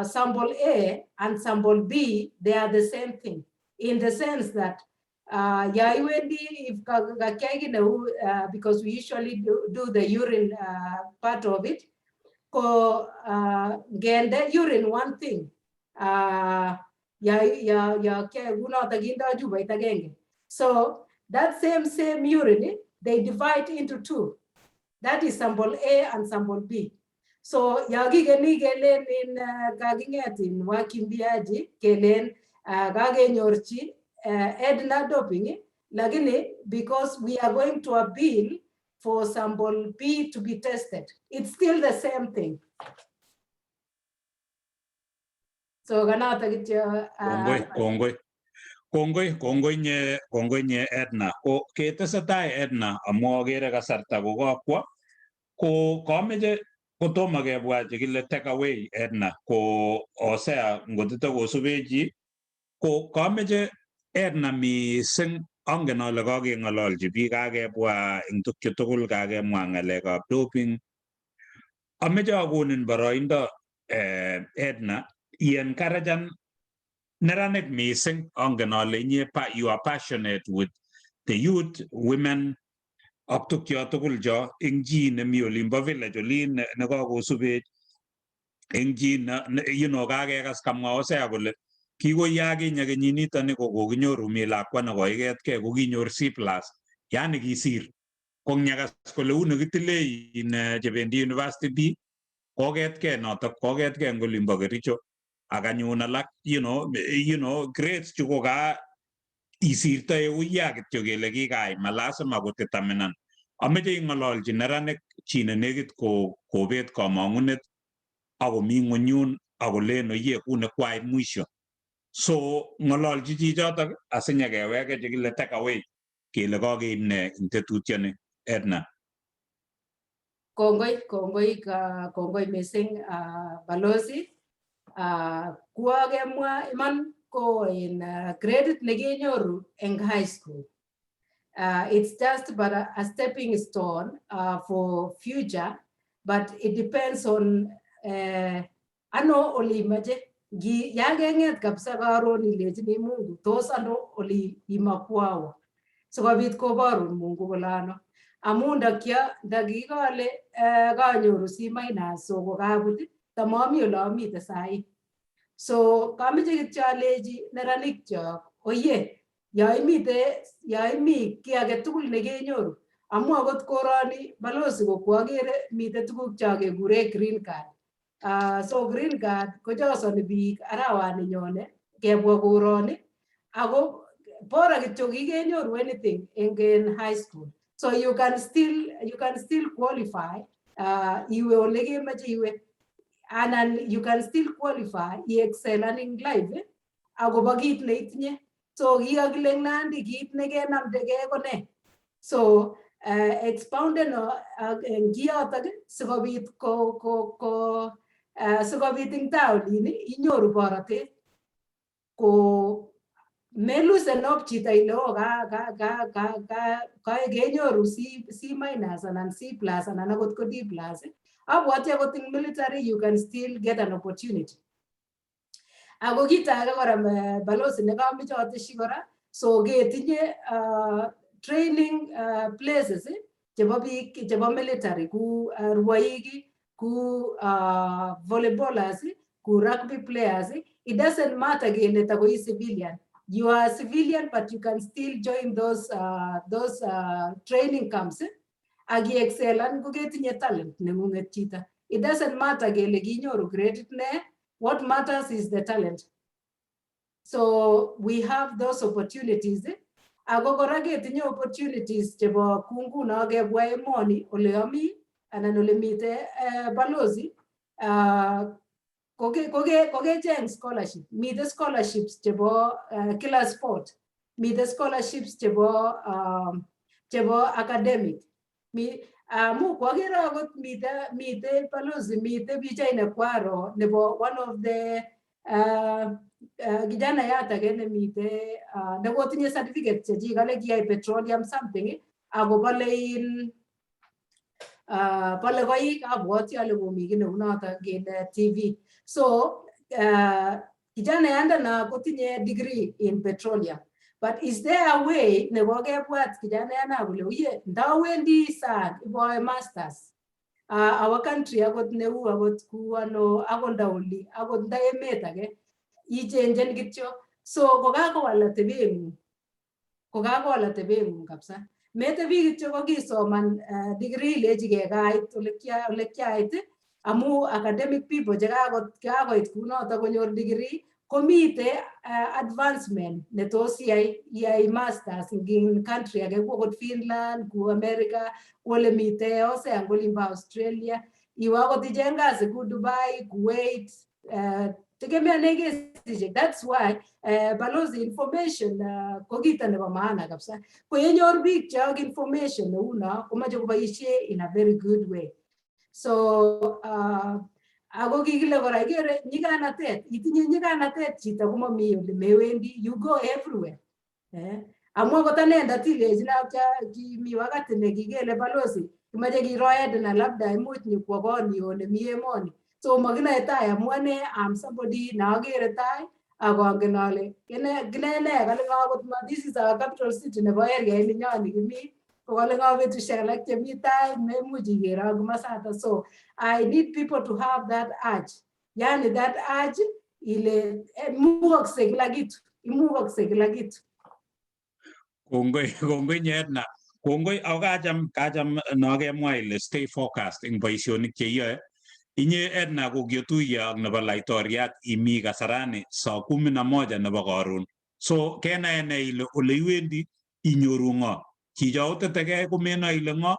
sample A and sample B, they are the same thing in the sense that ya iwendi if kakyai kiy neu because we usually do the urine part of it. Ko ngende urine one thing, ya ya ya kyai kunoto kindo chupait agenge. So that same urine, they divide into two. That is sample A and sample B. So ya kikeni kelen in kakinget in wakimbiaji kelen kakenyorchi Edna doping, lakini because we are going to appeal for sample B to be tested, it's still the same thing. So kanata kityo. Kongoi, kongoi. Kongoi, kongoi nye, kongoi nye Edna. Ko ketesetai Edna amu akere kasarta ko kokwo ko kameche kotomo kebwa chekile take away Edna ko Hosea ngotito kosubechi ko kameche Edna mising angen ale kakeng'ololchi biik kakebwa eng tukchu tugul kakemwa ng'alekab doping. Ameche akonin boroindo Edna i-encouragean neranik mising angen ale inye you are passionate with the youth, women ak tukcho tugul cho eng chi nemi olimbo village olin nekakosubech eng chi you know kakekas kamwa Hosea kole kikoyakinye kenyinitoni ko kokinyoru mi lakwa nekoiketkei ko kinyor C+, yani kisir. Ko nyakas kole uni kitile in chebendi University B koketkei notok koketkei eng olimbo Kericho ak anyun alak you know grades chu ko ka isirtoi uya kityo kele kikaai malasima kodeterminan. Ameche ing'ololchi neranik chi nenekit ko kobet komong'unet akomi ng'unyun akolen oye kune kwait mwisho. So ng'ololchi chichotok asinyekeweke chekile take away kele kakeib ne eng tetutioni Edna. Kongoi, kongoi, kongoi missing balozi. Kuakemwa iman ko in credit nekenyoru eng high school. It's just but a stepping stone for future, but it depends on ano olimache. Ngi yakeng'et kabisa karon ilechini Mungu tos ano oli imakwawo sikobit koborun Mungu kole ano amun ndakya ndakikole kanyoru C minus so kokabut tamami ole amite sahi. So kameche kityo alechi neranik chok oye yo imite yo imi kiy agetugul nekenyoru amu akot koroni balozi ko kwakere mite tuguk cho kekure green card. So green card kochosoni biik arawani nyone kebwa koroni ako bora kityo kikenyoru anything in high school. So you can still qualify iwe ole kemoche iwe anan you can still qualify i-excel in life akobo kit neitinye. So kikakile eng Nandi kit nekenamdegei ko ne. So expounded eng kiyotok sikobit ko sikobit eng tai olin inyoru borotet ko melusen up chito ile oh ka kenyoru C, C minus anan C plus anan akot ko D plus. Abwati akot ing military you can still get an opportunity. Ako kit age kora, balozi, nekameche ateshi kora, so ketinye training places chebo biik chebo military, ku rwoik, ku volleyballers, ku rugby players. It doesn't matter kele takoi civilian. You are a civilian, but you can still join those training camps ak i-excelan koketinye talent nengunget chito. It doesn't matter kele kinyoru gradit ne. What matters is the talent. So we have those opportunities. Ako kora ketinye opportunities chebo ku nguno kebwa emoni ole ami anan ole mite balozi, kokecheng scholarship. Mite scholarships chebo kila sport, mite scholarships chebo academic. Mi amu kwakere akot mite balozi, mite pichait nekwaro nebo one of the kijana ake nemite nekotinye certificate chechik, kale kiyai petroleum something, ako bole in bole koik. Abwoti ale komi kiy neu notok en TV. So kijanayandano kotinye degree in petroleum, but is there a way nekokebwat kijanayana kole uye ndawendi sang iboe masters, our country akot neu akot ku ano, akot nda oli, akot nda emet age, ichenjen kityo. So kokakowal atebeng'ung, kokakowal atebeng'ung kabisa. Metebi kityo kokisoman degree ilechigei kait ole kiait, amu academic people chekakoit kunoto konyor degree, komite advancement netos iyai masters in country age, ku akot Finland, ku America, ku ole mite Hosea olimbo Australia, iwe akot icheng kasi ku Dubai, Kuwait, tegemeane kesishek. That's why, balozi, information ko kito nebo maana kabisa. Ko yenyor biik chok information neu no, komoche koboisie in a very good way. So ako kikile kora, ikere nyiganatet, itinye nyiganatet chito, komomi ole mewendi, you go everywhere, eh? Amu akot anendet ilechin kimi wakati nekikele balozi kimoche kiro Edna, labda imuch nyokwo kot nio nemi emoni. So makinoe tai, amu ane am somebody neokere tai ak angen ale kine ne kale ng'o akot ma this is our capital city nebo area ninyo nikimi, ko kale ng'o betusiek alak chemi tai memuch iker ak komosata. So I need people to have that urge, yani that urge ile imukokse kila kitu, imukokse kila kitu. Kongoi, kongoi Edna, kongoi. Ako kacham nokemwa ile stay focused eng boisionik cheiyoe. Inye Edna ko kiotuye ak nebo laitoriat imi kasarani saa 11 nebo karon, so kenai ine ile ole iwendi inyoru ng'o. Chicho utetekei komenoe ile ng'o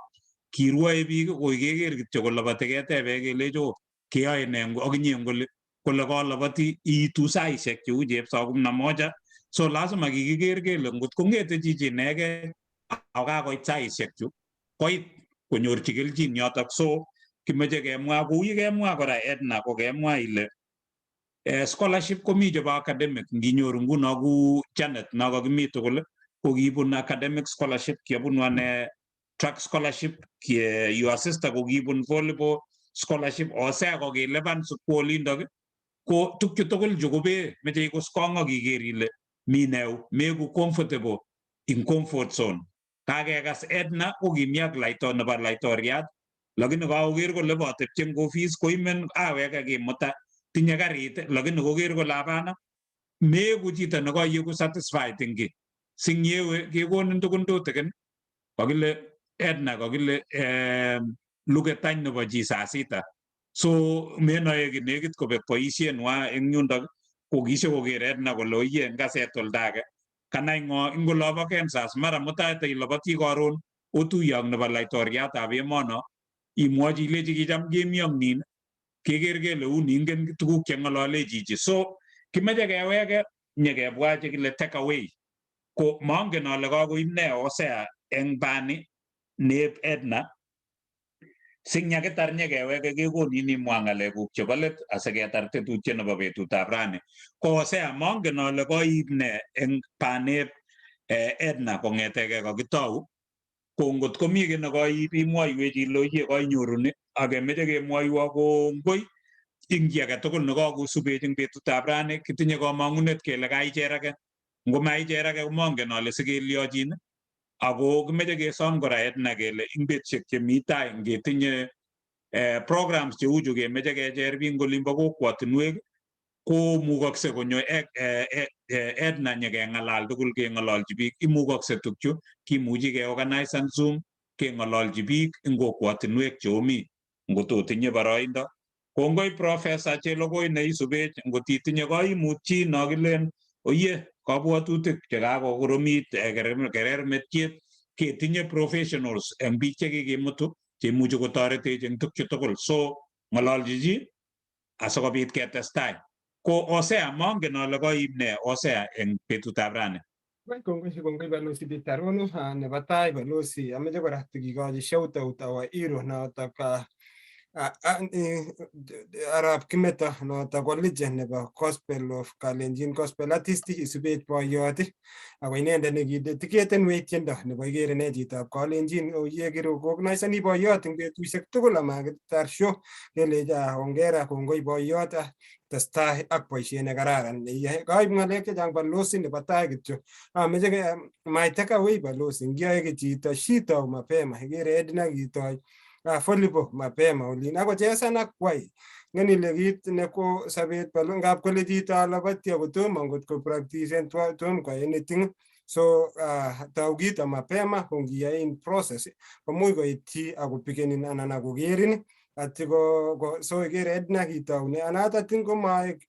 kirwoe biik, koi keker kityo koloboti, ketebe kelech o keyoe ne ak inye kole kole koloboti iitu saishek cheu chep saa 11. So lazima kikiker kele ngot kong'ete chichi inegei ako kakoit saishek chu, koit konyorchi kelchin yotok. So kimoche kemwa kou yekemwa kora Edna, ko kemwa ile scholarship komi chebo academic. Nginyoru nguno ku Janet no kakimi tugul, ko kibun academic scholarship, kiabunu ane track scholarship, your sister ko kibun volleyball scholarship, Hosea ko kilipan sukul olindok. Ko tukchu tugul chu kobee meche ikuskong ak iker ile mi neu meku comfortable in comfort zone. Kakekas Edna ko kimi ak laito nebo laitoriat, lakini kakoker kole botepche eng office koimen aweke kimuta, tinye karit, lakini koker kole hapana, meku chito nekoyeku satisfied eng ki singyewe kekonin tukun tutikin. Kakile Edna, kakile luge tany nebo chi saa sita, so menoe nekit kobek boisienwa eng yundok. Kokishe koker Edna kole oye ngaset olda age kanai ng'o ing olobo Kansas, mara mutai tailoboti karon otuye ak nebo laitoriatab emono, imwochi ilechi kicham kemi ak nin keker kele uni ingen tuguk cheng'olole chichi. So kimoche keweke nyekebwa chekile take away. Ko mongen ale kakoib ne Hosea eng bani neep Edna sinyakitar nyekeweke kekonin imwa ng'alekuk chebo let asiketar tetutiet nebo betutab rani. Ko Hosea, mongen ale koib ne eng banep Edna kong'etegei kokitou. Ko ngot komi kiy nekoiib imwoiwech ile oye koinyoru ni ak kemeche kemwoiwo kongoi ing chi age tugul nekakosubech eng betutab rani. Kitinye komong'unet kele kaicher age, ngomaicher age komongen ale sikelyochin. Ako kimeche kesom kora Edna kele ing betusiek chemi tai ngetinye programs cheuchu kemeche kecher biik eng olimbo kokwotinwek, komukokse konyo Edna nyekeng'alal tugul, keng'ololchi biik. Imukokse tukchu kimuchi keorganisan Zoom, keng'ololchi biik eng kokwotinwek cheomi ngototinye boroindo. Kongoi Professor Chelogoi neisubech. Ngotitinye koimutchi nokilen oye kabwatutik chekakokoromit, kerer metiet, ketinye professionals eng biik chekikimutu cheimuchi kotoretech eng tukchu tugul. So ng'ololchi chi asikobit ketestai. Ko Hosea, mongen ale koib ne Hosea eng betutab rani. Kongoi, kongoi Balozi Peter Rono. Nebo tai Balozi, ameche kora tikikochi shout out our hero notok Arap Kimeto, notok ko legend nebo gospel of Kalenjin gospel artist, isubech boyot, ako inendet nekidedicatenwech tiendo nebo ikere ne chitab Kalenjin oye kirecognisani boyot eng betusiek tugul amakitar show kelechi hongera, kongoi boyot, testai ak boisiet nekararan neiyoe. Kaib ng'alek chechang Balozi. Nebo tai kityo ameche my take away Balozi, ngiyoe chito shito mapema, ikere Edna kitoi volleyball mapema olin akochesan ak kwai. Ngen ile kit neko sobet, ngap kole chito alabati akotomo ngot ko practicen tom koyai anything. So tau kito mapema, ko ngiyai in process komuch koityi akopikenin anan akokerin ati ko. So ikere Edna kitoune. Another thing, komaek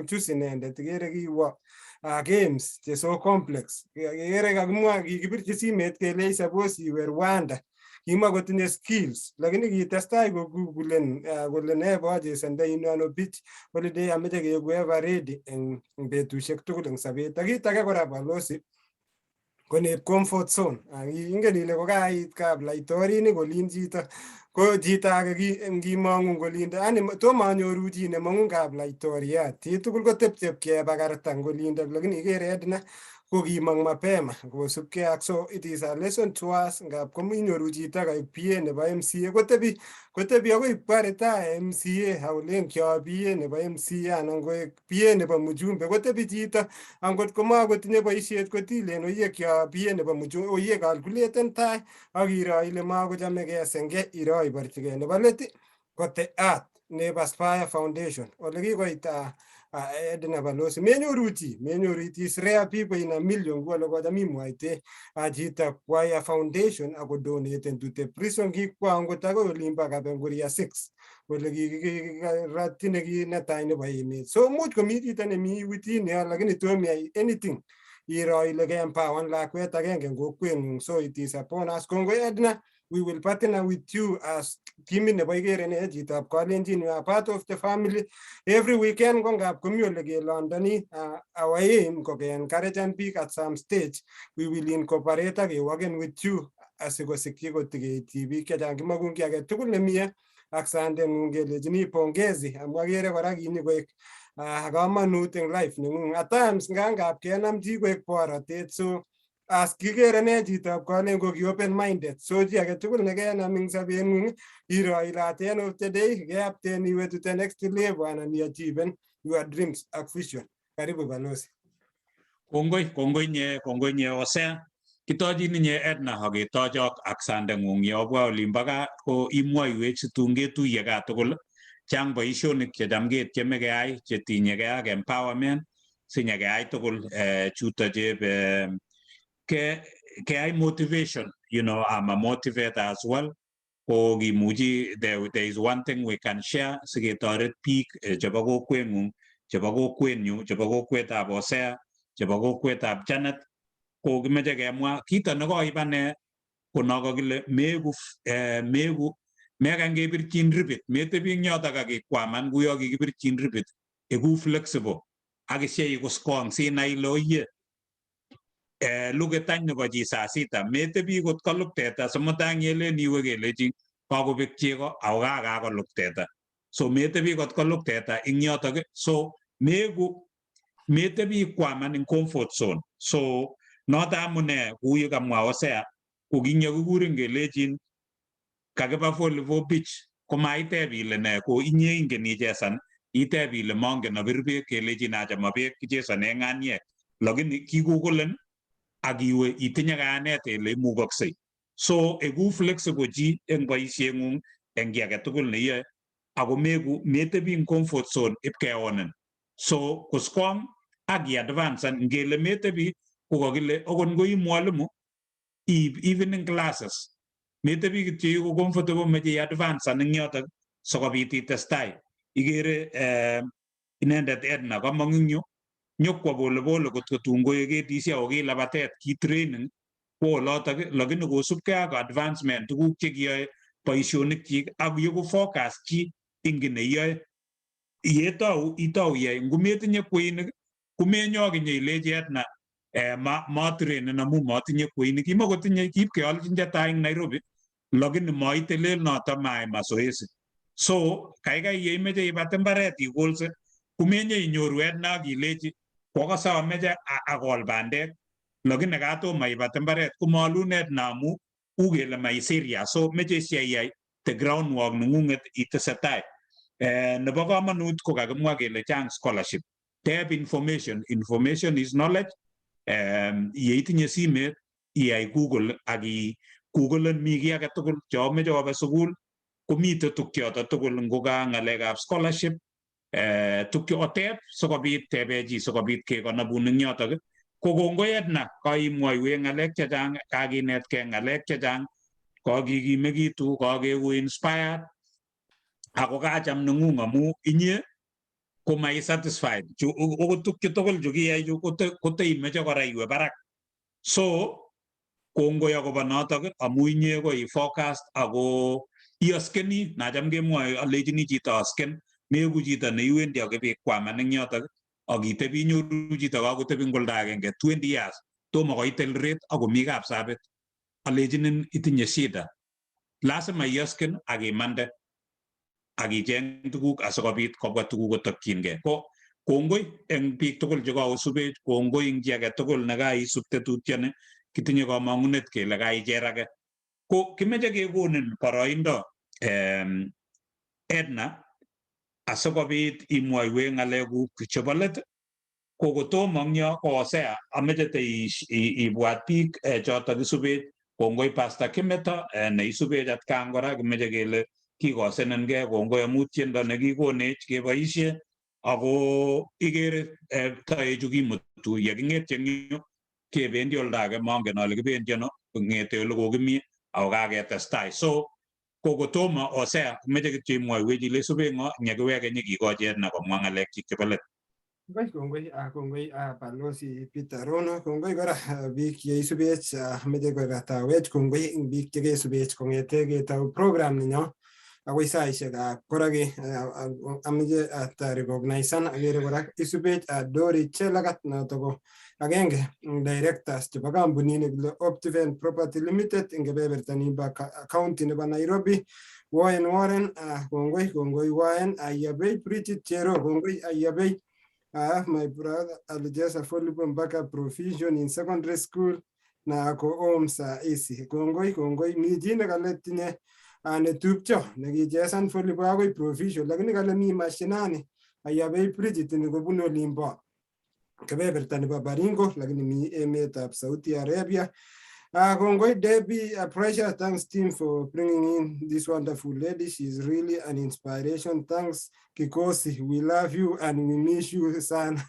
chusi inendet, ikere kiwo games che so complex. Ikere kakimwa kikibirchi simet kelei suppose iwe Rwanda, kimakotinye skills lakini kitestai kogooglen kole ne bochesande ano beach holiday, ameche keeku ever ready eng betusiek tugul eng sobet. Ak kit age kora Balozi, konep comfort zone. Ingen ile kokait kap laitorinik kolin chito ko chito age ngimong'u kolindo, yani tomo anyoru chi nemong'u kap laitoriat, chitugul kotepche kebakarta ngolindo, lakini ikere Edna ko kimong mapema kosubkei ak. So it is a lesson to us, ngap kominyoru chito kaek PA nebo MCA, kotebi akoi kwa retire MCA akolen kio PA nebo MCA, anan koek PA nebo mjumbe, kotebi chito angot komakotinye boisiet kotilen oye kio PA nebo mjumbe, oye calculaten tai ak iro ile makochomegei senge, iro iborchigei. Nebo let ko the art nebo Aspire Foundation, ole kikoit Edna Balozi menyoru chi, menyoru, it is rare people in a million ku ole kocham imwaite chito kwai a foundation ako donaten to the prison. Kikwa angot akoi olimbo Kapenguria 6 ole kikiratyi neki netai nebo emet. So much komi chito nemi within yo lakini tom yai anything, iro ile keempower lakwet agenge en kokweng'ung. So it is upon us. Kongoi Edna, we will partner with you as timit nebo ikere ne chitab Kalenjin. You are part of the family. Every weekend ko ngap komi ole kelondoni. Our aim ko ke-encouragen biik. At some stage we will incorporate ak keworken with you asikosikyi kotikeityi biik chechang. Kimokun kiy age tugul nemie ak sandeng'ung kelechini pongezi, amu akere kora kinyi koek kamanut eng life neng'ung. At times ngangap kenam chi koek borotet, so as kikere ne chitab Kalen ko ki open minded. So chi age tugul nekenam eng sobeng'ung, iro ile at the end of the day keapten iwe to the next level anan iachieven your dreams ak vision. Karibu Balozi. Kongoi, kongoi nye, kongoi nye Hosea. Kitochin inye Edna aketochok ak sandeng'ung yeobwa olimbo gaa ko imwoiwech situn ketuiye gaa tugul. Chang boisionik checham ketieme keyai chetinyegei ak empowerment sinyekeyai tugul chuto chep ke keyai motivation. I'm a motivator as well. Ko kimuchi there is one thing we can share siketoret biik chebo kokweng'ung, chebo kokwenyu, chebo kokwetab Hosea, chebo kokwetab Janet. Ko kimeche kemwa kito nekoib ane ko no kokile meku meku mekany kebirchin ripit, metebi eng yotok akikwaman kuyo kikibirchin ripit. Eku flexible ak isyei iku strong sinai ile oye lukit any nebo chi saa sita, metebi kot koluk teta simutai ngelen iwe kelechin kakobek chego ako kakoluk teta. So metebi kot koluk teta ing yotok. So meku metebi ikwaman ing comfort zone. So noto amune kou ye kamwa Hosea. Kokinyokikurin kelechin kakiba volleyball beach komaiteb ile ne ko inye ingen ichesan iteb ile mongen abir beek kelechin acha ma beek kichesone ng'aniek lakini kikukulen ak iwe itinye kayanet ile imukoksei. So eku flexible chi eng boisieng'ung eng kiy agetugul neiyoe ako meku metebi eng comfort zone ipkeonin. So koskwong ak iadvansan ngele metebi kokakile okot ngoi mwalimu even in classes metebi kityo iku comfortable meche iadvansan eng yotok sikobit itestai ikere inendet Edna kamong eng yu nyokwo polepole kot ko tun koek ADC ako ki labatet ki training kwo olotok lakini kosubkei ak advancement tuguk chekiyoe boisionikchik ak yeku focus chi ing kiy neiyoe yetou itou iyai ngometinye kweinik komenyokinye ilechi Edna matrainen amu matinye kweinik kimakotinye kipkeolchin chetai eng Nairobi lakini maitelel noto maai mazoezi. So kaikai yeimeche ibat mbaret ikolse komenye inyoru Edna ak ilechi kwakose ameche akol bandek lakini katomo ibat mbaret komalun Edna amu u kele mai serious so meche siyai the groundwork neng'ung'et itesetai. Nebo komonut ko kakimwa kele chang scholarship teb information, information is knowledge. Yeitinye simet iyai Google ak i googlen mi kiy agetugul chomeche obe sukul komite tukchoto tugul ngoka ng'alekab scholarship tukcho oteb sikobit tebe chi sikobit kekonobun eng yotok. Ko kongoi Edna kaimwoiwech ng'alek chechang kakinetkei ng'alek chechang kakikimekitu kakeku inspired ako kacham neng'ung amu inye komai satisfied chu okot tukchu tugul chu kiyai chu koteimeche kora iwe barak. So kongoi akobo notok amu inye ko i focused ako ioskeni nacham kemwoe alechini chito osken meku chito neiwendi akibikwaman eng yotok ak itebi inyoru chito kakotebi eng oldo agenge 20 years tomo koit Eldoret akomi Kapsabet alechinin itinye shida lazima iosken ak imande ak icheng tuguk asikobit kobwa tuguk kotokchingei. Ko kongoi eng biik tugul chekakosubech kongoi eng chi agetugul nekaisub tetutyoni kitinye komong'unet kele kaicherake ko kimeche kekonin boroindo Edna asikobit imwoiwech ng'alekuk chebo let. Ko kotomo eng yo ko Hosea ameche te ibwat biik chotok isubech. Kongoi Pastor Kimeto neisubech atkan kora kimeche kele kikosenengei kongoi amu tiendo nekikonech keboisie ako ikere toechu kimutu yeking'etye eng yu kebendi oldo age mongen ale kibendi ano kong'ete ole kokimi ako kaketestai. So ko kotomo Hosea meche kityo imwoiwech ile isube ng'o nyekiweke nyikikochi Edna komwa ng'alekchik chebo let. Kongoi kongoi Balozi Peter Rono kongoi kora biik cheisubech meche kokatawech kongoi eng biik chekesubech kong'ete ketou program nenyo akoi saisiekab koraki ameche recognisan akere kora isubech Dori Chelagat noto ko agenge directors chebo kampunit nekile Optiven Property Limited eng kebeberta nimbo county nebo Nairobi. Warren Warren kongoi kongoi Warren Ayabei Bridget Chero kongoi Ayabei. I have my brother alicheza volleyball mpaka provision in secondary school na ako home saa hizi. Kongoi kongoi mi chi nekale tinye netupcho nekichesan volleyball akoi provision lakini kale mi mashinani. Ayabei Bridget ni kobunu olimbo kebeberta nebo Baringo lakini mi emetab Saudi Arabia. Kongoi Debbie, pressure. Thanks team for bringing in this wonderful lady. She's really an inspiration. Thanks Kikosi, we love you and we miss you sana.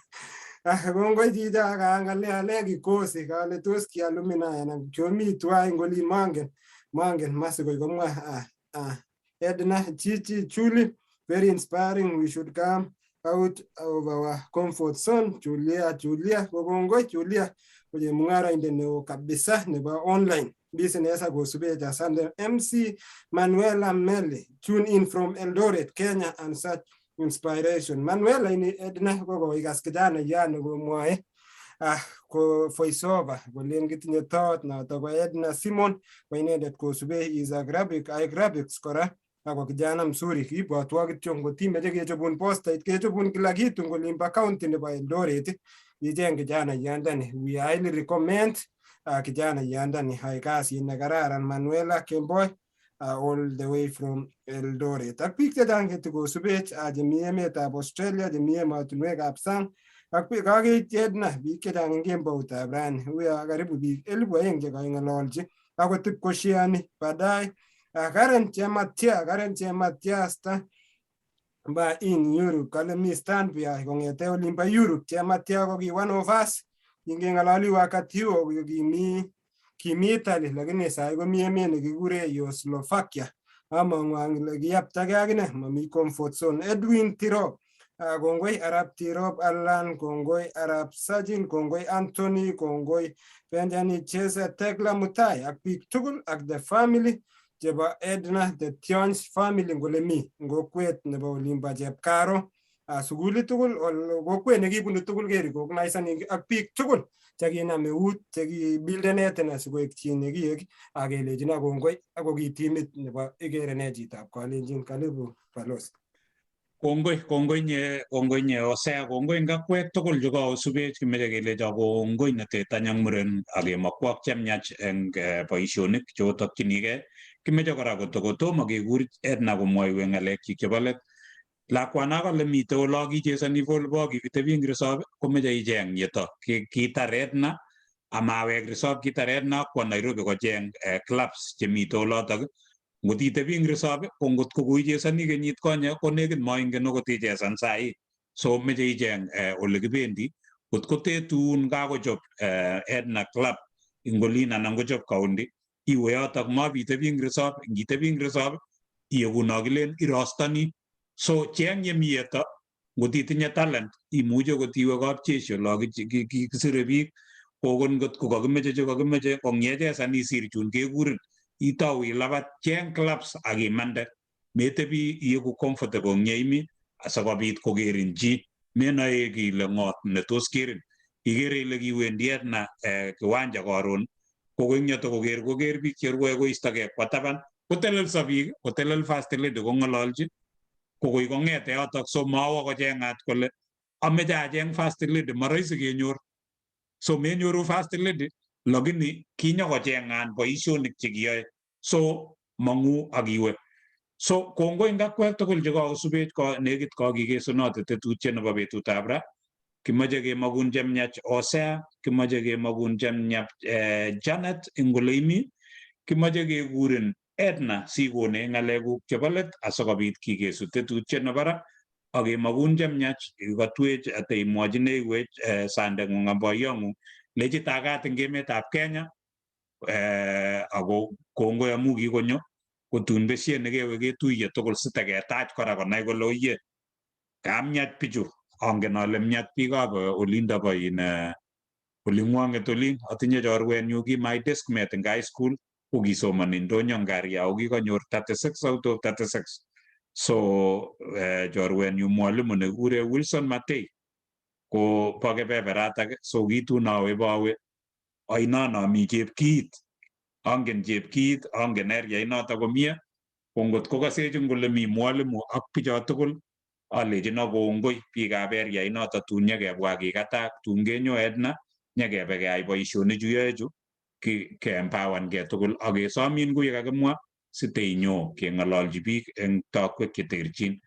Kongoi chicho akaangale ale Kikosi kale tos kialumina anan kiomi twai eng olin mangen masikoi komwa Edna Chichi Chuli, very inspiring. We should come out of our comfort zone. Julia Julia kongoi Julia ko chemung'araindet neo kabisa nebo online business akosubech. Asante MC Manuela Meli, tune in from Eldoret, Kenya and such inspiration. Manuela ini Edna kokoikas kijana yani komwoe ko voiceover kolen kitinye thought noto ko Edna Simon ko inendet kosube is a graphic i graphics kora ako kijana mzuri kibwotwo kityo ngotimeche kechobun postait kechobun kila kitu eng olimbo county nebo Eldoret icheng kijana yandani. We highly recommend. Kijana yandani hai kasit nekararan. Manuela Kemboi, all the way from Eldoret, ak biik chechang chetikosubech chemi emetab Australia, chemi emotinwekab sang ak kakeityi Edna biik chechang eng kemboutab rani. Uyo karibu biik 2000 chekaing'ololchi akot ipkoshiani baadaye. Karen Chematia, Karen Chematiasta ba in Europe, kale mi standby kong'ete olimbo Europe. Chematia ko ki one of us kingeng'ololi wakati huo, kimi Italy, lakini sai komi emet nekikure Slovakia. Among'u ale kiyaptagei akine, mami comfort zone. Edwin Tirop, kongoi Arap Tirop Alan, kongoi Arap Sajin, kongoi Anthony, kongoi Benjamin Chese, Tekla Mutai ak biik tugul ak the family chebo Edna, the Tion's family, ngole mi kokwet nebo olimbo Chepkaro, sukulit tugul, kokwet nekibunu tugul kerecognisan ak biik tugul chekinam eut, chekibuilden Edna sikoek chi nekiek, ak kelechino kongoi ako ki timit nebo ikere ne chitab Kalenjin. Karibu, Balozi. Kongoi, kongoi nye, kongoi nye Hosea, kongoi ngakwek tugul chekosubech. Kimeche kelecho kongoi netetanyang muren ak kemokwok chemiach eng boisionik cheotokchinigei. Kimeche kora kotokotomo kekur Edna komwoiwech ng'alekchik chebo let, lakwana kole mitei olo kichesoni volleyball, kikitebi eng resop, komeche icheng yeto kitar Edna amawek resop. Kitar Edna kwo Nairobi kocheng clubs chemite olotok. Ngot itebi eng resop, ko ngot ko koichesoni kenyit konye, ko nekit moingen okot ichesan sai. So meche icheng ole kibendi. Ngot ko tetun kakochop Edna club ing olin anan kochop county, iwe yotok, mabitebi eng resop. Ngitebi eng resop iyeku no kilen irostoni. So cheng yemi yeto. Ngot itinye talent, imuche kot iwe kapchesio lo kisire biik kokon ngot ko kakimeche che kakimeche kong'yechesan isir chun kekurin, itou ilabat. Cheng clubs ak imande, metebi iyeku comfortable eng yeimi asikobit kokerin chi. Menoe ile ng'o netos kerin. Ikere ile kiwendi Edna kiwanja karon, ko eng yoto koker biik cherwoe koistogei kwa taban, kotelelso biik, kotelel first lady kong'ololchi, kokoi kong'ete yotok. So mawo kocheng'at kole ameche acheng first lady, maroisi kenyor. So menyoru first lady, lakini kinyokocheng'an boisionik chekiyoe. So mang'u ak iwe. So kongoi ngakwek tugul chekakosubech ko nekit kakikesunote tetutiet nebo betutab ra. Kimoche kemakun chemiach Hosea, kimoche kemakun chemiach Janet eng ole imi, kimoche kekurin Edna sikonech ng'alekuk chebo let asikobit kikesu tetutiet nebo ra, ak kemakun chemiach ikotwech ate imwochineiwech sandeng'ung ak boiyong'ung, lechi tagat eng emetab Kenya ako kongoi amu kikonyo. Kotun beshet nekewe ketuiye tugul siteketach kora konai kole oye kamiach bichu. Angen ale miach biikab olindo bo in oling'wong'et olin. Atinye chorwenyu ki my deskmate eng high school, ko kisomoni ndonyo Ngaria, ako kikonyor 36 out of 36. So chorwenyu mwalimu nekikure Wilson Matei ko bo kebeberatak. So kitun awe bawe oinono mi Chepkiit, angen Chepkiit, angen area inoto komie. Ko ngot kokasechin kole mi mwalimu ak bicho tugul, alechino kongoi biikab area inoto. Tun nyekebwa kikatak, tun kenyo Edna, nyekebe keyai boisionik chu yoe chu keempowerngei tugul ak kesomin kou yekakimwa siteinyo keng'ololchi biik eng tokwek cheterchin.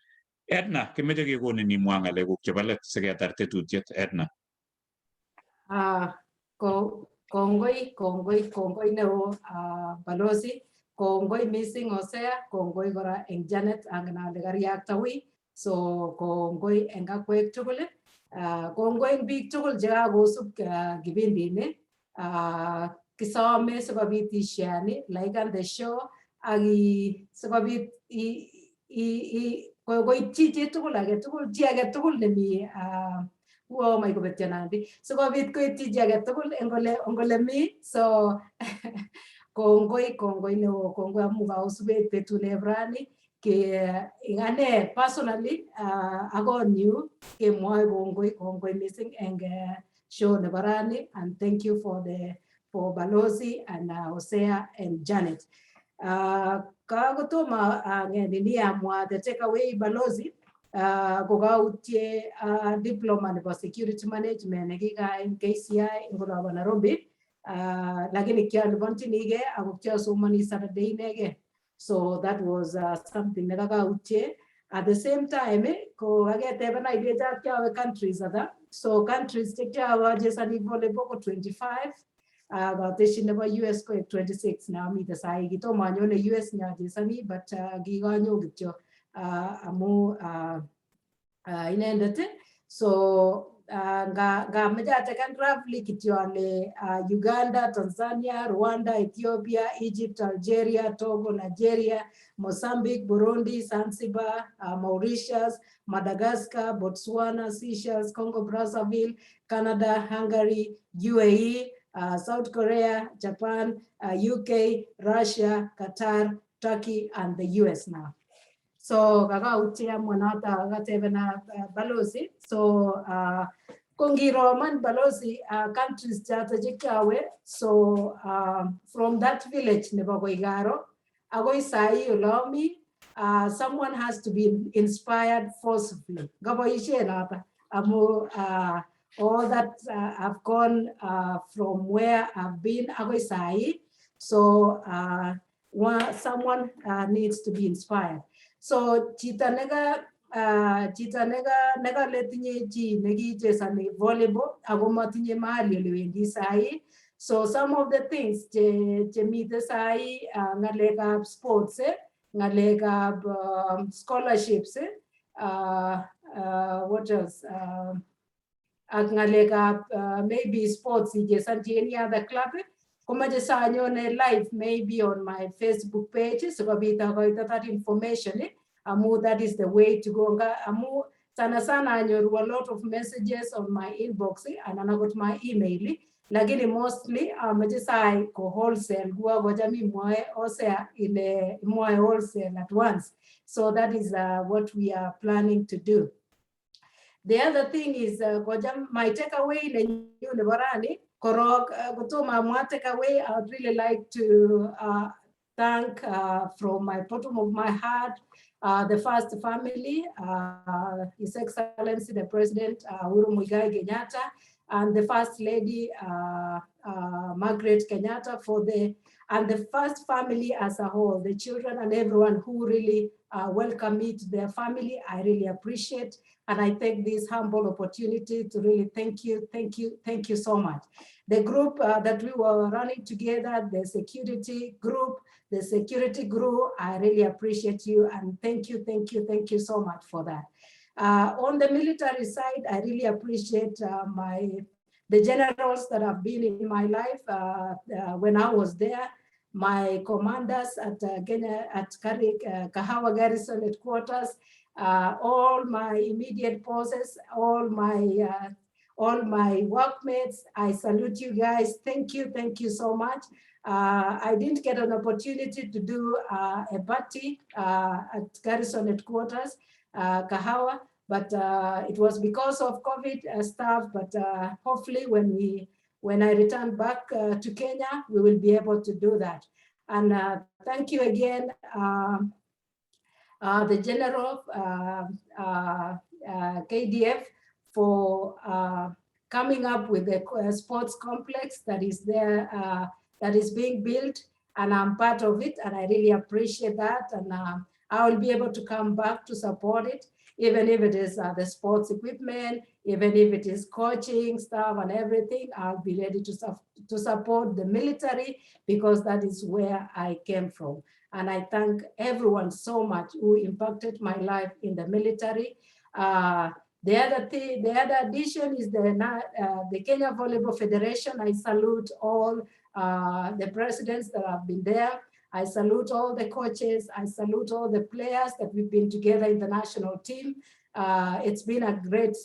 Edna, kimeche kekonin imwa ng'alekuk chebo let siketar tetutiet. Edna. Kongoi, kongoi, kongoi neo, Balozi. Kongoi missing Hosea, kongoi kora eng Janet, angen ale kariakta wui. So kongoi eng akwek tugul. Kongoi eng biik tugul chekakosub kipindini. Kisome sikobit isheani, like the show, ak sikobit koityi chitugul age tugul, chi age tugul nemi uo mai kobetyo Nandi, sikobit koityi chi age tugul eng ole mi. So kongoi, kongoi neo, kongoi amu kaosubech betut rani. Ke eng ane personally ak konyu kemwoe kongoi, kongoi missing eng show nebo rani, and thank you for Balozi and Hosea and Janet. Kakotomo nini amwa the takeaway, Balozi, kokautie diploma nebo security management nekikai eng KCI eng olobo Nairobi. Lakini kialiponchinikei ako kiasomoni Saturday inegei. So that was something nekakautie. At the same time, ko kaketebena ilecha kiawe countries ata. So countries che kiawe achesani volleyball ko 25. Kateshi nebo US koek 26 na amite sahi. Kitomo anyone US nyachesani, but kikanyo kityo amu inendet. So ngameche atekan roughly kityo ale Uganda, Tanzania, Rwanda, Ethiopia, Egypt, Algeria, Togo, Nigeria, Mozambique, Burundi, Zanzibar, Mauritius, Madagascar, Botswana, Seychelles, Congo Brazzaville, Canada, Hungary, UAE, South Korea, Japan, UK, Russia, Qatar, Turkey, and the US now. So kakautie amwa noto katebena balozi. So ko ngiro man balozi, countries choto che kiawe, so from that village nebo Koigaro akoi sahi ole ami, someone has to be inspired forcefully. Kaboishe noto amu all that I've gone from where I've been akoi sahi. So someone needs to be inspired. So chito neka letinye chi nekichesoni volleyball ako matinye mahali ole wendi sahi. So some of the things che chemite sahi, ng'alekab sports, ng'alekab scholarships, what else, ak ng'alekab maybe sports ichesanchi any other club, komache sanyone live maybe on my Facebook page sikobit akoito that information, amu that is the way to go. Nga amu sana sana anyoru a lot of messages on my inbox anan akot my email, lakini mostly amache sai ko wholesale kuwa kocham imwoe osea ile imwoe wholesale at once. So that is what we are planning to do. The other thing is kocham my takeaway nenyu nebo rani korok, kotomo amwa takeaway, I would really like to thank from my bottom of my heart the first family, His Excellency the President Uhuru Muigai Kenyatta, and the First Lady Margaret Kenyatta for the and the first family as a whole, the children and everyone who really welcome me to their family. I really appreciate, and I take this humble opportunity to really thank you, thank you, thank you so much. The group that we were running together, the security group, the security group, I really appreciate you and thank you, thank you, thank you so much for that. On the military side, I really appreciate my the generals that have been in my life when I was there, my commanders at Kenya, at Kahawa Garrison headquarters, all my immediate bosses, all my workmates. I salute you guys. Thank you so much. I didn't get an opportunity to do a party at Garrison headquarters, Kahawa, but it was because of COVID stuff. But hopefully when I return back to Kenya, we will be able to do that. And thank you again, the General KDF for coming up with a sports complex that is there, that is being built, and I'm part of it, and I really appreciate that. And I will be able to come back to support it, even if it is the sports equipment, even if it is coaching stuff and everything. I'll be ready to support the military because that is where I came from. And I thank everyone so much who impacted my life in the military. The other thing, the other addition is the Kenya Volleyball Federation. I salute all the presidents that have been there. I salute all the coaches. I salute all the players that we've been together in the national team. It's been a great,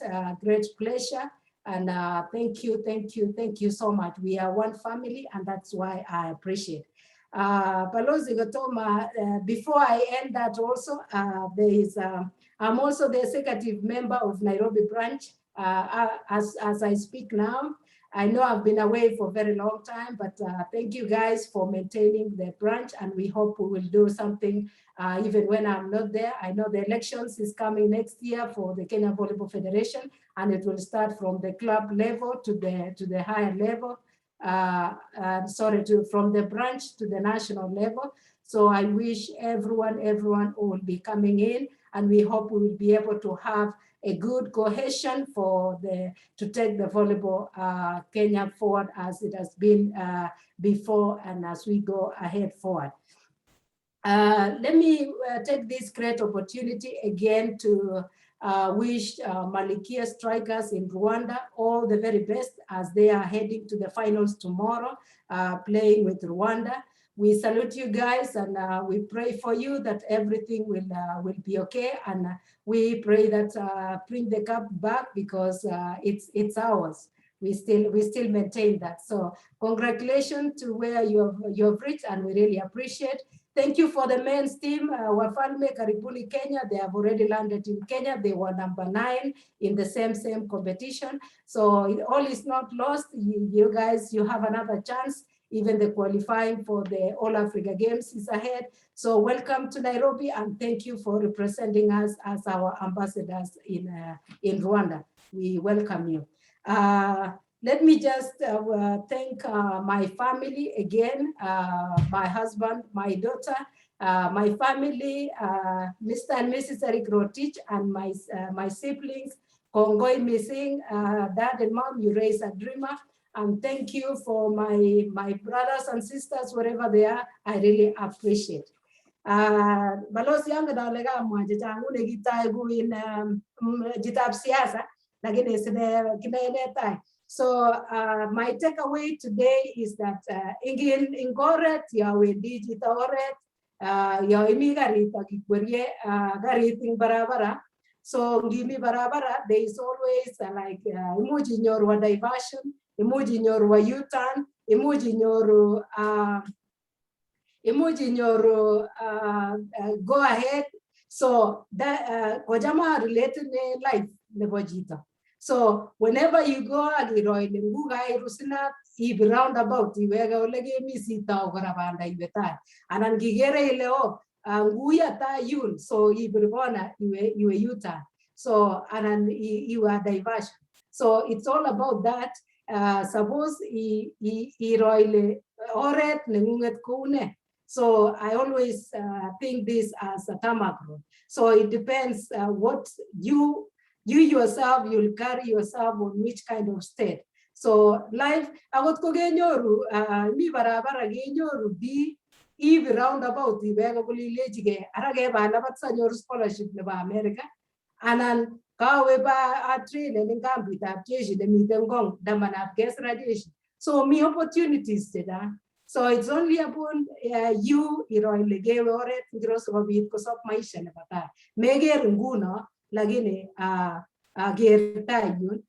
great pleasure. And thank you, thank you, thank you so much. We are one family, and that's why I appreciate. Balozi Gotoma, before I end that also, I'm also the executive member of Nairobi branch as I speak now. I know I've been away for a very long time, but thank you guys for maintaining the branch, and we hope we will do something even when I'm not there. I know the elections is coming next year for the Kenya Volleyball Federation, and it will start from the club level to the higher level. sorry, from the branch to the national level. So I wish everyone who will be coming in, and we hope we will be able to have a good cohesion to take the volleyball Kenya forward as it has been before and as we go ahead forward. Let me take this great opportunity again to wish Malikia Strikers in Rwanda all the very best as they are heading to the finals tomorrow, playing with Rwanda. We salute you guys, and we pray for you that everything will be okay. And we pray that bring the cup back because it's ours. We still maintain that. So congratulations to where you have reached, and we really appreciate. Thank you for the men's team, Wafalme Karibuni Kenya. They have already landed in Kenya. They were number 9 in the same competition. So all is not lost. You guys, you have another chance. Even the qualifying for the All Africa Games is ahead. So welcome to Nairobi, and thank you for representing us as our ambassadors in Rwanda. We welcome you. Let me just thank my family again, my husband, my daughter, my family, Mr. and Mrs. Eric Rotich, and my siblings, Kongoi missing, Dad and Mom, you raised a dreamer. And thank you for my brothers and sisters, wherever they are. I really appreciate. Balozi yangu ale kamwa chechang une kitai kuin chitab siasa, lakini sine kinae tai. So my takeaway today is that ingin ing oret yo wendi chito oret, yo imi karit ak ikwerie karit ing barabara. So ngimi barabara, there is always like imuch inyoru a diversion, imuch inyoru a U-turn, imuch inyoru go ahead. So that kocham related ne life nebo chito. So whenever you go ak iro ile ngukairu sinat, ibir roundabout iwege ole kemi sitau kora banda iwe tai. Anan kikere ile oh, nguya tai yun, so ibir kona iwe U-turn. So anan iwe a diversion. So it's all about that. Suppose iro ile oret nengunget koune. So I always think this as a tarmac road. So it depends what you yourself, you'll carry yourself on which kind of state. So life, akot ko kenyoru, mi barabara kenyoru B, ibi roundabout iweke kole ilechike ara keba labat sanyoru scholarship nebo America, anan kawe ba a train en kambitab jeshi nemiten Ngong tamanab kesira jeshi. So mi opportunities chechang. So it's only upon you iro ile kewe oret ngiro sikobit kosop maisha nebo tai. Meker nguno, lakini ker tai yun.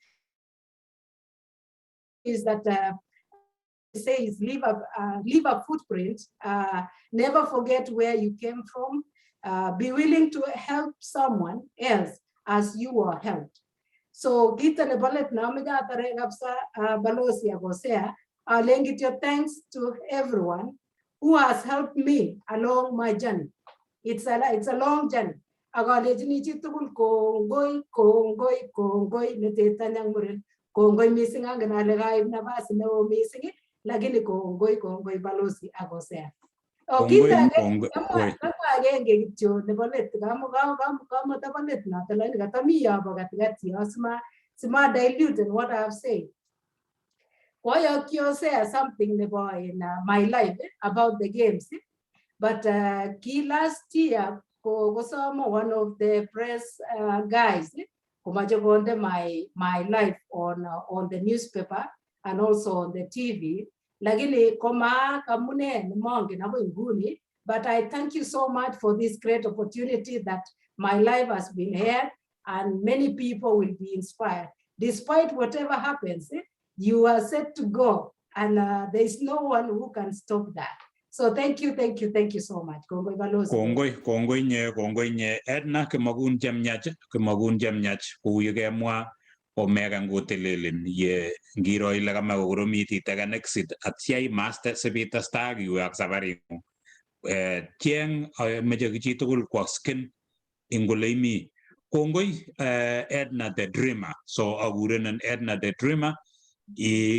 Is that says leave a footprint, never forget where you came from, be willing to help someone else as you were helped. So kito nebo let nameche atare kabisa, balozi ak Hosea, alen kityo thanks to everyone who has helped me along my journey. It's a long journey. Ak alechini chitugul kongoi, kongoi, kongoi netei ak muren. Kongoi mising, angen ale kaib nafasi neo mising, lakini kongoi, kongoi balozi ak Hosea. Oh, kit Kongoi, age kongoi. Kamwa agenge kityo nebo let, kamata let noto, lakini katami yobo katikati yo sima dilute in what I have said. Koyokyi Hosea something nebo in my life about the games, but ki last year ko kosomo one of the press guys komache konde my life on the newspaper and also on the TV, lakini koma kamune nemongen akoi nguni. But I thank you so much for this great opportunity that my life has been here and many people will be inspired. Despite whatever happens, you are set to go, and there is no one who can stop that. So thank you, thank you, thank you so much. Kongoi, balozi. Kongoi, kongoi nye, kongoi nye Edna, kimakun chemiach, kimakun chemiach kou ye kemwa komekan kotelelin ye ngiro ile kamach kokoromit iteken exit atya imaste sipitesta ak iwe ak safaring'ung. Cheng meche chitugul kwasken ing ole imi. Kongoi Edna the Dreamer. So akurenen Edna the Dreamer.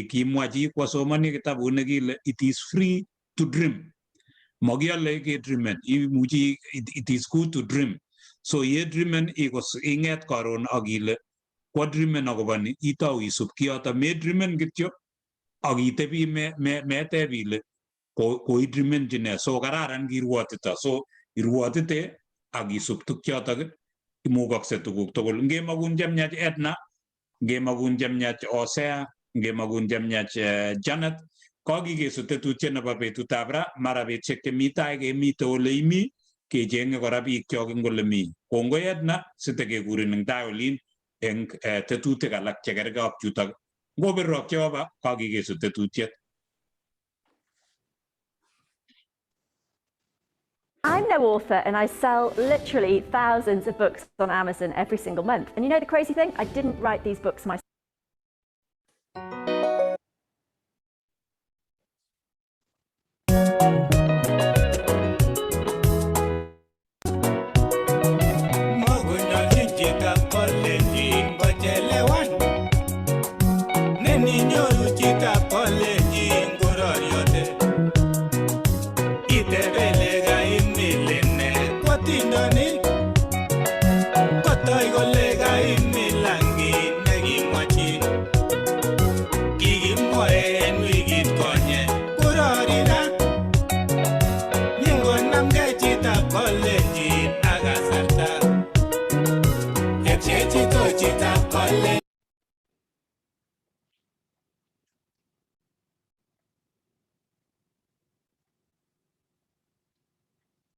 Kimwa chi kwasomani kitabut nekile "It is free to dream." Mokiole kedreamen, imuchi, it is good to dream. So ye dreamen, ikos ing'et karon ak ile kwa dreamen akobo ni, itou isub kiyoto. Medreamen kityo ak itebi meteb ile koidreamenchi nee. So kararan kirwotito. So irwotite ak isub tukchotok, imukokse tuguk tugul. Ngemakun chemiach Edna, ngemakun chemiach Hosea, ngemakun chemiach Janet, kakikesu tetutiet nebo betutab ra. Mara betusiek chemi tai kemite ole imi, kechenge kora biikchok eng ole mi. Kongoi Edna, sitekekurin eng tai olin eng tetutik alak chekergei ak chutok. Ngobirok Jehova, kakikesu tetutiet. I'm no author and I sell literally thousands of books on Amazon every single month. And you know the crazy thing? I didn't write these books myself. Makonyoljin chitab kalenjin kochelewan. Neninyoru chitab